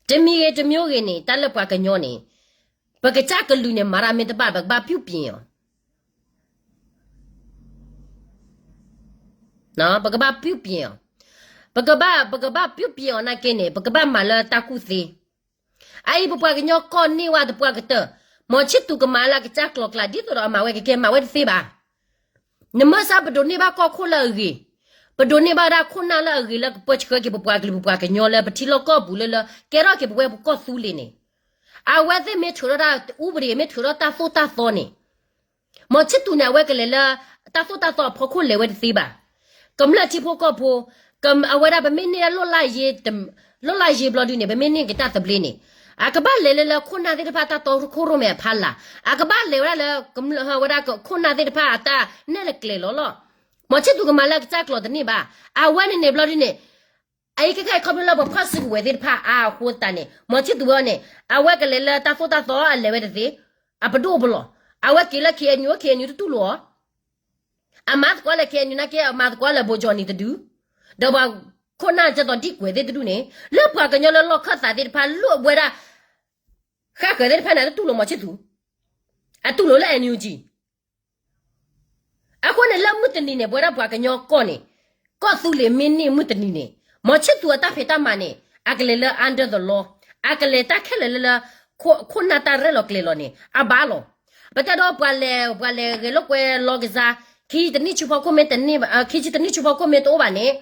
တမံၤဂ့ၤတမံၤဂ့ၤန့ၣ် တၢ်လၢပှၤကညီန့ၣ် ပကစၢ်ကလုာ်န့ၣ် မၤတၢ်မ့ၢ်တဘၣ် ပကဘၣ်ပြုပြင်အီၤ ပကဘၣ်ပြုပြင်အီၤ, ပကဘၣ် ပကဘၣ်ပြုပြင်အီၤနာ်က့န့ၣ် ပကဘၣ်မၤလၢတၢ်ကူၣ်သ့. အအံၤပပှၤကညီကီၢ်န့ၢ်ဝဲတပှၢ်ကတၢၢ်, မီၤဆံၣ်သူးကမၤလၢအကစၢ်ကျိၤကျဲ ဒ်သိးဒီးအမၤဝဲကကဲမၤဝဲတသ့ဘၣ်. နမ့ၢ်စ့ၢ်ပဒိးန့ၢ်ဘၣ်ကီၢ်ခိၣ်လၢအဂ့ၤ, ပဒိးန့ၢ်ဘၣ်ဒၣ်ခိၣ်နၢ်လၢအဂ့ၤလၢကပၢဆှၢက့ၤပပှၤကလုာ်ပပှၤကညီလၢ ပထံလီၢ်ကီၢ်ပူၤလၢလၢ ကဲထီၣ်က့ၤပဝဲပကီၢ်သူလ့ၤန့ၣ်, အဝဲသ့ၣ်မ့ၢ်ထုးထီၣ်တၢ်အူပဒံး မ့ၢ်ထုးထီၣ်တၢ်သိၣ်တၢ်သီန့ၣ် မီၤဆံၣ်သူးန့ၣ် အဝဲကလဲၤလၢ တၢ်သိၣ်တၢ်သီအဖီခိၣ်လဲၤဝဲတသ့ဘၣ်. ကမျၢၢ်ထံဖိကီၢ်ဖိ, အဝဲဒၣ်ပမ့ၢ်န့ၢ်လၢ လီၢ်လၢ်ယ့ၤဘျီဒုန့ၣ် ပမ့ၢ်န့ၢ်က့ၤတၢ်သဘျ့န့ၣ်, အကဘၣ်လဲၤလၢလၢခိၣ်နၢ်သ့ၣ်တဖၣ်တၢ်တီခိၣ်ရိၣ်မဲအဖီလာ်, အကဘၣ်လဲၤဝဲဒၣ်လၢ ဝဲဒၣ်ခိၣ်နၢ်သ့ၣ်တဖၣ်အတၢ်နဲၣ်ကျဲၤလီၤလီၤ. မီၤဆံၣ်သူးကမၤလၢအကစၢ်ကျိၤတန့ၢ်ဘၣ်. အဝဲန့ၣ်န့ၣ်ဘျီဒုန့ၣ် အအံၤခဲခါအံၤခီဖျိလၢပဖီၣ်စုကဝဲၤသ့ၣ်တဖၣ်အဃိသတးန့ၣ် မီၤဆံၣ်သူးဝဲန့ၣ် အဝဲကလဲၤလၢတၢ်သိၣ်တၢ်သီအလဲၤဝဲတသ့, အပဒိၣ်ပလီၢ်, အဝဲက့ၤလၢ ခ့ၣ်အဲၣ်ယူၣ် ခ့ၣ်အဲၣ်ယူၣ် တတူၢ်လိာ်အီၤ, အမၤသကိးလၢ ခ့ၣ်အဲၣ်ယူၣ် နာ်က့ အမၤသကိးလၢ ဘိၣ်ကၠီၣ်နံၤတဒု, ဒီးပှၤခိၣ်နၢ်ကၠီၤသီးဒံကွဲၤသ့ၣ်တဒုန့ၣ် လၢပှၤကညီလၢလီၢ်ခၢၣ်သးသ့ၣ်တဖၣ် လိၣ်ဝဲဒၣ် ဃၣ်ဃၢၤသ့ၣ်တဖၣ်န့ၣ် တတူၢ်လိာ်မီၤဆံၣ်သူး, အတူၢ်လိာ်လၢ NUG အဃိန့ၣ် လၢမုၢ်တနံၤန့ၣ် ပဝဲဒၣ်ပှၤကညီကီၢ်န့ၣ်, ကီၢ်သူလ့ၤမ့ၢ်န့ၢ်မုၢ်တနံၤန့ၣ် မီၤဆံၣ်သူးအတၢ်ဖံးတၢ်မၤန့ၣ် အကလဲၤလၢ under the law, အကလဲၤတၢ်ခဲလၢာ်လၢလၢ ခိၣ်နၢ်တၢ်ရဲၣ်လီၤကျဲၤလီၤန့ၣ် အဘၣ်လီၤ. ပတဲဒီးပှၤလဲၤ ပှၤလဲၤဂဲၤလိာ်ကွဲလီၤကစၢ်, ခံတနံၣ်ဆူဖီခိၣ်မ့ၢ်တန့ၢ်ဘၣ်, ခံဆံတနံၣ်ဆူဖီခိၣ်မ့ၢ်တအိၣ်ဘၣ်န့ၣ်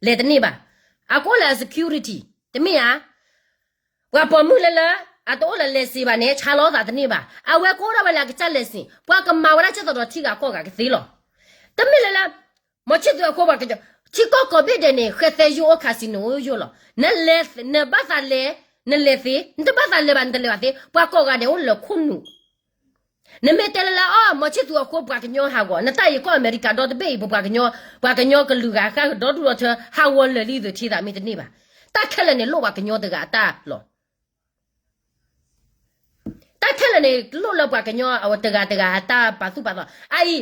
လဲၤတန့ၢ်ဘၣ်. အကအိၣ်လၢ security တမ့ၢ်ဧါ. ပှၤပိာ်မုၣ်လၢလၢ အတအိၣ်လၢ license ဘၣ်န့ၣ် ဆါလီၤသးတန့ၢ်ဘၣ်. အဝဲကအိၣ်ဒၣ်ဝဲလၢအကစၢ် license, ပှၤကမၤဝဲဒၣ်ကဲသိးဒီးထံဂၤကီၢ်ဂၤကသ့လီၤ. တမ့ၢ်လၢလၢ မီၤဆံၣ်သူးအဃိပှၤကညီ, ထံကီၢ်ကိးဘ့ၣ်ဒဲးန့ၣ် ဃဲသဲယိအိၣ် casino ယိလီၤ. နလဲၤသ့, နတဘၣ်သးလဲၤဘၣ် နတလဲၤဘၣ်သ့, ပှၤကိးဂၤဒဲးအိၣ်လၢခိၣ်နူာ် နမ့ၢ်တဲလၢလၢအီၤ မီၤဆံၣ်သူးအဃိပှၤကညီဟးဂီၤ, နတၢ်အံၤကီၢ်အမဲရကၤဒီတဘ့ၣ်အံၤ ပပှၤကညီ, ပှၤကညီကလုာ်ဂၤဃၣ်ဒီဒူၣ်ဒီထၢ ဟးဂီၤလၢာ်လံသုးထံသးမ့ၢ်တန့ၢ်ဘၣ်. တၢ်ခဲလၢာ်န့ၣ်လိၣ်ပှၤကညီတဂၤအတၢ်လီၤ. တၢ်ခဲလၢာ်န့ၣ် လိၣ်လၢပှၤကညီအတဂၤတဂၤအတၢ်ပာ်သူၣ်ပာ်သး. အအံၤ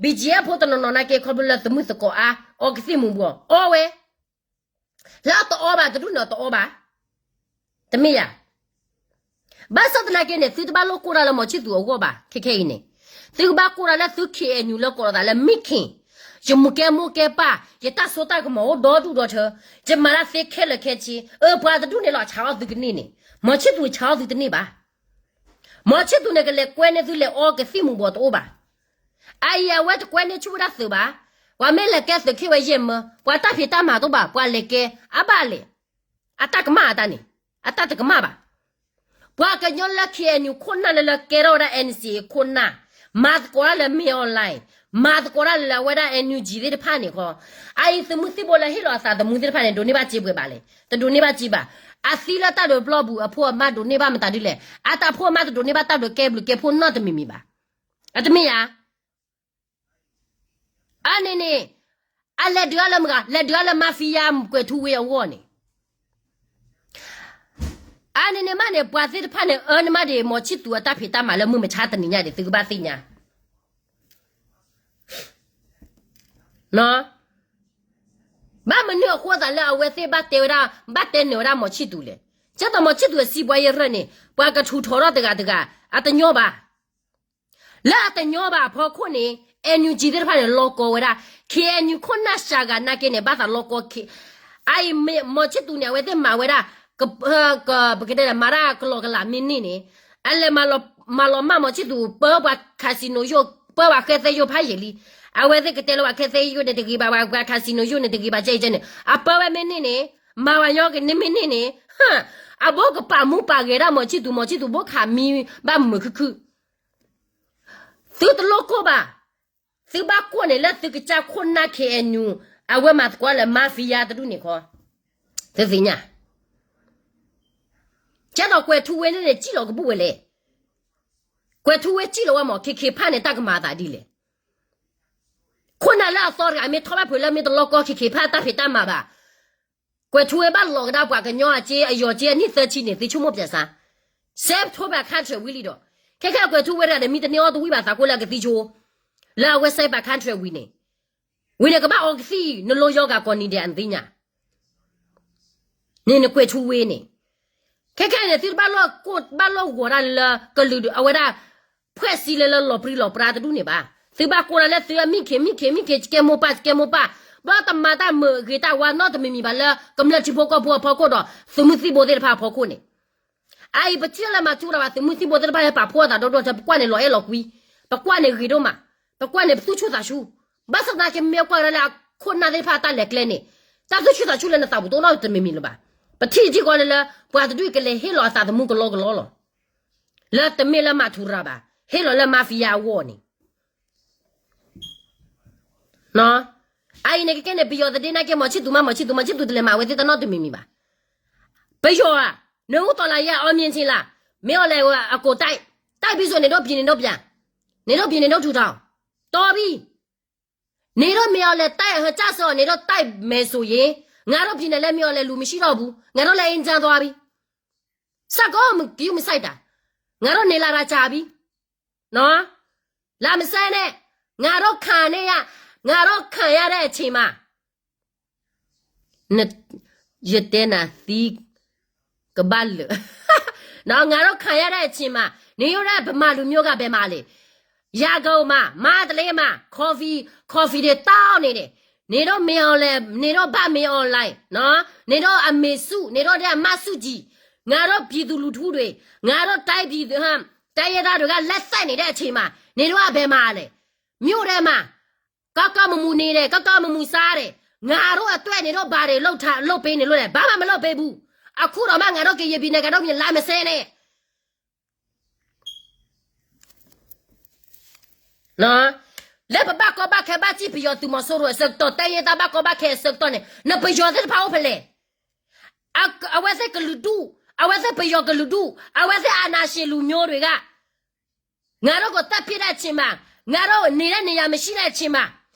BGF ဖိတနီၤနီၤနာ်က့ ခီဖျိလၢသုးမုၢ်သကိးအါ အီကသံၣ်မူၤဘှီး အီဝဲ လၢအတအီဘၣ် တဒူၣ်န့ၣ်အတအီဘၣ်. တမ့ၢ်ယၤ. ဘၣ်ဆၣ်သနာ်က့န့ၣ် သုတဘၣ်လိၣ်ကိၢ်တၢ်လၢမီၤဆံၣ်သူးအဂီၢ်ဘၣ် ခဲခဲအံၤန့ၣ်. သုကဘၣ်ကိၢ်တၢ်လၢသု ခ့ၣ်အဲၣ်ယူၣ် လၢကိးလီၤသးလၢ မ့ၢ်ခ့ၣ်, ယမူၤကဲမိၢ်ကဲပၢ်, ယတၢ်စိတၢ်ကမီၤအိၣ်ဒီဒူၣ်ဒီထၢ, ယမၤတၢ်သ့ခဲလၢာ်ခဲဆ့, အၢ ပှၤတဒူၣ်န့ၣ်လီၤ ဆါအီၣ်သုကန့ၢ်န့ၣ်, မီၤဆံၣ်သူးဆါအီၣ်သုတန့ၢ်ဘၣ်. မီၤဆံၣ်သူးန့ၣ် ကလဲၤကွဲန့ၢ်သုလဲၤအီကသံၣ်မူၤဘှီးတအိၣ်ဘၣ်. အအံၤအဝဲတကွဲန့ၢ်ဆူၣ်ဝဲဒၣ်သုးဘၣ်. ပှၤမ့ၢ်လဲၤကဲသုးခ့ၣ်ဝဲယဲၢ်မၢ, ပှၤတၢ်ဖံးတၢ်မၤတအိၣ်ဘၣ်, ပှၤလဲၤကဲ, အဘၣ်လဲၤ. အတၢ်ကမၣ်အတၢ်န့ၣ်, အတၢ်တကမၣ်ဘၣ်. ပှၤကညီလၢ ခ့ၣ်အဲၣ်ယူၣ် ခိၣ်နၢ်လၢလၢကဲထီၣ်ဝဲဒၣ် NCA ခိၣ်နၢ်, မၤသကိးတၢ်လၢ မင်းအောင်လှိုင်, မၤသကိးတၢ်လၢလၢအဝဲဒၣ် NUG သ့ၣ်တဖၣ်န့ၣ်ခီ, အအံၤသုးမုၢ်သံၣ်ဘိလၢဟ့ၣ်လီၤအသးသမူသ့ၣ်တဖၣ်န့ၣ် ဒိးန့ၢ်ဘၣ်စ့ပှဲၤဘၣ်လဲၣ်. တဒိးန့ၢ်ဘၣ်စ့ဘၣ်. အသံလၢတၢ်ဒုးပျီပူၤ အဖိအမါဒိးန့ၢ်ဘၣ်မတၤဒ်လဲၣ်. အတၢ်ဖိအမါတဒိးန့ၢ်ဘၣ်တၢ်ဒုးကဲဘျုးကဲဖှိၣ်နီတမံၤမံၤဘၣ်. အတမ့ၢ်ဧါ. အန့ၣ်န့ၣ်, အလဲၤဒုးအါလၢမတၤ, လဲၤဒုးအါလၢ mafia ကွဲးထူဝ့အဂီၢ်န့ၣ်. အန့ၣ်န့ၣ်မးန့ၣ် ပှၤသ့ၣ်တဖၣ်န့ၣ် အၢန့ၢ်မးဒံး မောင်ချစ်သူ အတၢ်ဖံးတၢ်မၤလၢမုၢ်မဆါတနံၤညါဒံး သုကဘၣ်သ့ၣ်ညါ ဘၣ်မနုၤအဃိသးလၢအဝဲသ့ၣ်ဘၣ်တဲဝဲဒၣ် ဘၣ်တဲနၢၤဝဲဒၣ်မောင်ချစ်သူလဲၣ်. ကဲသိးမောင်ချစ်သူအစံးဘှါယဲရၢၢ်န့ၣ် ပှၤကထူးထီၣ်ထီၣ်တဂၤတဂၤ အတညီဘၣ်. လၢအတညီဘၣ်အဖီခိၣ်န့ၣ် NUG သ့ၣ်တဖၣ်န့ၣ် လီၤကီဝဲဒၣ် KNU ခိၣ်နၢ်စှၤဂၤနာ်က့န့ၣ် ဘၣ်သးလီၤကီ အအံၤ မောင်ချစ်သူန့ၣ် အဝဲသ့ၣ်မၤဝဲဒၣ် ပကတဲမၤတၢ်ကလီကလးမ့ၢ်န့ၢ်န့ၣ် အလဲၤမၤလီၤမၢ်မောင်ချစ်သူ ပၢပှၤ casino ယိၣ် ပၢပှၤဃဲသဲယိၣ်ဖးယံာ်လံ. အဝဲသ့ၣ်ကတဲလၢပှၤဃဲသဲယိၣ်န့ၣ်တဂ့ၤဘၣ် ပှၤ casino ယိၣ်န့ၣ်တဂ့ၤဘၣ် ကဲကဲန့ၣ် အပၢဝဲမ့ၢ်န့ၢ်န့ၣ် မၤဝဲညီကန့ၢ်မ့ၢ်န့ၢ်န့ၣ် အဘိကပာ်မူပာ်ဂဲၤဒၣ်မောင်ချစ်သူ မောင်ချစ်သူ ဘိခးမံဘၣ်မုာ်ခုၣ်ခုၣ် သုတလိၣ်ကိၢ်ဘၣ်. သုဘၣ်ကိၢ်န့ၣ်လၢသုကစၢ်ခိၣ်နၢ် KNU အဝဲမၤသကိးလၢ mafia တဒူၣ်န့ၣ်ခီ သုသ့ၣ်ညါ ကဲသိးကွဲၤထူဝ့န့ၣ်န့ၣ် စံၣ်လီၤကဘူၣ်ဝဲလဲၣ်. ကွဲၤထူဝ့စံၣ်လီၤဝဲမး ခဲခဲဖၣ်န့ၣ် တၢ်ကမၤအသးဒ်လဲၣ်. ခိၣ်နၢ်လၢအသီတဂၤ မ့ၢ်ထီၣ်ဘၣ်ဖုးလၢမ့ၢ်တလီၢ်ကီ ခဲခဲဖၣ်တၢ်ဖံးတၢ်မၤဘၣ်. ကွဲၤထူဝ့ဘၣ်လီၤကဒါပှၤကညီအစ့အယီၤစ့အနံၣ်သၢဆံန့ၣ် သုဆိကမိၣ်ပၠးစါ စဲးထိဘၣ် country ဝံၤလံဒီး ခဲခဲကွဲၤထူဝ့တဂၤဒီး မံတန့ၢ်အီၣ်တဝံၣ်ဘၣ်သးကိးလၢအကသံၣ်ဆိ လၢအဝဲစဲးဘၣ် country ဝံၤန့ၣ် ဝံၤန့ၣ်ကဘၣ်အီကသံၣ် နလိယီၤဂၤကိးနံၤဒဲးအသ့ၣ်ညါ န့ၣ်နကွဲၤထူဝ့န့ၣ် ခဲခဲန့ၣ် သုတဘၣ်လိၣ်ကိၢ်ဘၣ်လိၣ်ဂီၤတၢ်လၢကလုာ်အဝဲဒၣ် ဖှဲးစံလၢလၢလီၤပြံလီၤပြါတဒူၣ်န့ၣ်ဘၣ်. သုဘၣ်ကိၢ်တၢ်လၢသုအမံၣ်ခံမံၣ်ခံမံၣ်ခံ ကဲမိၢ်ပၢ်ကဲမိၢ်ပၢ် ဘၣ်တမၤတၢ်မုာ်ဂ့ၤတၢ်ဝါနီတမံၤမံၤဘၣ်လၢကမျၢၢ်ထံဖိကီၢ်ဖိအဖီခိၣ်ဒီး သုးမုၢ်သံၣ်ဘိသ့ၣ်တဖၣ်အဖီခိၣ်န့ၣ် အအံၤပထံၣ်လၢမၤထူရၤဘၣ် သုးမုၢ်သံၣ်ဘိသ့ၣ်တဖၣ်ဟဲပာ်ဖှိၣ်အသးဒီဒီ ပကွၢ်န့ၣ်လီၤအဲၣ်လီၤကွံ ပကွၢ်န့ၣ်ဂ့ၤဒိၣ်မး ပကွၢ်န့ၣ်ပသူၣ်ဆူၣ်သးဆူၣ် ဘၣ်ဆၣ်သနာ်က့မ့ၢ်ကွၢ်ဒၣ်လၢအခိၣ်နၢ်သ့ၣ်တဖၣ်တၢ်လဲၤကျဲန့ၣ် တၢ်သူၣ်ဆူၣ်သးဆူၣ်လၢနသးပူၤတအိၣ်နီတမံၤမံၤလၢၤဘၣ်. ပထံၣ်ထံၣ်ကီးလၢလၢ ပှၤတဒူၣ်အံၤကလဲၤဟ့ၣ်လီၤအသးသမူကလီကလီလီၤ. လၢတမ့ၢ်လၢမၤထူရၤဘၣ် ဟ့ၣ်လီၤလၢ mafia အဂီၢ်န့ၣ် အအံၤန့ၣ်ကကဲန့ၣ် ပယီၤသဒ့နာ်က့ မောင်ချစ်သူမး မောင်ချစ်သူ မောင်ချစ်သူ တလဲၤမၤဝဲသ့ၣ်တၢ်နီတမံၤမံၤဘၣ်. ပယီၤဧါ နဦးတော်လှန်ရေး အောင်မြင်ခြင်းလား မင်းအောင်လှိုင်အကို တိုက် တိုက်ပြီဆို နေတော့ပြည် နေတော့ပြန် နေတော့ပြည် နေတော့ထူထောင် တော်ပြီ နေတော့မင်းအောင်လှိုင် တိုက် ကျဆုံး နေတော့တိုက်မယ်ဆိုရင် ငါတို့ပြည်နယ်လည်း မင်းအောင်လှိုင် လူမရှိတော့ဘူး ငါတို့လည်း အေးချမ်းသွားပြီ စကော မ ဂရုမစိုက်တာ ငါတို့နေလာတာကြာပြီ နော် လာမစဲနဲ့ ငါတို့ခံနေရ ငါတို့ခံရတဲ့အချိန်မှာ န ယတဲနၤသံ ကဘၣ်လၢာ် နော် ငါတို့ခံရတဲ့အချိန်မှာ နေရတဲ့ဗမာလူမျိုးကဘယ်မှာလဲ ရန်ကုန်မှာ မန္တလေးမှာ coffee coffee တွေတောင်းနေတယ် နေတော့မင်းအောင်လှိုင် နေတော့ဗာမင်းအောင်လှိုင် နော် နေတော့အမေစု နေတော့တဲ့အမစုကြီး ငါတို့ပြည်သူလူထုတွေ ငါတို့တိုင်းပြည်သူ ဟမ် တိုင်းရင်းသားတွေက လက်သတ်နေတဲ့အချိန်မှာ နေတော့ကဘယ်မှာလဲ မြို့ထဲမှာ ကောင်းကောင်းမွန်မွန်နေတယ် ကောင်းကောင်းမွန်မွန်စားတယ် ငါတို့အတွက်နေတော့ဘာတွေလုပ်ထား လုပ်ပေးနေလို့လဲ ဘာမှမလုပ်ပေးဘူး အခုတော့မှငါတို့ကရင်ပြည်နယ် ကရင်ပြည်နယ် လာမစဲနဲ့ နော် လၢပဘၣ်ကီဘၣ်ခဲဘၣ်စံၣ်ပယီၤသုးမီၤစိရိၤအဆၢကတီၢ် တိုင်းရင်းသားဘၣ်ကီဘၣ်ခဲအဆၢကတီၢ်န့ၣ် နပယီၤသ့ၣ်တဖၣ်အိၣ်ဖဲလဲၣ် အ အဝဲသ့ၣ်ကလုာ်ဒူၣ် အဝဲသ့ၣ်ပယီၤကလုာ်ဒူၣ် အဝဲသ့ၣ်အာဏာရှင်လူမျိုးတွေက ငါတို့ကိုသတ်ပစ်တဲ့အချိန်မှာ ငါတို့နေတဲ့နေရာမရှိတဲ့အချိန်မှာ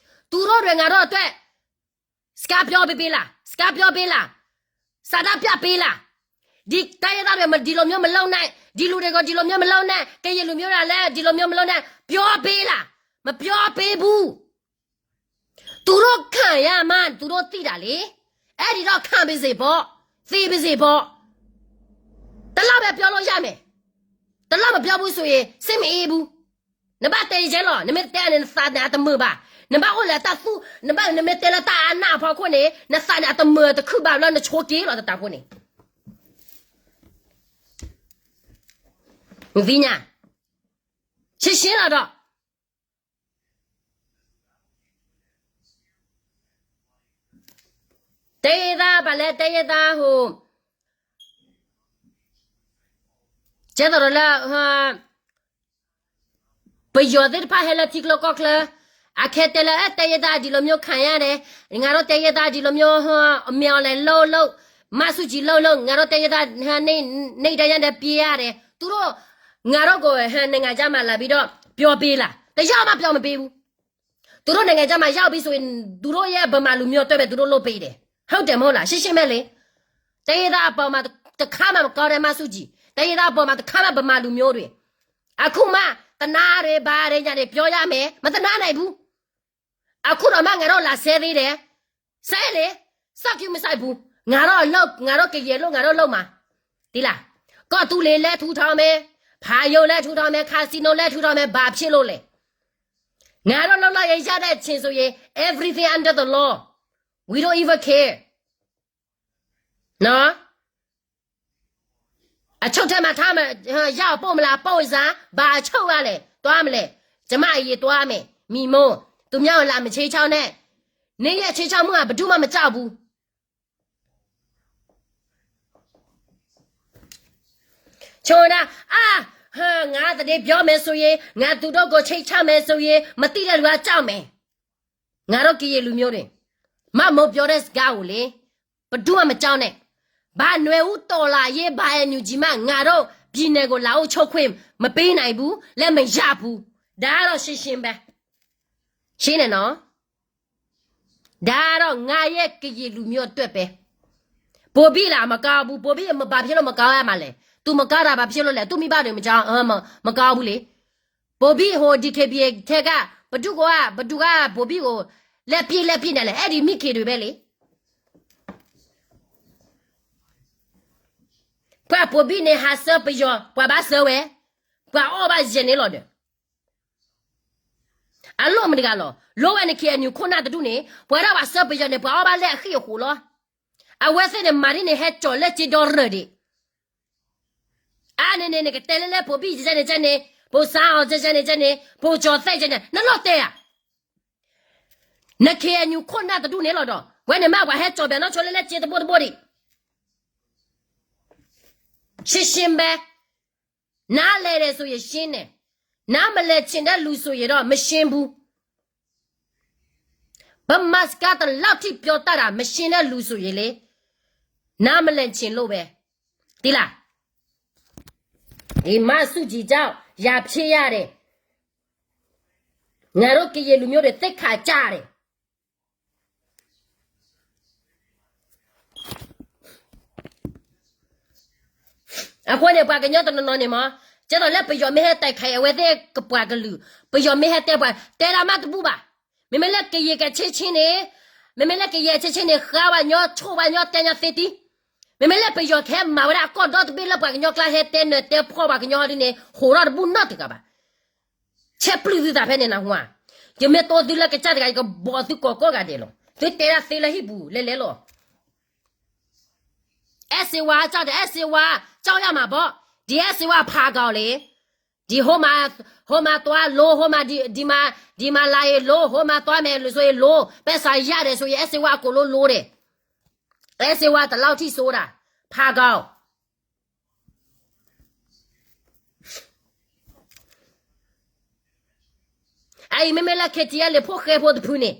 သူတို့တွေငါတို့အတွက် စကားပြောပေးပေးလား စကားပြောပေးလား ဆန္ဒပြပေးလား ဒီတိုင်းရင်းသားတွေမဒီလိုမျိုးမလုပ်နဲ့ ဒီလူတွေကိုဒီလိုမျိုးမလုပ်နဲ့ ကရင်လူမျိုးတွေကလည်းဒီလိုမျိုးမလုပ်နဲ့ ပြောပေးလား မပြောပေးဘူး သူတို့ခံရမှန်းသူတို့သိတာလေ အဲ့ဒီတော့ခံပါစေပေါ့ သေပါစေပေါ့ တစ်လောက်ပဲပြောလို့ရမယ် တစ်လောက်မပြောဘူးဆိုရင်စိတ်မအေးဘူး နဘၣ်တဲယဲလီၤ နမ့ၢ်တဲန့ၣ် နသးန့ၣ်အတမုာ်ဘၣ် နဘၣ်အိၣ်လၢတၢ်သူၣ် နဘၣ် နမ့ၢ်တဲလၢတၢ်အနၢ်အဖီခိၣ်န့ၣ် နသးန့ၣ်အတမုာ်တခုဘၣ်လၢနဆိးက့လီၤတတးဖိန့ၣ် နသ့ၣ်ညါ ရှင်းရှင်းလီၤဒီး တဲယဲသး ပလဲတဲယဲသးဟိ ကဲသိးဒီးလၢ ပယီၤသ့ၣ်တဖၣ်ဟဲလၢထံကျိကီၢ်ချၢ အခဲတဲလၢ အဲ တိုင်းရင်းသား ဒီလိုမျိုးခံရတယ် ငါတို့တိုင်းရင်းသား ဒီလိုမျိုး မင်းအောင်လှိုင် လုပ်လုပ် မဆူၣ်ကြည် လုပ်လုပ် ငါတို့တိုင်းရင်းသား နေတိုင်းရင်းသား ပြေးရတယ် သူတို့ ငါတို့ကို ဟဲ နိုင်ငံခြားမှာလာပြီးတော့ ပြောပေးလား တစ်ယောက်မှ ပြောမပေးဘူး သူတို့နိုင်ငံခြားမှာရောက်ပြီဆိုရင် သူတို့ရဲ့ဗမာလူမျိုးအတွက်ပဲ သူတို့လုပ်ပေးတယ် ဟုတ်တယ်မဟုတ်လား ရှင်းရှင်းပဲလေ တိုင်းရင်းသားအပေါ်မှာ တခါမး မကောင်းတဲ့ မဆူၣ်ကၠံၣ် တၢ်ယံသးပီးမး တခါမး ဗမာလူမျိုးတွေ အခုမှ တနာတယ် ဘာတယ် ညာတယ် ပြောရမယ် မတနာနိုင်ဘူး အခုတော့မှ ငါတို့လာဆဲသေးတယ် ဆဲလေ စောင့်ကြည့်မစိုက်ဘူး ငါတော့အလုပ် ငါတော့ကရယ်လို့ ငါတော့လုပ်မှာ သိလား ကီၢ်သူလ့ၤလည်းထူထောင်မယ် ဖာရုံလည်းထူထောင်မယ် ခါစံနိလည်းထူထောင်မယ် ဘာဖြစ်လို့လဲ ငါတို့လုပ်လို့ရတဲ့အချိန်ဆိုရင် everything under the law. We don't even care. နော် အချုပ်ထဲမှာထားမယ် ရောက်ပို့မလား ပို့စမ်း ဘာအချုပ်လဲ သွားမလဲ ကျမအရင်သွားမယ် မိမို့ သူများကိုလာမချိတ်ချောက်နဲ့ နေရဲ့ချိတ်ချောက်မှုကဘယ်သူမှမကြောက်ဘူး ချိုဒၣ် အာ ဟ ငါသတင်းပြောမယ်ဆိုရင် ငါသူတို့ကိုချိတ်ချမယ်ဆိုရင် မသိတဲ့လူကကြောက်မယ် ငါတို့ကရင်လူမျိုးတွေ မမိုးပြောတဲ့စကားကိုလေ ဘယ်သူမှမကြောက်နဲ့ ဘာနွေဦးတော်လှန်ရေး ဘာ NUG မှ ငါတို့ပြည်နယ်ကို လာအုပ်ချုပ်ခွင့်မပေးနိုင်ဘူး လက်မရဘူး ဒါကတော့ရှင်းရှင်းပဲ ရှင်းတယ်နော် ဒါကတော့ငါရဲ့ကရင်လူမျိုးအတွက်ပဲ ဗိုလ်ဘိလား မကောင်းဘူး ဗိုလ်ဘိ ဘာဖြစ်လို့မကောင်းရမှာလဲ သူမကောင်းတာဘာဖြစ်လို့လဲ သူ့မိဘတွေမကြောက် မကောင်းဘူးလေ ဗိုလ်ဘိဟို DKBA ထဲက ဘယ်သူက ဘယ်သူက ဗိုလ်ဘိကို လက်ပစ်လက်ပစ်နဲ့လဲ အဲ့ဒီမိခင်တွေပဲလေ ပှၤဗိုလ်ဘိန့ၣ် ဟးဆၢပယီၤ ပှၤဘၣ်ဆၢဝဲ ပှၤအီၣ်ဘၣ်ယဲၢ်န့ၣ်လီၤဒီး အလိၣ်မတဂၤလီၤ လိၣ်ဝဲန့ၣ် KNU ခိၣ်နၢ်တဒူၣ်န့ၣ် ပှၤဒၣ်ပှၤဆၢပယီၤန့ၣ် ပှၤအီၣ်ဘၣ်လၢအဃံအဃိးလီၤ အဝဲသ့ၣ်န့ၣ် မၤဒ်န့ၣ် ဟဲကၠီၤလၢက့ဒီရၢၢ်ဒံး အါန့ၣ်န့ၣ် နကတဲလၢလၢ ဗိုလ်ဘိ ကဲန့ၣ်ကဲန့ၣ် ဗိုလ်စန်းအောင် ကဲန့ၣ်ကဲန့ၣ် ဗိုလ်ကျော်သိန်း ကဲန့ၣ် နလိၣ်တဲဧါ န KNU ခိၣ်နၢ်တဒူၣ်န့ၣ်လီၤဒီး ဝဲန့ၣ်မ့ၢ်ပှၤဟဲကၠီၤဘၣ်နီၢ်ဆိလၢလၢက့တဘိတဘိဒံး ရှင်းရှင်းပဲ နားလည်တယ်ဆိုရင်ရှင်းတယ် နားမလည်ချင်တဲ့လူဆိုရင်တော့မရှင်းဘူး ဗမာစကားတလောက်ထိပြောတတ်တာ မရှင်းတဲ့လူဆိုရင်လေ နားမလည်ချင်လို့ပဲ သိလား ဒီမဆူၣ်ကၠံၣ်ကြောင့် ရန်ဖြစ်ရတယ် ငါတို့ကရင်လူမျိုးတွေ သိက္ခာကျတယ် အဃိန့ၣ် ပှၤကညီတနီၤနီၤန့ၣ်မး ကဲသိးလၢပယီၤမ့ၢ်ဟဲတဲခဲအံၤ အဝဲသ့ၣ်ကပှၤကလုာ် ပယီၤမ့ၢ်ဟဲတဲပှၤ တဲဒၣ်မးတဘူၣ်ဘၣ်. မ့မ့ၢ်လၢကယဲၢ်ကဆ့ဆ့န့ၣ် မ့မ့ၢ်လၢကယဲၢ်ဆ့ဆ့န့ၣ် ဃါဝဲညီ ဆိၣ်ဝဲညီ တဲညီသ့တံၢ်. မ့မ့ၢ်လၢပယီၤကဟဲမၤဝဲဒၣ်အကီၢ်ဒီတဘ့ၣ်လၢပှၤကညီကျါ ဟဲတဲနၢၤတဲဖှီၣ်ပှၤကညီဒ်န့ၣ် ဟိးထီၣ်တဘူၣ်နီတဂၤဘၣ်. ဆဲးပျုၢ်သုသးဖဲန့ၣ်နဟူဧါ. ယမ့ၢ်တိၢ်သုလၢကစၢ်တဂၤ ယကဘီးသုကိးကိးဂၤဒဲးလီၤ. သုတဲဒၣ်သ့လၢဟံၣ်ပူၤလဲၤလဲၤလီၤ. အဲၣ်စ့ဝါ ကြောက်တယ်, အဲၣ်စ့ဝါ ကြောက်ရမှာပေါ့. ဒီအဲၣ်စ့ဝါ ဖးကီၤလံ. ဒီဟိုမှာ, ဟိုမှာသွားလို့, ဟိုမှာ, ဒီ, ဒီမှာ, ဒီမှာလာရင်လို့, ဟိုမှာသွားမယ်လို့ဆိုရင်လို့, ပိုက်ဆံရတယ်ဆိုရင် အဲၣ်စ့ဝါ အကုန်လုံးလို့တယ်. အဲၣ်စ့ဝါ ဒီလောက်ထိဆိုးတာ, ဖးကီၤ. အအံၤမ့မ့ၢ်လၢ KTLA ဖိဃဲဖိတဖုန့ၣ်,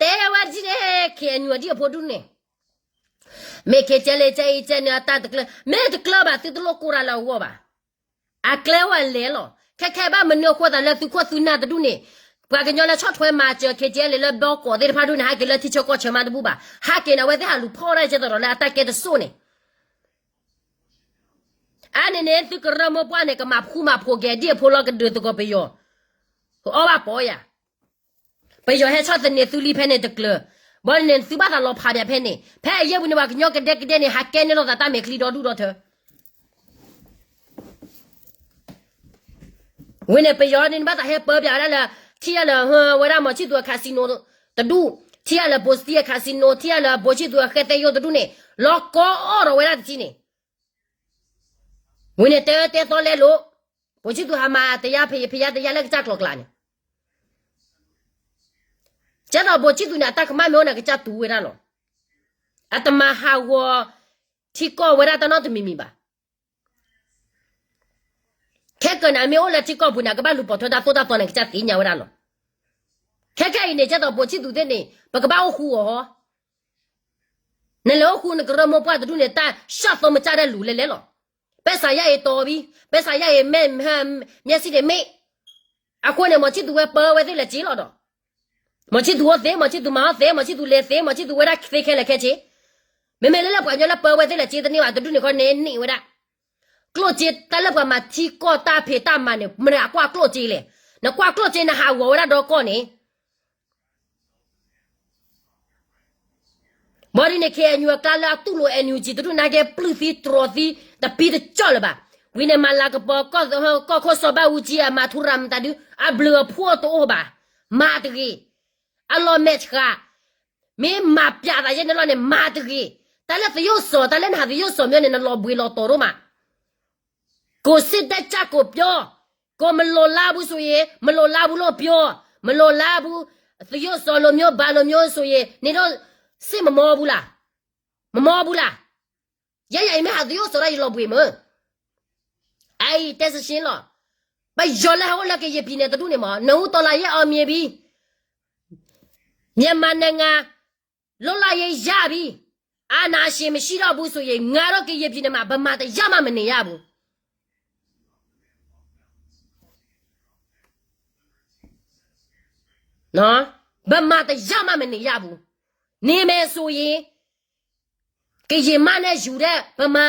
တဲဝဲဒ်န့ၣ် KNU ဒ်အဖိဒူၣ်န့ၣ်, မ့ၢ် KTLA ကဲအံၤကဲန့ၣ်အတၢ်တကျၢၤ, မ့ၢ်တကျၢၤဘၣ် သုတလိၣ်ကိးတၢ်လၢအဂီၢ်ဘၣ်. အကျဲဝဲလဲၤလီၤ. ခဲခဲဘၣ်မနုၤအဃိသးလၢသုခိၣ်သုနၢ်တဒူၣ်န့ၣ်, ပှၤကညီလၢဆီၣ်ထွဲမၤစၢၤ KTLA လၢဘီကိးသ့ၣ်တဖၣ်ဒူၣ်န့ၣ် ဟဲက့ၤလၢထံဆၢကီၢ်ဆၢမးတဘူၣ်ဘၣ်. ဟဲက့ၤန့ၣ် အဝဲသ့ၣ်ဟးလူၤဖီၣ်ဒၣ်ကဲသိးဒီးလၢအတၢ်ကဲတစိၢ်န့ၣ် အါန့ၣ်န့ၣ် သုကရၢမိၢ်ပှၢ်န့ၣ် ကမၤဖှူမၤဖိးကဲၤဒ်အဖိလီၤ ကဒုးသကိးပယီၤ, ကအီၣ်ဘၣ်ပီယၤ. ပယီၤဟဲဆီၣ်သနံးသုလံဖဲန့ၣ်တကျၢၤ, ဘီန့ၣ်သုဘၣ်သးလီၤဖးပၠးဖဲန့ၣ်, ဖဲအယဲၢ်ပူၤန့ၣ် ပှၤကညီကဒဲကဒဲန့ၣ် ဟးကဲန့ၢ်လိာ်သးတၢ်မဲာ်ချံဒီဒူၣ်ဒီထၢ ဝဲန့ၣ် ပယီၤန့ၣ် နဘၣ်သးဟဲပၢပၠးဝဲဒၣ်လၢ ထံၣ်ယၤလၢ ဝဲဒၣ်မီၤဆံၣ်သူၤအ casino တဒူၣ်, ထံၣ်ယၤလၢ ဘိစတံအ casino, ထံၣ်ယၤလၢ ဘိဆံၣ်သူၤအဃဲသဲယိတဒူၣ်န့ၣ် လီၤကီအီၣ်ဒီးဝဲဒၣ်တထံၣ်န့ၣ်, ဝဲန့ၣ်တဲတဲသီလဲလိာ်, ဘိဆံၣ်သူၤဟးမၤတယါ ဖယါတယါလၢကစၢ်ကျိၤကျါန့ၣ်, ကဲသိးဘိဆံၣ်သူၤန့ၣ် အတၢ်ကမၣ်မ့ၢ်အိၣ်န့ၣ် ကစၢ်တူၢ်ဝဲဒၣ်လီၤ. အတမၤဟးဂီၤ ထံကီၢ်ဝဲဒၣ်တၢ်နီတမံၤမံၤဘၣ်. ခဲကနံၣ်အမ့ၢ်အိၣ်လၢထံကီၢ်ပူၤန့ၣ် အကဘၣ်လူၤပိာ်ထွဲတၢ်သိၣ်တၢ်သီန့ၣ် ကစၢ်သ့ၣ်ညါဝဲဒၣ်လီၤ. ခဲခဲအံၤန့ၣ် ကဲသိးဘိဆံၣ်သူၤသ့ၣ်န့ၣ် ပကဘၣ်အိၣ်ဃူအီၤ, နလဲၤအိၣ်ဃူနကရၢမိၢ်ပှၢ်တဒူၣ်န့ၣ် တၢ်ဆၣ်သိမးကၢ်ဒဲးလူၤလဲၤလဲၤလီၤ. ပဲစးယၢ်အံၤတီၤဘံ, ပဲစးယၢ်အံၤမ့ၢ်, မ့ၢ်စံၣ်န့ၣ်မ့ၢ်, အဃိန့ၣ် မီၤဆံၣ်သူၤဝဲပၢဝဲသ့ၣ်လဲၤစ့လီၤဒီး, မီၤဆံၣ်သူၤအိၣ်သ့, မီၤဆံၣ်သူၤမၤအီၣ်သ့, မီၤဆံၣ်သူၤလဲၤသ့, မီၤဆံၣ်သူၤဝဲဒၣ်သ့ခဲလၢာ်ခဲဆ့, မ့မ့ၢ်လၢလၢပှၤကညီလၢပၢဝဲသ့ၣ်လဲၣ် စ့တန့ၢ်ဘၣ် တဒူၣ်န့ၣ်ခီန့ၣ် န့ၢ်ဝဲဒၣ် ကျိၣ်စ့တၢ်လၢပှၤမၤထံကီၢ်တၢ်ဖံးတၢ်မၤန့ၣ် မတၤကွၢ်ကျိၣ်စ့လဲၣ်. နကွၢ်ကျိၣ်စ့ နဟးဂီၤဝဲဒၣ်ဒီကီၢ်န့ၣ် ဘၣ်ဒ်န့ၣ် ခ့ၣ်အဲၣ်ယူၣ် အကျါလၢအတူၢ်လိာ် NUG တဒူၣ်နာ်က့ ပျုၢ်သံတြီၤသံ တပံတကၠီၣ်လၢၤဘၣ်. ဝံၤန့ၣ်မၤလၤကပီၤ ကီၢ်ခိၣ်စီၤဘၣ်အူကၠံ အမၤထူရၤမတၤဒု အဘျုးအဖှိၣ်တအိၣ်ဘၣ်. မၤတဂ့ၤ. အလီၢ်မဲာ်ဆှး မ့ၢ်မၤပျးသးယဲန့ၣ်လီၤန့ၣ် မၤတဂ့ၤ. တၢ်လၢသယိၣ်စီၤ တၢ်လၢနဟးသယိၣ်စီၤမ့ၢ်န့ၣ် နလီၤဘှံးလီၤတီၤဒိၣ်မး ကိုယ်စိတ်ဓာတ်ကျ ကိုပြော, ကိုယ်မလိုလားဘူးဆိုရင် မလိုလားဘူးလို့ပြော, မလိုလားဘူး, သယို့စီၤလိုမျိုး ဘာလိုမျိုးဆိုရင် နင်တို့ စိတ်မမောဘူးလား, မမောဘူးလား, ယဲယၤအံၤမ့ၢ်ဟးသယို့စီၤဒၣ်ယလီၤဘှံးမ့ၢ်, အအံၤတဲစရှ့လီၤ, ပယီၤလၢဟးအိၣ်လၢကယဲၢ်ပံၤန့ၣ်တဒူၣ်န့ၣ်မ့ၢ် နဟူတီလၢယဲအီၤမံၤဘံ မြန်မာနိုင်ငံ လွတ်လပ်ရေးရပြီ, အာဏာရှင်မရှိတော့ဘူးဆိုရင် ငါတို့ကရင်ပြည်နယ်မှာ ဗမာတစ်ယောက်မှမနေရဘူး. ဗမာတစ်ယောက်မှမနေရဘူး. နေမယ်ဆိုရင် ကရင်မနဲ့ယူတဲ့ဗမာ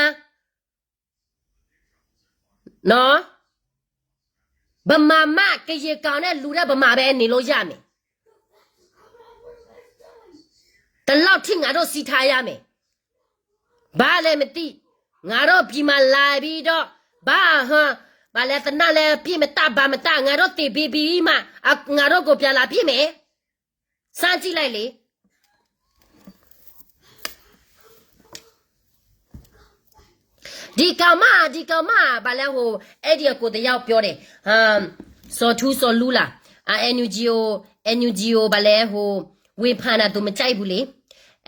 ဗမာမှ ကရင်ကောင်နဲ့လူတဲ့ဗမာပဲနေလို့ရမယ်. ဒီလောက်ထိ ငါတို့ စည်းထားရမယ်. ဘာလဲမသိ, ငါတို့ပြည်မှာလာပြီးတော့ ဘာဟ ဘာလဲ သေနတ်လည်းပစ်မတတ် ဘာမတတ် ငါတို့သေပြီးပြီးမှ အ ငါတို့ကိုပြန်လာပစ်မယ်. စမ်းကြည့်လိုက်လေ. ဒီကောင်မ ဒီကောင်မ ဘာလဲ ဟို အဲ့ဒီအကိုတယောက်ပြောတယ်, ဟမ်, စော်ထူး စော်လူးလား, အာ NUG ကို NUG ကို ဘာလဲ ဟို ဝေဖန်တာ သူမကြိုက်ဘူးလေ.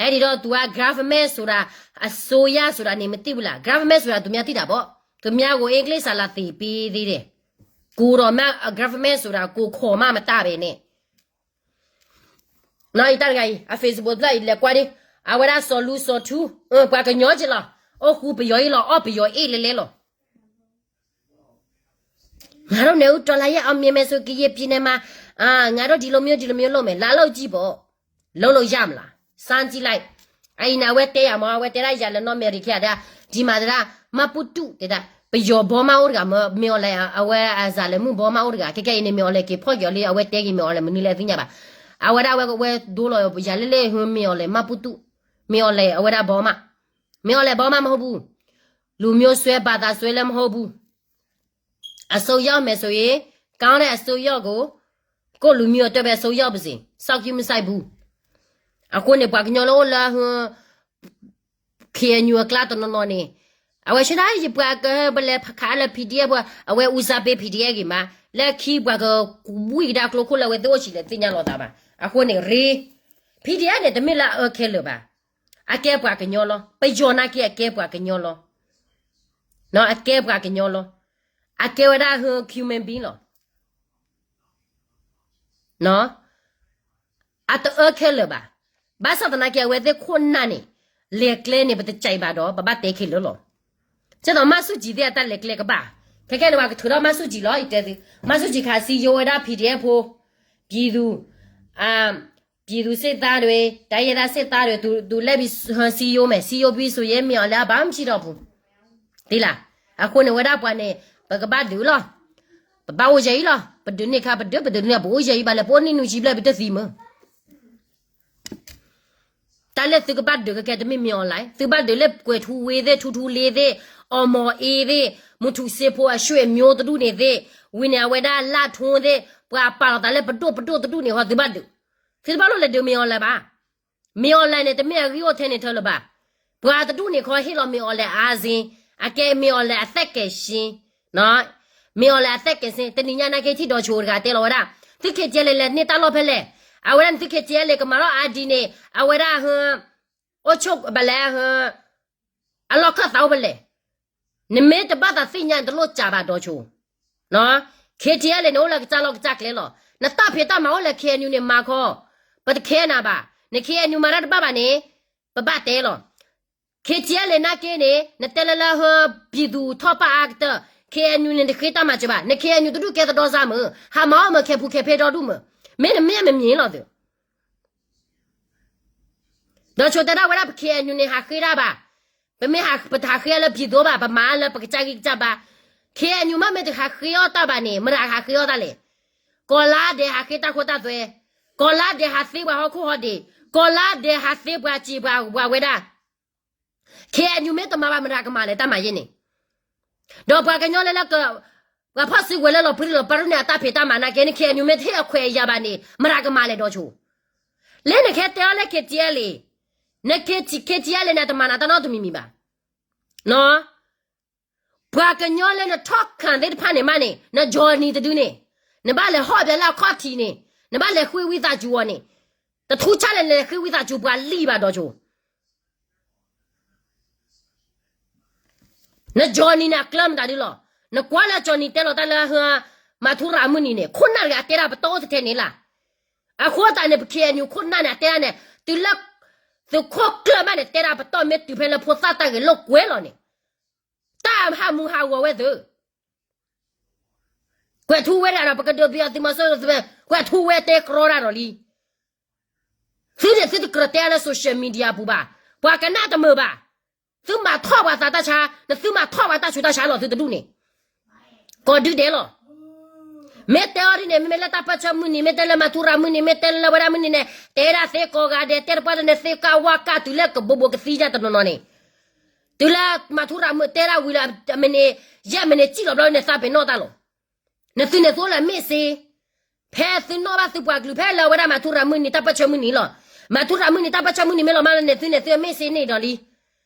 အဲ့ဒီတော့ သူက government ဆိုတာ အစိုးရဆိုတာနေ မသိဘူးလား. Government ဆိုတာ သူများသိတာပေါ့, သူများကို အင်္ဂလိပ်စာ လာသင်ပေးသေးတယ်. ကိုယ်တော်မှ government ဆိုတာ ကိုယ်ခေါ်မှမတတ်ပဲနဲ့ နီၤ အံၤတၢ်တဂၤအံၤ အ Facebook တဖျၢၣ်အံၤ လဲၤကွၢ်ဒံး, အဝဲဒၣ်စီၤလူစီၤထူ, ပှၤကညီက့လီၤ, အိၣ်ဃူပယီၤအ့ၣ်လီၤ အီၣ်ပယီၤအ့ၣ်လဲလဲလီၤ. ငါတို့ နဦးတော်လှန်ရေး အောင်မြင်မယ်ဆို ကရင်ပြည်နယ်မှာ ငါတို့ ဒီလိုမျိုး ဒီလိုမျိုး လုပ်မယ်. လာလုပ်ကြည့်ပေါ့. လုပ်လို့ရမလား. စမ်းကြည့်လိုက်. အံၤန့ၣ် အဝဲတဲယၤမ့ၢ် အဝဲတဲဒၣ်ယၤလၢနီၢ်မဲာ်ရံခံဂၤဒၣ်, ဒ်မၤသဒၣ် မှတ်ပုံတင် တဲဒၣ် ပယီၤဘီမးအိၣ်တဂၤမ့ၢ် မ့ၢ်အီၤလဲၣ် အဝဲအစးလဲၤမုၢ်ဘီမးအိၣ်တဂၤ, ခဲကဲအံၤန့ၣ် မ့ၢ်အီၤလဲၣ်က့ၤဖီၣ်က့ၤအီၤလံ အဝဲတဲက့ၤမ့ၢ်အီၤလဲၣ် မနုၤလဲၣ်သ့ၣ်ညါဘၣ်. အဝဲဒၣ်ဝဲကဝဲဒိလီၤယၤလၢလဲၣ် မ့ၢ်အီၤလဲၣ် မှတ်ပုံတင်, မ့ၢ်အီၤလဲၣ် အဝဲဒၣ်ဘီမး, မ့ၢ်အီၤလဲၣ် ဘီမး မဟုတ်ဘူး, လူမျိုးစွဲ ဘာသာစွဲလည်း မဟုတ်ဘူး. အစိုးရမယ်ဆိုရင် ကောင်းတဲ့အစိုးရကို ကိုယ့်လူမျိုးအတွက်ပဲ အစိုးရပါစေ. စောင့်ကြည့်မစိုက်ဘူး. အဃိန့ၣ် ပှၤကညီလၢအိၣ်လၢ KNU အကျါတနီၤနီၤန့ၣ် အဝဲဆၢဒၣ်ယပှၤကပလဲၤခးလၢ PDF ပှၤ အဝဲ ဦးစားပေး PDF ဂ့ၤမး လၢခံပှၤကဝံၣ်ကဒါကျိခိၣ်လၢအဝဲသ့ၣ်အိၣ်ဆံးလဲၣ် သ့ၣ်ညါလိာ်သးဘၣ်. အဃိန့ၣ် ရ့ PDF န့ၣ် တမ့ၢ်လၢအအၢခဲလၢာ်ဘၣ်. အကဲပှၤကညီလီၤ. ပယီၤနာ်က့ အကဲပှၤကညီလီၤ. နီၤ အကဲပှၤကညီလီၤ. အကဲဝဲဒၣ် human being လီၤ. နီၤ အတအၢခဲလၢာ်ဘၣ်. ဘၣ်ဆၣ်သနာ်က့ အဝဲသ့ၣ်ခိၣ်နၢ်န့ၣ် လဲၤကျဲန့ၣ် ပတကြိုက်ဘၣ်ဒီး ပဘၣ်တဲခဲလၢာ်လီၤ. ကဲသိးမၢ်ဆူၣ်ကၠံသ့ၣ်အတၢ်လဲၤကျဲကဘၣ်. ခဲခဲန့ၣ် ပှၤကထုးထီၣ်မၢ်ဆူၣ်ကၠံလီၤ ယတဲသု. မၢ်ဆူၣ်ကၠံခးစည်းရုံးဝဲဒၣ် PDF ဖိ, ပြည်သူ, ပြည်သူ့စစ်သားတွေ, တိုင်းရင်းသားစစ်သားတွေ, သူ, သူလဲၤပြီး စည်းရုံးမယ်, စည်းရုံးပြီးဆိုရင် မင်းအောင်လှိုင် ဘာမှမရှိတော့ဘူး. သိလား. အဃိန့ၣ် ဝဲဒၣ်ပှၤန့ၣ် ပကဘၣ်ဒုးလီၤ. ပဘၣ်အိၣ်ယဲအံၤလီၤ. ပဒုးန့ၢ်ခါပဒုး, ပဒုးန့ၢ်ပအိၣ်ယဲအံၤဘၣ်လဲၣ်, ပအိၣ်နံၣ်နွံဆံဘျဲၣ် ပတသံမုၢ် တၢ်လၢသုကဘၣ်ဒုးကကဲ တမ့ၢ်မင်းအောင်လှိုင်, သုဘၣ်ဒုးလၢကွဲၤထူဝ့သ့ၣ်, ထူထူလ့သ့ၣ်, အီမီၤအ့သ့ၣ်, မူထူစ့ဖိအဆွေမျိုးတဒူၣ်န့ၣ်သ့ၣ်, ဝံၤန့ၣ် အဝဲဒၣ်လၢထိသ့ၣ်, ပှၤပာ်လီၤသးလၢပဒိၣ်ပဒိၣ်တဒူၣ်န့ၣ်ဃီ သုဘၣ်ဒုး. သုတဘၣ်လိၣ်လဲၤဒုးမင်းအောင်လှိုင်ဘၣ်. မင်းအောင်လှိုင်န့ၣ် တမ့ၢ်အဂံၢ်အိၣ်ထဲန့ၣ်ထဲလၢၤဘၣ်. ပှၤတဒူၣ်န့ၣ်ခီဟ့ၣ်လီၤ မင်းအောင်လှိုင် အါစ့, အကဲ မင်းအောင်လှိုင် အသက်ကယ်ရှင်, မင်းအောင်လှိုင် အသက်ကယ်ရှင်, တနံၤညါနာ်က့ ထံၣ်ဒီးဆိတဂၤတဲလီၤဝဲဒၣ်, သု KTLA လဲၤန့ၢ်တၢ်လီၢ်ဖဲလဲၣ်. အဝဲဒၣ်န့ၣ် သု KTLA ကမၤထီၣ်အါဒံးန့ၣ် အဝဲဒၣ် ဟ အိၣ်ဆိးဘၣ်လဲၣ်, အလီၢ်ခၢၣ်သးအိၣ်ဖဲလဲၣ်. နမ့ၢ်တဘၣ်သးသ့ၣ်ညါ နတလိၣ်စးဘၣ်ဒီးဆိ. KTLA န့ၣ် အိၣ်လၢကစၢ်လီၢ်ကစၢ်ကျဲလီၤ. နတၢ်ဖံးတၢ်မၤအိၣ်လၢ KNU န့ၣ် မၤခီ, ပတခဲနၤဘၣ်. န KNU မၤတၢ်တဘၣ်ဘၣ်န့ၣ် ပဘၣ်တဲလီၤ. KTLA နာ်က့န့ၣ် နတဲလၢလၢ ဟ ပြည်သူထောက်ပံ့အားကတၢၢ်, KNU န့ၣ် နဃ့တၢ်မၤစၢၤဘၣ်. န KNU တဒူၣ်ကဲသဒီစါမုၢ်, ဟးမၤအီၣ်မုၢ် ခဲပူၤခဲဖဲဒီဒူၣ်မုၢ်, မ့ၢ်နမ့ၢ်မ့ၢ်မ့ၢ်လီၤသု. ဒီးဆိတဲဒၣ်ဝဲဒၣ် ပ ခ့ၣ်အဲၣ်ယူၣ်န့ၣ် ဟးဃ့တၢ်ဘၣ်, ပမ့ၢ်ဟး ပတဟးဃ့လၢ ပြည်သူ ဘၣ်, ပမၤလၢပကစၢ်ဂံၢ်ကစၢ်ဘါ, ခ့ၣ်အဲၣ်ယူၣ် မ့ၢ်တဟးဃ့အီၣ်တၢ်ဘၣ်န့ၣ် မတၤဟးဃ့အီၣ်တၢ်လဲၣ်. ကီၤလါဒဲးဟးဃ့တၢ်ခိတၢ်သွဲ, ကီၤလါဒဲးဟးသ့ပှၤဟီၣ်ခိၣ်ဟီၣ်ဒ့း, ကီၤလါဒဲးဟးသ့ပှၤစံးပှၤဝဲဒၣ် ခ့ၣ်အဲၣ်ယူၣ် မ့ၢ်တမၤဘၣ် မတၤကမၤလဲၣ် တၢ်မၤယဲၢ်န့ၣ်. ဒီးပှၤကညီလၢလၢ ပှၤဖီၣ်စုကဝဲၤလၢလီၤပြံလီၤပြါဒ်န့ၣ် အတၢ်ဖံးတၢ်မၤနာ်က့န့ၣ် ခ့ၣ်အဲၣ်ယူၣ် မ့ၢ်တဟ့ၣ်အခွဲးအယာ်ဘၣ်န့ၣ် မတၤကမၤလဲၣ် ဒီးဆိ. လၢနကဟဲတဲအီၤလၢ ခ့ၣ်ထံအဲၣ်လ့ၣ်, န ခ့ၣ်ထံအဲၣ်လ့ၣ်န့ၣ် တမၤနၤတၢ်နီတမံၤမံၤဘၣ်. ပှၤကညီလၢနထီၣ်ခၣ်သ့ၣ်တဖၣ်န့ၣ်မးန့ၣ် န Johnny တဒုန့ၣ်, နဘၣ်လဲၤဟီၣ်ဘၣ်လၢအခီၣ်ထံးန့ၣ်, နဘၣ်လဲၤဃ့ဝံသးစူၤအီၤန့ၣ်, တထူဆါလဲၣ် နလဲၤဃ့ဝံသးစူၤပှၤလံၢ်ဘၣ် ဒီးဆိ. န Johnny န့ၣ် အကျၢၢ်မတၤဒုလီၤ. နကွၢ်လၢ Johnny တဲလီၤတၢ်လၢ မၤထူရၤမုၢ်နံၤန့ၣ် ခိၣ်နၢ်တဂၤအတဲဒၣ်ပတီၢ်အိၣ်ထဲထဲန့ၣ်လၢ်. အဃိသတးန့ၣ် ပ ခ့ၣ်အဲၣ်ယူၣ် ခိၣ်နၢ်န့ၣ် အတဲဒၣ်န့ၣ် တုၤလၢ သုးခိၣ်ကျၢၢ်ဘၣ်န့ၣ် တဲဒၣ်ပတီၢ်မ့ၢ်တုၤဖဲလၢဖိသၣ်တၢ်ဂဲၤလိာ်ကွဲလီၤန့ၣ် တၢ်ဟးမူဟးဂီၤဝဲသု ကွဲးထူဝဲဒၣ်ဒီး ပကဒုးဘံအီသုးမီၤစိရိၤ ကွဲးထူဝဲတဲကြီဒၣ်ဒီးလံ. သုန့ၣ်သုတကြၢးတဲလၢ social media ပူၤဘၣ်, ပှၤကနၣ်တမုာ်ဘၣ်. သုမၤထီၣ်ပှၤသးတၢ်ဆါ, နသုမၤထီၣ်ပှၤတၢ်ဆူးတၢ်ဆါလီၤ သုတဒူၣ်န့ၣ်. ကိးဒုဒဲးလီၤ. မ့ၢ်တဲအီၤဒ်န့ၣ် မ့မ့ၢ်လၢတၢ်ပၢၢ်ဆၢမုၢ်နံၤ, မ့ၢ်တဲလၢမၤထူရၤမုၢ်နံၤ, မ့ၢ်တဲလၢဝဲဒၣ်မုၢ်နံၤန့ၣ် တဲဒၣ်သ့ကိးဂၤဒဲး, တဲတပှၢ်တန့ၣ် သ့ကၢ်ဝါကၢ်တုၤလၢကဘိဘိကသံယါတနီၤနီၤန့ၣ်, တုၤလၢမၤထူရၤမုၢ်တဲဒၣ်ဝံၤလၢ မနုၤ, ယဲၢ်မနုၤစံၣ်လီၤဘျီန့ၣ် သးပ့ၤနီၣ်တၢ်လီၤ. နသုန့ၣ်သိလၢမ့ၢ်စ့, ဖဲသုနီၣ်ဘၣ်သုပှၤကလုာ် ဖဲလၢဝဲဒၣ်မၤထူရၤမုၢ်နံၤ တၢ်ပၢၢ်ဆၢမုၢ်နံၤလီၤ. မၤထူရၤမုၢ်နံၤ တၢ်ပၢၢ်ဆၢမုၢ်နံၤမ့ၢ်လီၤမးလၢ နသုန့ၣ်သုမ့ၢ်စ့န့ၣ်ဒီးလံ.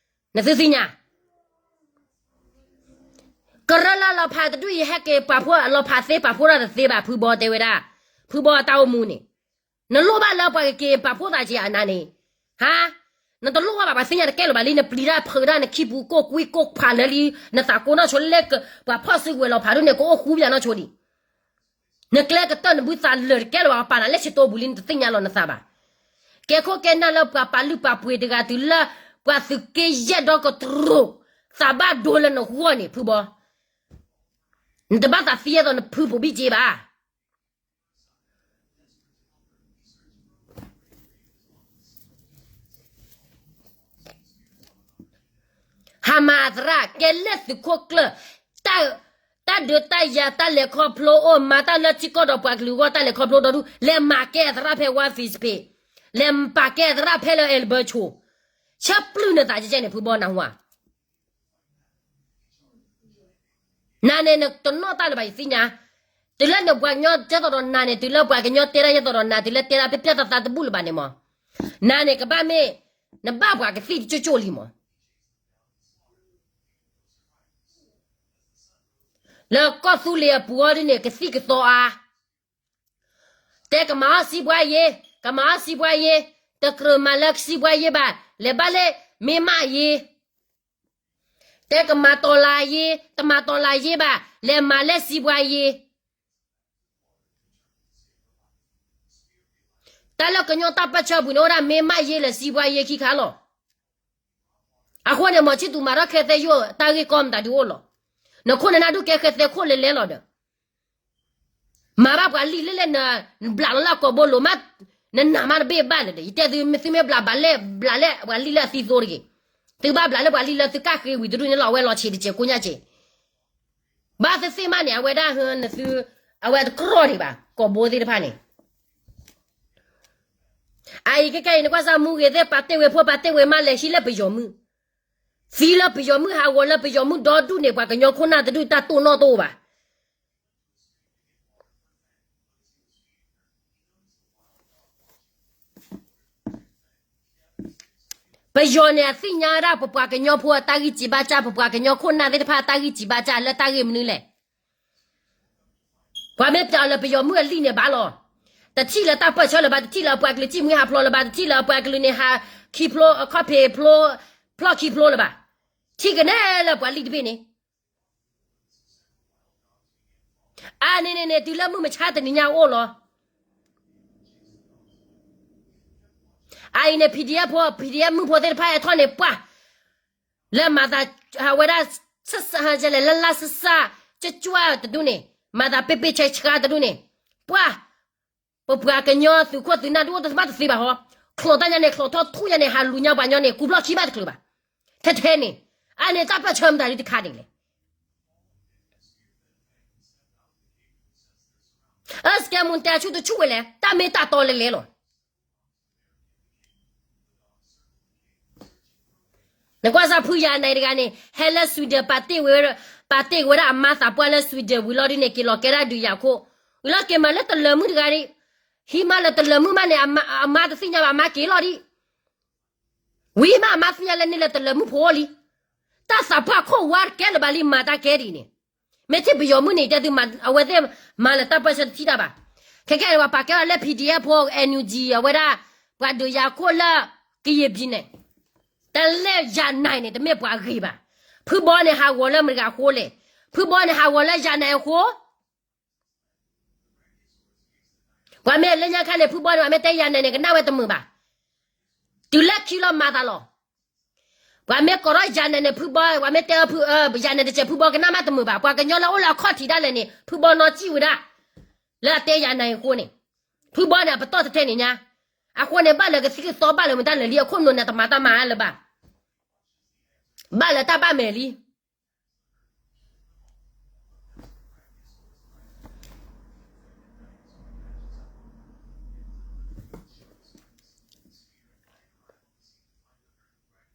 နသုသ့ၣ်ညါ ကရၢလၢလီၤဖးတဒူၣ်အံၤ ဟဲက့ၤပာ်ဖှိၣ်လီၤဖးသ့ ပာ်ဖှိၣ်တၢ်တသ့ဘၣ် ဖုဘီတဲဝဲဒၣ်, ဖုဘီအတၢ်အိၣ်မူန့ၣ်, နလိၣ်ဘၣ်လၢပှၤကက့ၤပာ်ဖှိၣ်သးက့ၤအနၤန့ၣ်, ဟါ, နတလိၣ်ဘၣ်ဘၣ် ပှၤသ့ၣ်ညါတကဲလၢၤဘၣ်လံ နပျံၤတၢ်ဖုးတၢ် နခံပူၤကိၢ်ကွံကိၢ်ဖးလၢလံ, နသးကိးနီၢ်ဆိလၢ ပှၤဖီၣ်စုကဝဲၤလီၤဖးဒိၣ်န့ၣ် ကအိၣ်ဃူပယၤနီၢ်ဆိဒံး, နကျဲကတၢၢ်နဘုသးလၢာ်တကဲလၢၤဘၣ် ပာ်နၤလၢဆံးတိပူၤလံ နတသ့ၣ်ညါလီၤနသးဘၣ်. ကဲခိၣ်ကဲနၢ်လၢပှၤပာ်လုၢ်ပာ်ပှ့ၤတဂၤတုၤလၢ ပှၤသုးက့ယဲၢ်ဒီကတြူၢ် သးဘၣ်ဒိလၢနဂီၢ်န့ၣ် ဖုဘီ, နတဘၣ်သးသံအသိးနဖုပိာ်ဘံၣ်က့ဘၣ်. ဟးမၤအသရၣ် ကဲလၢသုးခိၣ်ကျၢၢ်, တၢ်ဒုးတၢ်ယၤ တၢ်လဲၤခီဖျိအိၣ် မၤတၢ်လၢထံကီၢ်ဒီးပှၤကလုာ်အဂီၢ် တၢ်လဲၤခီဖျိဒီဒူၣ် လဲၤမၤကဲအသရၣ်ဖဲ War Face Page, လဲၤပာ်ကဲအသရၣ်ဖဲလၢ Albert ဆိ, ဆၢပျုၢ်နသးကဲကဲန့ၣ် ဖုဘီနၢ်ဟူဧါ. နၤန့ၣ် နတနီၣ်တၢ်လၢၤဘၣ် ယသ့ၣ်ညါ, တုၤလၢနပှၤကညီကဲသိးဒီးနၤန့ၣ် တုၤလၢပှၤကညီတဲဒၣ်ယဲသိးဒီးနၤ တုၤလၢတဲဒၣ်ပျၢ်ပျၢ်သးသးတဘူၣ်လၢၤဘၣ်န့ၣ်မး, နၤန့ၣ်ကဘၣ်မ့ၢ် နဘၣ်ပှၤကသံၣ်တကၠိၣ်ကၠိၣ်လံမး. လၢကီၢ်သူလ့ၤအပူၤအီၤဒ်န့ၣ် ကသံၣ်ကသီအါ, တဲကမၤအီၣ်စံးပှၤယ့, ကမၤအီၣ်စံးပှၤယ့, တကြၢးမၤလၢစံးပှၤယ့ဘၣ်, လဲၤဘၣ်လၢမ့ၢ်မးယ့, တဲကမၤတီၤလၤယ့, တမၤတီၤလၤယ့ဘၣ်, လဲၤမၤလၢစံးပှၤယ့. တၢ်လၢကညီတၢ်ပၢၢ်ဆၢပူၤန့ၣ် အိၣ်ဒၣ်မ့ၢ်မးယ့ လၢစံးပှၤယ့ခံခါလီၤ. အဃိန့ၣ် မီၤဆံၣ်သူးမၤထီၣ်ခဲသဲယိၣ် တၢ်ဂ့ၢ်ကီမတၤဒုးအိၣ်လီၤ. နခိၣ်နနၢ်ဒုးကဲခဲသဲခိၣ်လဲၤလဲၤလီၤဒီး မၤဘၣ်ပှၤလံၢ်လၢလဲၣ် နဘျးလီၤလၢအကိာ်ဘိလိၤမး, နနာ်မးတဘ့ၣ်ဘၣ်လၢၤဒီး ယတဲသု မ့ၢ်သုမ့ၢ်ဘျးဘၣ်လဲၣ် ဘျးလဲၣ်ပှၤလံၢ်လၢအသံသိတဂ့ၤ, သုဘၣ်ဘျးလၢပှၤလံၢ်လၢသုကၣ်ဃ့ဝံၤတဒူၣ်န့ၣ်လီၤ အဝဲလီၤဆံးတစဲးကိညၣ်စဲး, ဘၣ်သ့ၣ်သ့ၣ်မးန့ၣ် အဝဲဒၣ်နသု, အဝဲတကြၢးဒံးဘၣ် ကိာ်ဘိသ့ၣ်တဖၣ်န့ၣ် အအံၤခဲကနံၣ်အံၤ နကွၢ်စၢ်မူဂ့ၤသ့ၣ် ပာ်တ့ၢ်ဝဲဖိ ပာ်တ့ၢ်ဝဲမး လဲၤဟံးလၢပယီၤမုၢ်, သံလၢပယီၤမုၢ် ဟးဂီၤလၢပယီၤမုၢ်ဒီဒူၣ်န့ၣ် ပှၤကညီခိၣ်နၢ်တဒူၣ်တၢ်တိၢ်နီၣ်တအိၣ်ဘၣ်. ပယီၤန့ၣ် အသ့ၣ်ညါဒၣ် ပပှၤကညီဖိအတၢ်ဂံၢ်စံးဘါစၢ် ပပှၤကညီခိၣ်နၢ်သ့ၣ်တဖၣ်အတၢ်ဂံၢ်စံးဘါစၢ်လၢတၢ်ဂ့ၢ်မနုၤလဲၣ်. ပှၤမ့ၢ်ပျးလၢပယီၤမုၢ်အလံၢ်န့ၣ်ဘၣ်လီၤ. တထံၣ်လၢတၢ်ပၢၢ်ဆၢလၢၤဘၣ်, တထံၣ်လၢအပှၤကလုာ်စံၣ်မှံဟးဖျိးလၢၤဘၣ်, တထံၣ်လၢအပှၤကလုာ်န့ၣ်ဟး ခံဖျိ အခီၣ်ဖံးဖျိ ဖျီၣ်ခံဖျိလၢၤဘၣ်. ထံၣ်ကနဲလၢပှၤလံၢ်တဘ့ၣ်န့ၣ် အန့ၣ်န့ၣ်န့ၣ် တုၤလၢမုၢ်မဆါတနံၤညါအိၣ်လီၤ. အအံၤန့ၣ် PDF ဖိ PDF မုၣ်ဖိသ့ၣ်တဖၣ်ဟဲထီၣ်န့ၣ် ပှၢ် လၢမၤသး ဟးဝဲဒၣ် ဆၣ်ဆၣ် ဟးလဲၤလၢလၢ်ဆၣ်ဆၣ် ကၠွၣ်ကၠွၣ်တဒူၣ်န့ၣ် မၤသးပ့ပ့ဆှါဆှါတဒူၣ်န့ၣ် ပှၢ် ပပှၤကညီသုးခိၣ်သုးနၢ်ဒုးအိၣ်တဘၣ်တသ့ဘၣ်ဟီ, ချိးတၢ်ညါန့ၣ် ချိးထီၣ်ထူၣ်ညါန့ၣ် ဟးလူၤညါပှၤညီန့ၣ် ကူဘျီၣ်ခံဘၣ်တချုးဘၣ်. ထဲထဲန့ၣ် အန့ၣ်တၢ်ပᢢၢ်ဆၢမတၤဒ်တခါန့ၣ်လဲၣ်. အစကဲမူၣ်တဲဆူၣ်တဆူၣ်ဝဲလဲၣ် တၢ်မ့ၢ်တၢ်တီလဲၤလဲၤလီၤ. နကွၢ်စၢ်ဖုယၤနဲတဂၤန့ၣ် ဟဲလၢ Sweden ပာ်တ့ၢ်ဝဲ, ပာ်တ့ၢ်ဝဲဒၣ်အမါသးပှၢ်လၢ Sweden ဝံၤလီၤဒ်န့ၣ် က့ၤလီၤကဲဒၣ်ဒုးယၤခိၣ်, ဝံၤလီၤက့ၤမၤလၢတလၢၤမုၣ်တဂၤဒ်, ဟံးမးလၢတလၢၤမုၣ်မးန့ၣ် အမါတသ့ၣ်ညါဘၣ် အမါက့ၤလီၤဒ် ဝံၤမးအမါသ့ၣ်ညါလၢန့ၢ်လၢတလၢၤမုၣ်ဖိလံ. တၢ်သးပှၢ်ခိၣ်ဝါတကဲလၢၤဘၣ်လံ မၤတၢ်ကဲဒ်အံၤန့ၣ်, မ့ၢ်ထံၣ်ပယီၤမုၣ်န့ၣ် တဲသုမၤအဝဲသ့ၣ်မၤလၢတၢ်ပၢၢ်ဆၢတထံၣ်တၢ်ဘၣ်. ခဲကဲန့ၣ် ပှၤပာ်ကဲအီၤလၢ P D F ဖိ N U G အဝဲဒၣ် ပှၤဒုးယၤခိၣ်လၢ ကရင်ပြည်နယ်န့ၣ်, တၢ်လၢယၤနဲန့ၣ် တမ့ၢ်ပှၤဂ့ၤဘၣ်. ဖုဘီန့ၣ်ဟးဂီၤလၢမတၤတဂၤအဃိလဲၣ်. ဖုဘီန့ၣ်ဟးဂီၤလၢယၤနဲအဃိ ပှၤမ့ၢ်လၢညါခါန့ၣ် ဖုဘီန့ၣ် ပှၤမ့ၢ်တဲယၤနဲန့ၣ် ကနၣ်ဝဲတမုာ်ဘၣ်. တုၤလၢခံလီၤမၤသးလီၤ. ပှၤမ့ၢ်ကိးထီၣ်ယၤနဲန့ၣ် ဖုဘီ, ပှၤမ့ၢ်တဲအီၤ ယၤနဲတစဲး ဖုဘီကနၣ်မးတမုာ်ဘၣ်. ပှၤကညီလၢအိၣ်လၢအခီၣ်ထံးဒၣ်လဲာ်န့ၣ် ဖုဘီနီၢ်စံၣ်ဝဲဒၣ် လၢအတဲယၤနဲအဃိန့ၣ်, ဖုဘီန့ၣ် အပတီၢ်တထဲန့ၣ်ညါ, အဃိန့ၣ် ဘၣ်လၢကသံၣ်ကသီဘၣ်လၢမတၤလဲၣ်လံ အခိၣ်နူာ်န့ၣ် တမၤတၢ်မၤလၢၤဘၣ်. ဘၣ်လၢတၢ်ဘၣ်မဲာ်လံ.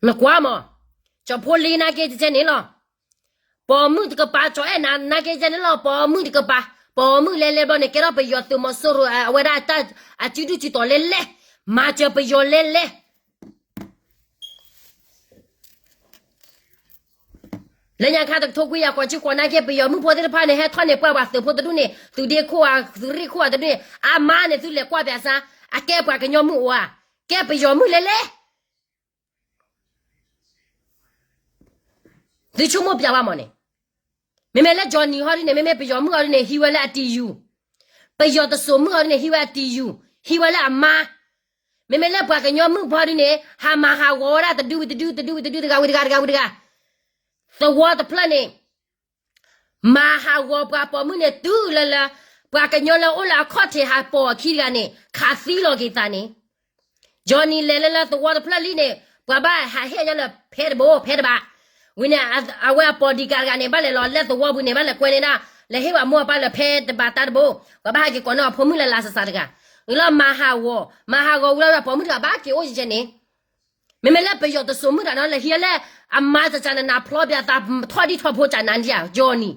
နကွၢ်မး, ကၠီဖိလ့နာ်က့တကဲန့ၣ်လီၤ. ပိာ်မုၣ်တကပၤ ကၠီအဲၣ်နၤနာ်က့တကဲန့ၣ်လီၤ. ပိာ်မုၣ်တကပၤ, ပိာ်မုၣ်လဲၤလဲၤဘျီန့ၣ် ကဲထီၣ်ပယီၤသုးမီၤစိရိၤ အဝဲဒၣ်အစုဒုၣ်စုတီၤလဲၤလဲၤ, မၤစၢၤပယီၤလဲၤလဲၤ လၢညါခါတကထိခွံကယၤဃိးဆံဃိးနာ်က့ ပယီၤမုၣ်ဖိသ့ၣ်တဖၣ်န့ၣ် ဟဲထီၣ်န့ၢ်ပှၤပှၤသုးဖိတဒူၣ်န့ၣ် သုးဒ့ခိၣ်ဧါ သုးရ့ၣ်ခိၣ်ဧါတဒူၣ်န့ၣ် အါမးန့ၣ် သုလဲၤကွၢ်ပၠးစါ, အကဲပှၤကညီမုၣ်အိၣ်ဧါ, ကဲပယီၤမုၣ်လဲၤလဲၤ သုဆိကမိၣ်ပၠးဝဲမးန့ၣ်, မ့မ့ၢ်လၢ Johnny ဟီဒ်န့ၣ် မ့မ့ၢ်ပယီၤမုၣ်ဟီဒ်န့ၣ် ဟံးဝဲလၢ အ တီယူ, ပယီၤတစိၤမုၣ်ဟီဒ်န့ၣ် ဟံးဝဲ အ တီယူ, ဟံးဝဲလၢအမါ, မ့မ့ၢ်လၢပှၤကညီမုၣ်ဖိဒ်န့ၣ် ဟးမၤဟးဂီၤဝဲဒၣ်တဒုဝံၤတဒု တဒုဝံၤတဒု တဂၤဝံၤတဂၤ တဂၤဝံၤတဂၤ, သဝီတဖျၢၣ်န့ၣ် မၤဟးဂီၤပှၤပိာ်မုၣ်န့ၣ် တုၤလၢလၢ ပှၤကညီလၢအိၣ်လၢအခီၣ်ထံးဟးပိာ်အခံတဂၤန့ၣ် ခးသံလီၤက့ၤသးန့ၣ်, Johnny လဲၤလၢလၢသဝီတဖျၢၣ်လံန့ၣ် ပှၤဘၣ်ဟးဟ့ၣ်ညါလၢဖဲတဘိ ဖဲတဘး, ဝံၤန့ၣ် အဝဲအပိာ်ဒံးကၤတဂၤန့ၣ် ဘၣ်လဲၤလီၤလၢသဝီပူၤန့ၣ် ဘၣ်လဲၤကွဲန့ၢ်ဒၣ် လဲၤဟ့ၣ်ဝဲမိၢ်အပၢ်လၢဖဲတဘးတၢ်တဘိ, ပှၤဘၣ်ဟးက့ၤကိးန့ၢ်အဖိမုၣ်လၢလၢစၢ်စၢ်တဂၤ, ဝံၤလီၤမၤဟးဂီၤ, မၤဟးဂီၤဝံၤလီၤ ပှၤပိာ်မုၣ်တဂၤဘၣ်က့ၤအိၣ်ယဲၢ်န့ၣ် မ့မ့ၢ်လၢပယီၤတစိၤမုၣ်တဂၤနီၤ လဲၤဟံးလၢ အမါတစၢ်န့ၣ် နၢ်ဖျီပၠးသးထီၣ်ဒံၣ်ထီၣ်ဖိစၢ်နၤဒံးဧါ Johnny,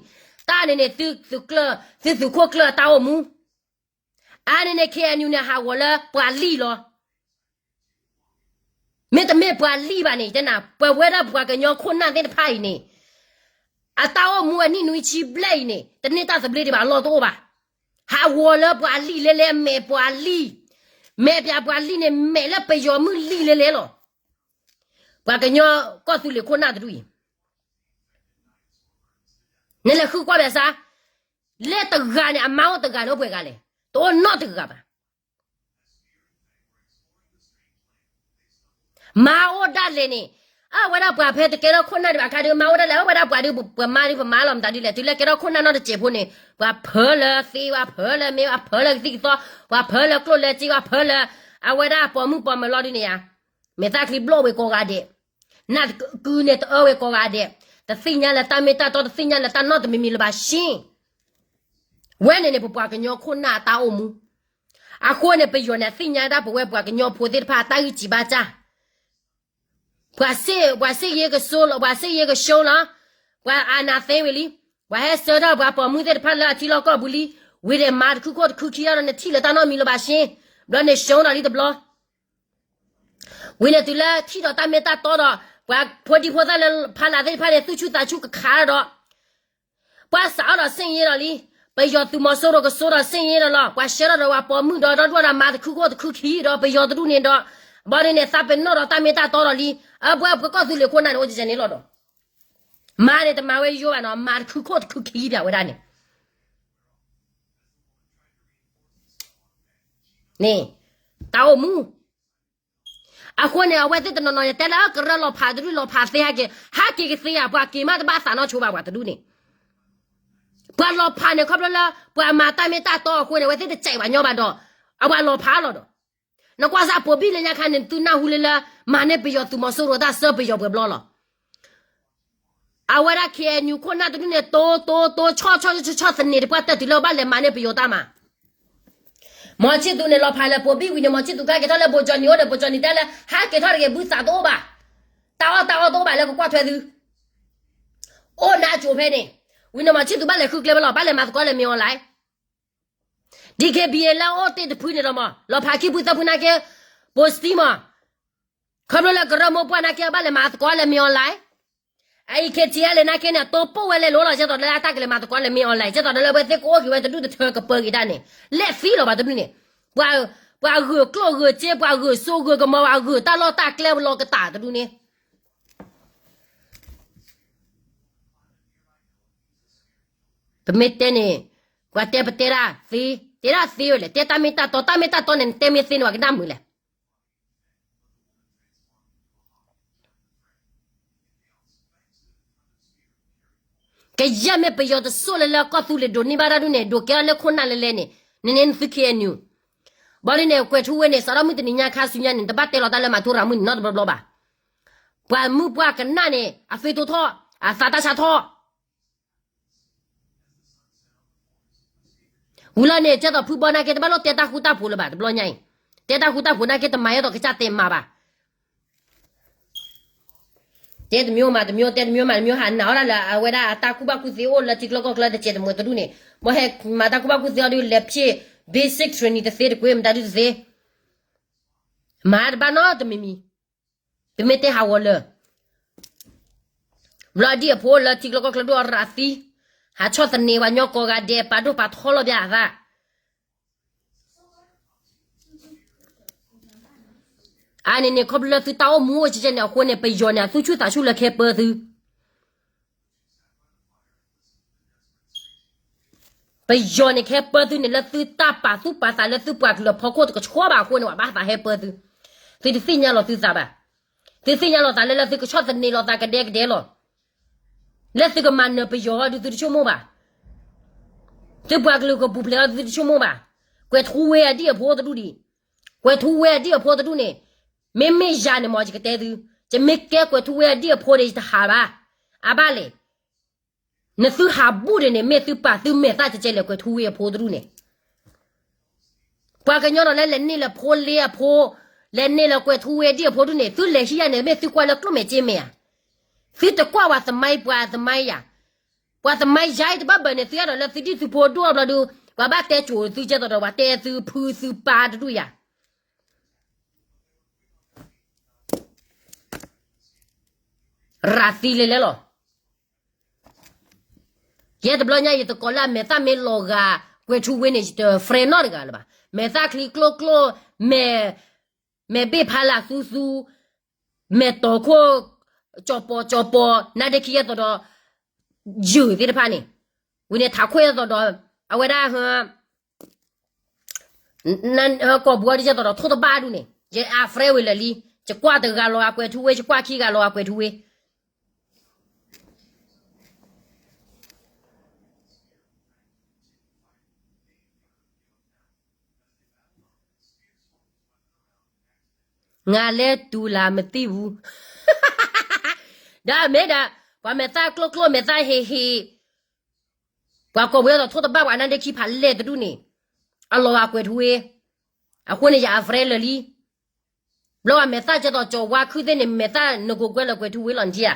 တၢ်န့ၣ်န့ၣ် သုသုးခိၣ်ကျၢၢ်အတၢ်အိၣ်မူ, အါန့ၣ်န့ၣ် K N U န့ၣ် ဟးဂီၤလၢပှၤလံၢ်လီၤ. မ့တမ့ၢ်ပှၤလံၢ်ဘၣ်န့ၣ် တဲနၤ ပဝဲဒၣ်ပှၤကညီခိၣ်နၢ်သ့ၣ်တဖၣ်အံၤန့ၣ် အတၢ်အိၣ်မူအနံၣ်နွံဆံဘျဲၣ်အံၤန့ၣ် တန့ၢ်တၢ်သဘျ့ဒံးဘၣ် အလီၢ်တအိၣ်ဘၣ်. ဟးဂီၤလၢပှၤလံၢ်လဲၤလဲၤ မဲာ်ပှၤလံၢ်, မဲာ်ပၠးပှၤလံၢ်န့ၣ် မဲာ်လၢပယီၤမုၣ်လံၢ်လဲၤလဲၤလီၤ. ပှၤကညီကီၢ်သူလ့ၤခိၣ်နၢ်တဒူၣ်အံၤ နလဲၤဃုကွၢ်ပၠးစါ, လၢတဂၤန့ၣ် အမါအိၣ်တဂၤန့ၣ် အိၣ်ပှဲၤဂၤလဲၣ်, တအိၣ်နီတဂၤဘၣ်. မါအိၣ်ဒၣ်လဲာ်န့ၣ်, အဝဲဒၣ်ပှၤဖဲတကဲထီၣ်ခိၣ်နၢ်ဒံးဘၣ်အခါဒီး မါအိၣ်ဒၣ်လဲာ် အဝဲဒၣ်ပှၤဒီး ပမါဒီးပမၤလီၤမတၤဒ်လဲၣ် တုၤလၢကဲထီၣ်ခိၣ်နၢ်နီတစဲးဖိန့ၣ် ပှၤဖၢလၢသ့ ပှၤဖၢလၢမ့ၢ် ပှၤဖၢလၢကသံၣ်ကသီ, ပှၤဖၢလၢကျိၣ်လၢစ့ ပှၤဖၢလၢ အဝဲဒၣ်ပိာ်မုၣ်ပိာ်မၢၤလီၤဒ်န့ၣ်ဧါ. မဲာ်သၣ်ချံဘျီၣ်ဝဲကိးဂၤဒဲး, နၢ်ကုန့ၣ်တအၢဝဲကိးဂၤဒဲး, တသ့ၣ်ညါလၢတၢ်မ့ၢ်တၢ်တီ တသ့ၣ်ညါလၢတၢ်နီတမံၤမံၤလၢၤဘၣ်ရှ့. ဝဲန့ၣ်န့ၣ် ပပှၤကညီခိၣ်နၢ်အတၢ်အိၣ်မူ, အဃိန့ၣ် ပယီၤန့ၣ်သ့ၣ်ညါဒၣ်ပဝဲပှၤကညီဖိသ့ၣ်တဖၣ်အတၢ်ဂံၢ်စၢ်ဘါစၢ် ပှၤစ့ၢ်ကီးလီၤ, ပှၤစ့ၢ်ကီးကဆိလီၤ, ပှၤအာဏာသိမ်းဝံၤလံ, ပှၤဟဲဆှၢထီၣ်ပှၤပိာ်မုၣ်သ့ၣ်တဖၣ်လၢအထံလီၢ်ကီၢ်ပူၤလံ, ဝံၤဒီးမၤတခုခိၣ်တခုခံဒီး နထံၣ်လၢတၢ်နီတမံၤလၢၤဘၣ်ရှ့, ဘျီန့ၣ် ရှုံး ဒီးလံတဘျီ ဝံၤန့ၣ်တုၤလၢထံၣ်ဒီးတၢ်မ့ၢ်တၢ်တီဒီး ပှၤဖိဒံဖိသၣ်လၢဖးလၢ်သ့ၣ်တဖၣ်န့ၣ် သူၣ်ဆူၣ်သးဆူၣ်ကခးဒီး ပှၤစးထီၣ်ဒီးစ့ၣ်ယ့ဒီးလံ, ပယီၤသုးမီၤစိရိၤကစိဒီးစ့ၣ်ယ့ဒီးလီၤ, ပှၤဆှၢထီၣ်ဒီးပှၤပိာ်မုၣ်ဒီး ဒီဒူၣ်ဒီးမၤတခုခိၣ်တခုခံဒီး ပယီၤတဒူၣ်န့ၣ်ဒီး ဘျီန့ၣ်န့ၣ် သးပ့ၤနီၣ်ဒီးတၢ်မ့ၢ်တၢ်တီဒီးလံ, အပှၤပကီၢ်သူလ့ၤခိၣ်နၢ်န့ၣ် အိၣ်ကဲန့ၣ်လီၤဒီး မၤန့ၣ်တမၤဝဲယိယိဘၣ်နီၤ, မၤတခုခိၣ်တခုခံပၠးဝဲဒၣ်န့ၣ် န့ၣ် တၢ်အိၣ်မူ အဃိန့ၣ် အဝဲသ့ၣ်တနီၤနီၤန့ၣ် တဲလၢကရၢလီၤဖးတဒူၣ်လီၤဖးသ့ဟဲက့ၤ, ဟဲက့ၤကသ့ဧါ, ပှၤက့ၤမးတဘၣ်သးနီၣ်ဆိဘၣ်ပှၤတဒူၣ်န့ၣ်, ပှၤလီၤဖးန့ၣ် ခီဖျိလၢ ပှၤမၤတၢ်မ့ၢ်တၢ်တီအဃိန့ၣ် အဝဲသ့ၣ်တစဲးပှၤညီဘၣ်ဒီး အဝဲလီၤဖးလီၤဒီး နကွၢ်စၢ်ပိာ်ဘံၣ်လၢညါခါန့ၣ် သုနၢ်ဟူလၢလၢ မၤန့ၢ်ပယီၤသုးမီၤစိရိၤတၢ်ဆၢပယီၤပှဲၤဘျီလီၤ. အဝဲဒၣ် ခ့ၣ်အဲၣ်ယူၣ် ခိၣ်နၢ်တဒူၣ်န့ၣ် တိတိတိ ဆီၣ်ဆီၣ်ဆီၣ်ဆီၣ်သနံးတပှၢ်တၢၢ်တုၤလၢဘၣ်လဲၤမၤန့ၢ်ပယီၤတၢ်မၤ မီၤဆံၣ်သူန့ၣ် လီၤဖးလၢပိာ်ဘံၣ်ဝံၤန့ၣ် မီၤဆံၣ်သူကါက့ၤထီၣ်လၢဘိကၠီနံၤအိၣ်ဒီး ဘိကၠီနံၤတဲလၢ ဟးက့ၤထီၣ်တဂ့ၤ ဘုသးတအိၣ်ဘၣ်, တၢ်အီၣ်တၢ်အီတအိၣ်ဘၣ်လၢကကွၢ်ထွဲသု, အိၣ်နါကိၤဖဲန့ၣ်, ဝံၤန့ၣ် မီၤဆံၣ်သူဘၣ်လဲၤဃုကျဲဝဲလီၤ ဘၣ်လဲၤမၤသကိးလၢမ့ၢ် online, DKBA လၢအအိၣ်တ့ၢ်တဖုန့ၣ်ဒီးမး လီၤဖးခံဖုသၢဖုနာ်က့, ပိာ်စတံမး ခီဖျိလၢကရၢမိၢ်ပှၢ်နာ်က့ အဘၣ်လဲၤမၤသကိးလၢမ့ၢ် online, အ အံၤ ခ့ၣ်ထံၣ်အဲၣ်လၢနာ်က့န့ၣ် တိပိၢ်ဝဲလဲၤလိၤလီၤ ကဲသိးလၢအတၢ်ကလဲၤမၤသကိးလၢမ့ၢ် online ကဲသိးဒီးလၢအဝဲသ့ၣ်ကအိၣ်က့ၤဝဲတဒူၣ်တထၢကပၢက့ၤတၢ်န့ၣ်, လဲၣ်သံလီၤဘၣ်တဒူၣ်န့ၣ်, ပှၤဂုာ်ကျိၣ်ဂုာ်စ့ ပှၤဂုာ်စိဂုာ်ကမီၤ ပှၤဂုာ်တၢ်လီၢ်တၢ်ကျဲလီၤကတၢၢ်တဒူၣ်န့ၣ် ပမ့ၢ်တဲန့ၣ်, ပှၤတဲပတဲဒၣ်သ့, တဲဒၣ်သ့ဝဲလဲၣ်, တဲတၢ်မ့ၢ်တၢ်တီ, တၢ်မ့ၢ်တၢ်တီန့ၣ် နတဲမ့ၢ်သ့န့ၣ် ပှၤကနၣ်မုာ်လဲၣ်. ကယဲၢ်မ့ၢ်ပယီၤတစိၢ်လၢ လၢကီၢ်သူလ့ၤဒိးန့ၢ်ဘၣ်တၢ်ဒူၣ်န့ၣ် ဒိးကဲထီၣ်လၢခိၣ်နၢ်လဲၤလဲၤန့ၣ်, နန့ၣ်နသု ခ့ၣ်အဲၣ်ယူၣ်, ဘၣ်ဒ်န့ၣ် ကွဲၤထူဝ့န့ၣ် စးထီၣ်မုၢ်တနံၤညါခါဆူညါန့ၣ် တဘၣ်တဲလီၤတၢ်လၢမၤထူရၤမုၢ်န့ၣ်နီတဘျီဘျီဘၣ်. ပှၤမုၢ်ပှၢ်ကနၣ်န့ၣ် အသွံၣ်တိၢ်ထီၣ်, အသးတၢ်ဆါထီၣ် ဝံၤလီၤန့ၣ် ကဲသိးဖုဘီနာ်က့ တဘၣ်လိၣ်တဲတၢ်ဃူတၢ်ဖိးလၢၤဘၣ် တဘျီညါအံၤ, တဲတၢ်ဃူတၢ်ဖိးနာ်က့ တမၤယဲသိးကစၢ်တဲမၤဘၣ်. တဲတမျိုးမၤတမျိုး, တဲတမျိုးမၤတမျိုး, ဟးနာ်အီၣ်ဒၣ်လၢအဝဲဒၣ်အတၢ်ကူၣ်ဘၣ်ကူၣ်သ့အိၣ်လၢထံကျိကီၢ်ကျိ တစဲးတမှဲၤတဒူၣ်န့ၣ်, မ်ဟဲမၤတၢ်ကူၣ်ဘၣ်ကူၣ်သ့အီၤဒုး လဲၤဖျ့ၣ် basic training တသ့တကွ့ မတၤဒုတသ့, မၤတဘၣ်နီတမံၤမံၤ, ပမ့ၢ်တဲဟးဂီၤလၢာ် ဘျီဒ်အဖိလၢထံကျိကီၢ်ကျိဒိၣ်အရၤသံ, ဟးဆီၣ်သနံးပှၤညီကိးဂၤဒဲး ပာ်ဒိၣ်ပာ်ထီလီၤဘၣ်အသး အါန့ၣ်န့ၣ် ခီဖျိလၢသုတၢ်အိၣ်မူအိၣ်ကဲကဲန့ၣ်အဃိန့ၣ် ပယီၤန့ၣ် အသူၣ်ဆူၣ်သးဆူၣ်လၢခဲပၢသု, ပယီၤန့ၣ် ကဟဲပၢသုန့ၣ် လၢသုတၢ်ပာ်သူၣ်ပာ်သးလၢသုပှၤကလုာ်အဖီခိၣ်တကဆှီဘၣ်အဃိန့ၣ် ပှၤဘၣ်သးဟဲပၢသု, သုတသ့ၣ်ညါလီၤသုသးဘၣ်, သုသ့ၣ်ညါလီၤသးလၢလၢသုကဆီၣ်သနံးလီၤသးကဒဲကဒဲလီၤ, လၢသုကမၤနၢၤပယီၤအီၤဒုးသုတဆိကမိၣ်ဘၣ်, သုပှၤကလုာ်ကပူၤဖျဲးအီၤဒုးသုတဆိကမိၣ်ဘၣ်, ကွဲၤထူဝ့အဒံၣ်အဖိတဒူၣ်ဒံး, ကွဲၤထူဝ့အဒံၣ်အဖိတဒူၣ်န့ၣ်, မ့မ့ၢ်ယၤန့ၣ်မ့ၢ်ယကတဲသု, ယမ့ၢ်ကဲကွဲၤထူဝ့အဒံၣ်အဖိဒီးယတဟးဘၣ်, အဘၣ်လဲၣ် နသုဟးဘူးဒံးန့ၣ် မ့ၢ်သုပာ်သုမဲာ်သၣ်ကဲကဲလဲၣ် ကွဲၤထူဝ့အဖိတဒူၣ်န့ၣ်, ပှၤကညီဒီးလၢလဲၤန့ၢ်လၢဖိလ့အဖိ, လဲၤန့ၢ်လၢကွဲၤထူဝ့အဒံၣ်အဖိဒူၣ်န့ၣ် သုလဲၤဟံးယၤန့ၣ် မ့ၢ်သုကွၢ်လၢကျိၣ်မဲာ်စ့မဲာ်ဧါ, သုတကွၢ်ပှၤသမိုင်း ပှၤသမိုင်းယၤ, ပှၤသမိုင်းယၤအံၤတဘၣ်ဘၣ်န့ၣ် သုအဲၣ်ဒိးလၢသုဒံၣ်သုဖိဒိၣ်အဘျီဒုး, ပှၤဘၣ်တဲကိၤသုကဲသိးဒီး ပှၤတဲသုဖုသုပၢ်တဒူၣ်ယၤ ရၤသံလဲၤလဲၤလီၤ. ယဲတဘျီညါ ယတကိးလၢအမဲာ်သၣ်မ့ၢ်လီၤဂာ် ကွဲၤထူဝ့န့ၣ် ယတ friend နီတဂၤလၢၤဘၣ်. မဲာ်သၣ်ချံကျိကျိ, မဲာ်, မဲာ်ဘ့ၣ်ဖးလၢ်သူသူ, မဲာ်တီၤခိၣ်, ကၠီၤပီၤကၠီၤပီၤ နါဒ့ခံယဲသိးဒီး ယုၢ်သ့ၣ်တဖၣ်န့ၣ်, ဝံၤန့ၣ်ထးခိၣ်ယဲသိးဒီး အဝဲဒၣ် ကိာ်ပူၤအီၤဒ်ယဲသိးဒီး ထိၣ်တဘၣ်ဒူၣ်န့ၣ် ယအ friend ဝံၤလၢာ်လံ, ယကွၢ်တဂၤလီၤအကွဲၤထူဝ့, ယကွၢ်ခံဂၤလီၤအကွဲၤထူဝ့ ငါလည်းတူလာမသိဘူး. ဒီးမ့ၢ်ဒီး ပှၤမဲာ်သၣ်ကျိကျိ မဲာ်သၣ်ဟ့ၣ်ဟ့ၣ်, ပှၤကိာ်ပူၤအသိးထိၣ်တဘၣ် ပှၤနါဒ့ခံဖးလဲၢ်တဒူၣ်န့ၣ်, အလီၤဂာ်ကွဲၤထူဝ့, အဃိန့ၣ် ယအ friend လၢာ်လံ. ဘျီပှၤမဲာ်သၣ်ကဲသိးကၠီၤဝါခုၣ်သ့ၣ်န့ၣ် မဲာ်သၣ်နကိးကွဲလၢကွဲၤထူဝ့လီၤနထံၣ်ဧါ.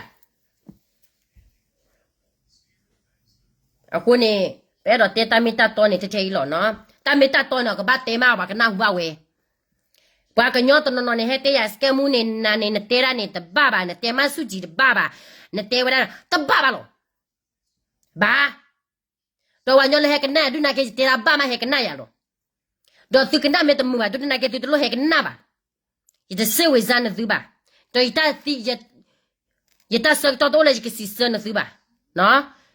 အဃိန့ၣ် ပအဲၣ်ဒိးတဲတၢ်မ့ၢ်တၢ်တီန့ၣ် ထဲထဲအံၤလီၤနီၤ. တၢ်မ့ၢ်တၢ်တီန့ၣ် ကဘၣ်တဲမး ပှၤကနၢ်ဟူဘၣ်ဝဲ. ပှၤကညီတနီၤနီၤန့ၣ် ဟဲတဲယၤ စကဲမူန့ၣ် နၤန့ၣ် နတဲဒၣ်န့ၣ်တဘၣ်ဘၣ်, နတဲမးစူၣ်ကံၤတဘၣ်ဘၣ်, နတဲဝဲဒၣ်တဘၣ်ဘၣ်လီၤ. ဘၣ် ဒီးပှၤကညီလၢဟဲကနၣ်ယၤ ဒုးနာ်က့ ယတဲဒၣ်ဘၣ်မး ဟဲကနၣ်ယၤလီၤ. ဒီးသုကနၣ်မ့ၢ်တမုာ်ဘၣ် ဒုးနာ်က့ သုတလိၣ်ဟဲကနၣ်ဘၣ်. ယတစ့ၢ်ဝံၤစါနသုဘၣ်. ဒီးယတၢ်သံ, ယတၢ်ဆၢကတီၢ်တအိၣ်လၢယကစံးဆၢနသုဘၣ်.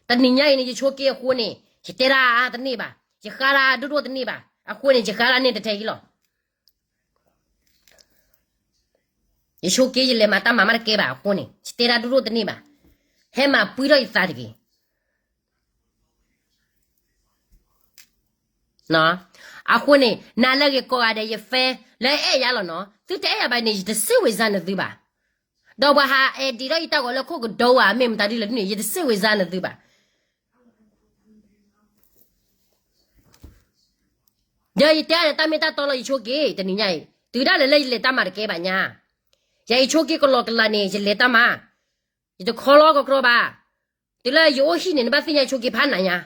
တနံၤညါအံၤန့ၣ် ယဆိက့အဃိန့ၣ် ယတဲဒၣ်တန့ၢ်ဘၣ်, ယဃါဒၣ်ဒိၣ်ဒိၣ်တန့ၢ်ဘၣ်. အဃိန့ၣ် ယဃါဒၣ်န့ၣ်တထဲအံၤလီၤ. ယဆိက့ယလဲၤမၤတၢ်မၤမးတကဲဘၣ်အဃိန့ၣ် ယတဲဒၣ်ဒိၣ်ဒိၣ်တန့ၢ်ဘၣ်. ဟဲမၤပှံထီၣ်ယသးတဂ့ၤ. အဃိန့ၣ် နၤလၢအဂ့ၤကိးဂၤဒဲး ယ fan လၢအဲၣ်ယၤလီၤနီၤ, သုတအဲၣ်ယၤဘၣ်န့ၣ် ယတစံးဝ့ၤစၢ်နသုဘၣ်. ဒီးပှၤဟးအဲၣ်ဒိးဒီးယတၢ်ဂီၤလၢခိၣ်ကဒီဧါ မ့ၢ်မတၤဒ်လဲၣ်ဒ်န့ၣ် ယတစံးဝ့ၤစၢ်နသုဘၣ်. ဒီးယတဲအီၤန့ၣ် တၢ်မ့ၢ်တၢ်တီလီၤ ယဆိက့ၤ တနံၤညါအံၤ တုၤဒၣ်လဲာ်လၢယလဲၤတၢ်မၤတကဲဘၣ်ညါ, ယၤယဆိက့ၤကလီကလးန့ၣ် ယလဲၤတၢ်မၤ, ယတခီလီၤကီကရီဘၣ်. တုၤလၢယအိၣ်ဟံၣ်န့ၣ် နဘၣ်သ့ၣ်ညါယဆိက့ၤဖးနၤညါ.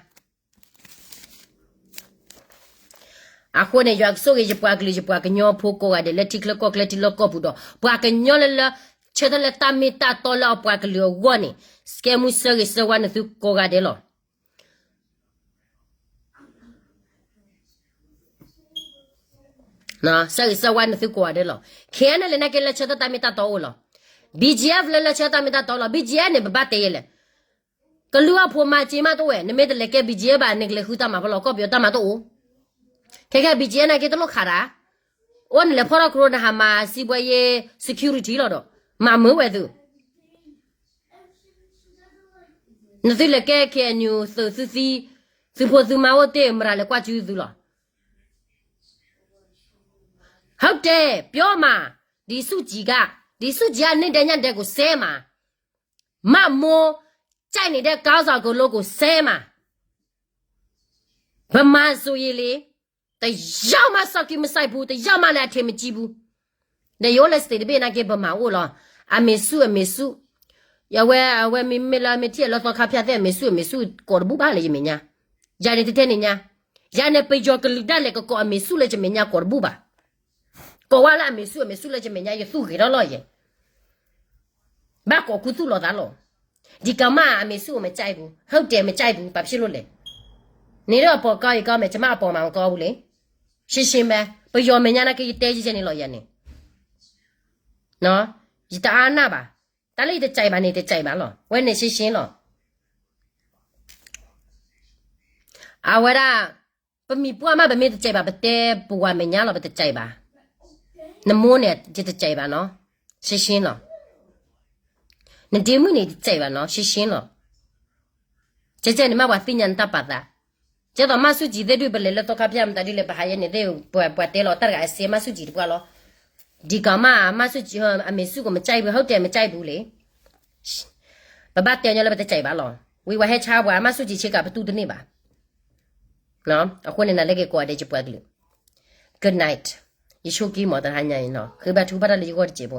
အဃိန့ၣ် ယွၤကဆိၣ်ဂ့ၤယပှၤကလုာ် ယပှၤကညီဖိကိးဂၤဒဲး လၢထံချၢကီၢ်ချၢထံလီၢ်ကီၢ်ပူၤဒီး ပှၤကညီလၢလၢ ဆၢထၢၣ်လၢတၢ်မ့ၢ်တၢ်တီလၢအပှၤကလုာ်အဂီၢ်န့ၣ် စကဲမူဆၢဂ့ၤဆၢဝါနသုကိးဂၤဒဲးလီၤ. ဆၢဂ့ၤဆၢဝါနသုကိးဂၤဒဲးလီၤ. ခဲအံၤန့ၣ်လဲၣ် နာ်က့လၢဆၢထၢၣ်တၢ်မ့ၢ်တၢ်တီအိၣ်လီၤ. BGF လၢလၢဆၢထၢၣ်တၢ်မ့ၢ်တၢ်တီလီၤ. BGF န့ၣ် ပဘၣ်တဲယဲလဲၣ် ကလုာ်အဖိမၤစ့မးတအိၣ်ဝဲ, နမ့ၢ်တလဲၤကဲ BGF ဘၣ် နကလဲၤဃုတၢ်မၤဖဲလဲၣ် ကီၢ်ပယီၤတၢ်မၤတအိၣ်. ခဲကဲ BGF နာ်က့တလိၣ်ခးတၢ်, အိၣ်နလဲၤဖီၣ်ထီၣ်ကရိနဟးမၤစံးဘှဲယဲ security လီၤဒီး မၤမုာ်ဝဲသု နသုလဲၤကဲ KNU သုးသုသံ, သုဖိသုမါအိၣ်တ့ၢ် မတၤလဲၤကွၢ်စုသုလီၤ. ဟုတ်တယ်, ပြောမှာ, ဒီစုကြည်က, ဒီစုကြည်က နေ့တိုင်းညတိုင်းကို ဆဲမှာ, မမိုး ကြိုက်နေတဲ့ ခေါင်းဆောင်ကို ဆဲမှာ. ဗမာဆိုရင်လေ, တယောက်မှ စောင့်ကြည့်မစိုက်ဘူး, တယောက်မှလည်း အထင်မကြီးဘူး. ဒီးယအိၣ်လၢ state တဘ့ၣ်နာ်က့ ဗမာအိၣ်လီၤ. အမေစု, အမေစု. အဝဲ, အဝဲမ့မ့ၢ်လၢမ့ၢ်ထံၣ်အလၢသီခါဖၠၣ်သ့ၣ် အမေစု, အမေစု ကိးတဘူၣ်ဘၣ်လၢယမဲာ်ညါ. ယၤန့ၣ်တထဲန့ၣ်ညါ, ယၤန့ၣ် ပယီၤကလုာ်ဒၣ်လဲာ်ကကိးအမေစုလၢယမဲာ်ညါ ကိးတဘူၣ်ဘၣ်. ကိးဝဲလၢအမေစု, အမေစု လၢယမဲာ်ညါ ယသူၣ်ဂ့ၤထီၣ်လီၤယဲ. ဘၣ်ကိးခူသူၣ်လိာ်သးလီၤ. ဒီကမၣ်အမေစု မကြိုက်ဘူး, ဟုတ်တယ် မကြိုက်ဘူး, ဘာဖြစ်လို့လဲ. နေတော့ အပေါ်ကောင်းရင်ကောင်းမယ်, ကျမအပေါ်မှာ မကောင်းဘူးလေ. ရှင်းရှင်းပဲ, ပယီၤမဲာ်ညါနာ်က့ ယတဲယဲန့ၣ်လီၤယၤန့ၣ်. ယတအါနၢ်ဘၣ်, တၢ်လၢယတကြိုက်ဘၣ်န့ၣ် တကြိုက်ဘၣ်လီၤ. ဝဲန့ၣ်ရှင်းရှင်းလီၤ. အဝဲဒၣ်, ပမံၤပှၢ်မး ပမ့ၢ်တကြိုက်ဘၣ် ပတဲပဝဲမဲာ်ညါလီၤ ပတကြိုက်ဘၣ်. နမိၢ်န့ၣ် ယတကြိုက်ဘၣ်နီၤ, ရှင်းရှင်းလီၤ. နဒ့မုၣ်န့ၣ် ယတကြိုက်ဘၣ်နီၤ, ရှင်းရှင်းလီၤ. ကဲကဲန့ၣ်မး ပှၤသ့ၣ်ညါနတၢ်ပာ်သး. ကဲသိးမၢ်ဆူၣ်ကံၤသ့ၣ်ဒုး ပလဲၤလၢသီခါဖၠၣ်မတၤဒ်လဲၣ် ပဟးယဲန့ၣ်သ့ၣ် ပှၤတဲလီၤတၢ်တဂၤအစ့ မၢ်ဆူၣ်ကံၤတပှၢ်လီၤ. ဒီကမၣ်, မၢ်ဆူၣ်ကံၤ, အမေစုကို မကြိုက်ဘူး, ဟုတ်တယ် မကြိုက်ဘူးလေ. ပဘၣ်တဲညီလၢ ပတကြိုက်ဘၣ်လီၤ. ဝံၤဝဲဟဲဆါပှၤ မၢ်ဆူၣ်ကံၤဆ့ကၤ ပတူၢ်တန့ၢ်ဘၣ်. အဃိန့ၣ် နၤလၢက့ၤကိးဂၤဒဲး ယပှၤကလုာ်. Good night. ယဆိကမိၣ်မး တဟါညါအံၤနီၤ ဃ့ဘါထုကဖၣ်တၢ်လၢယဂီၢ်တစဲးဖိ.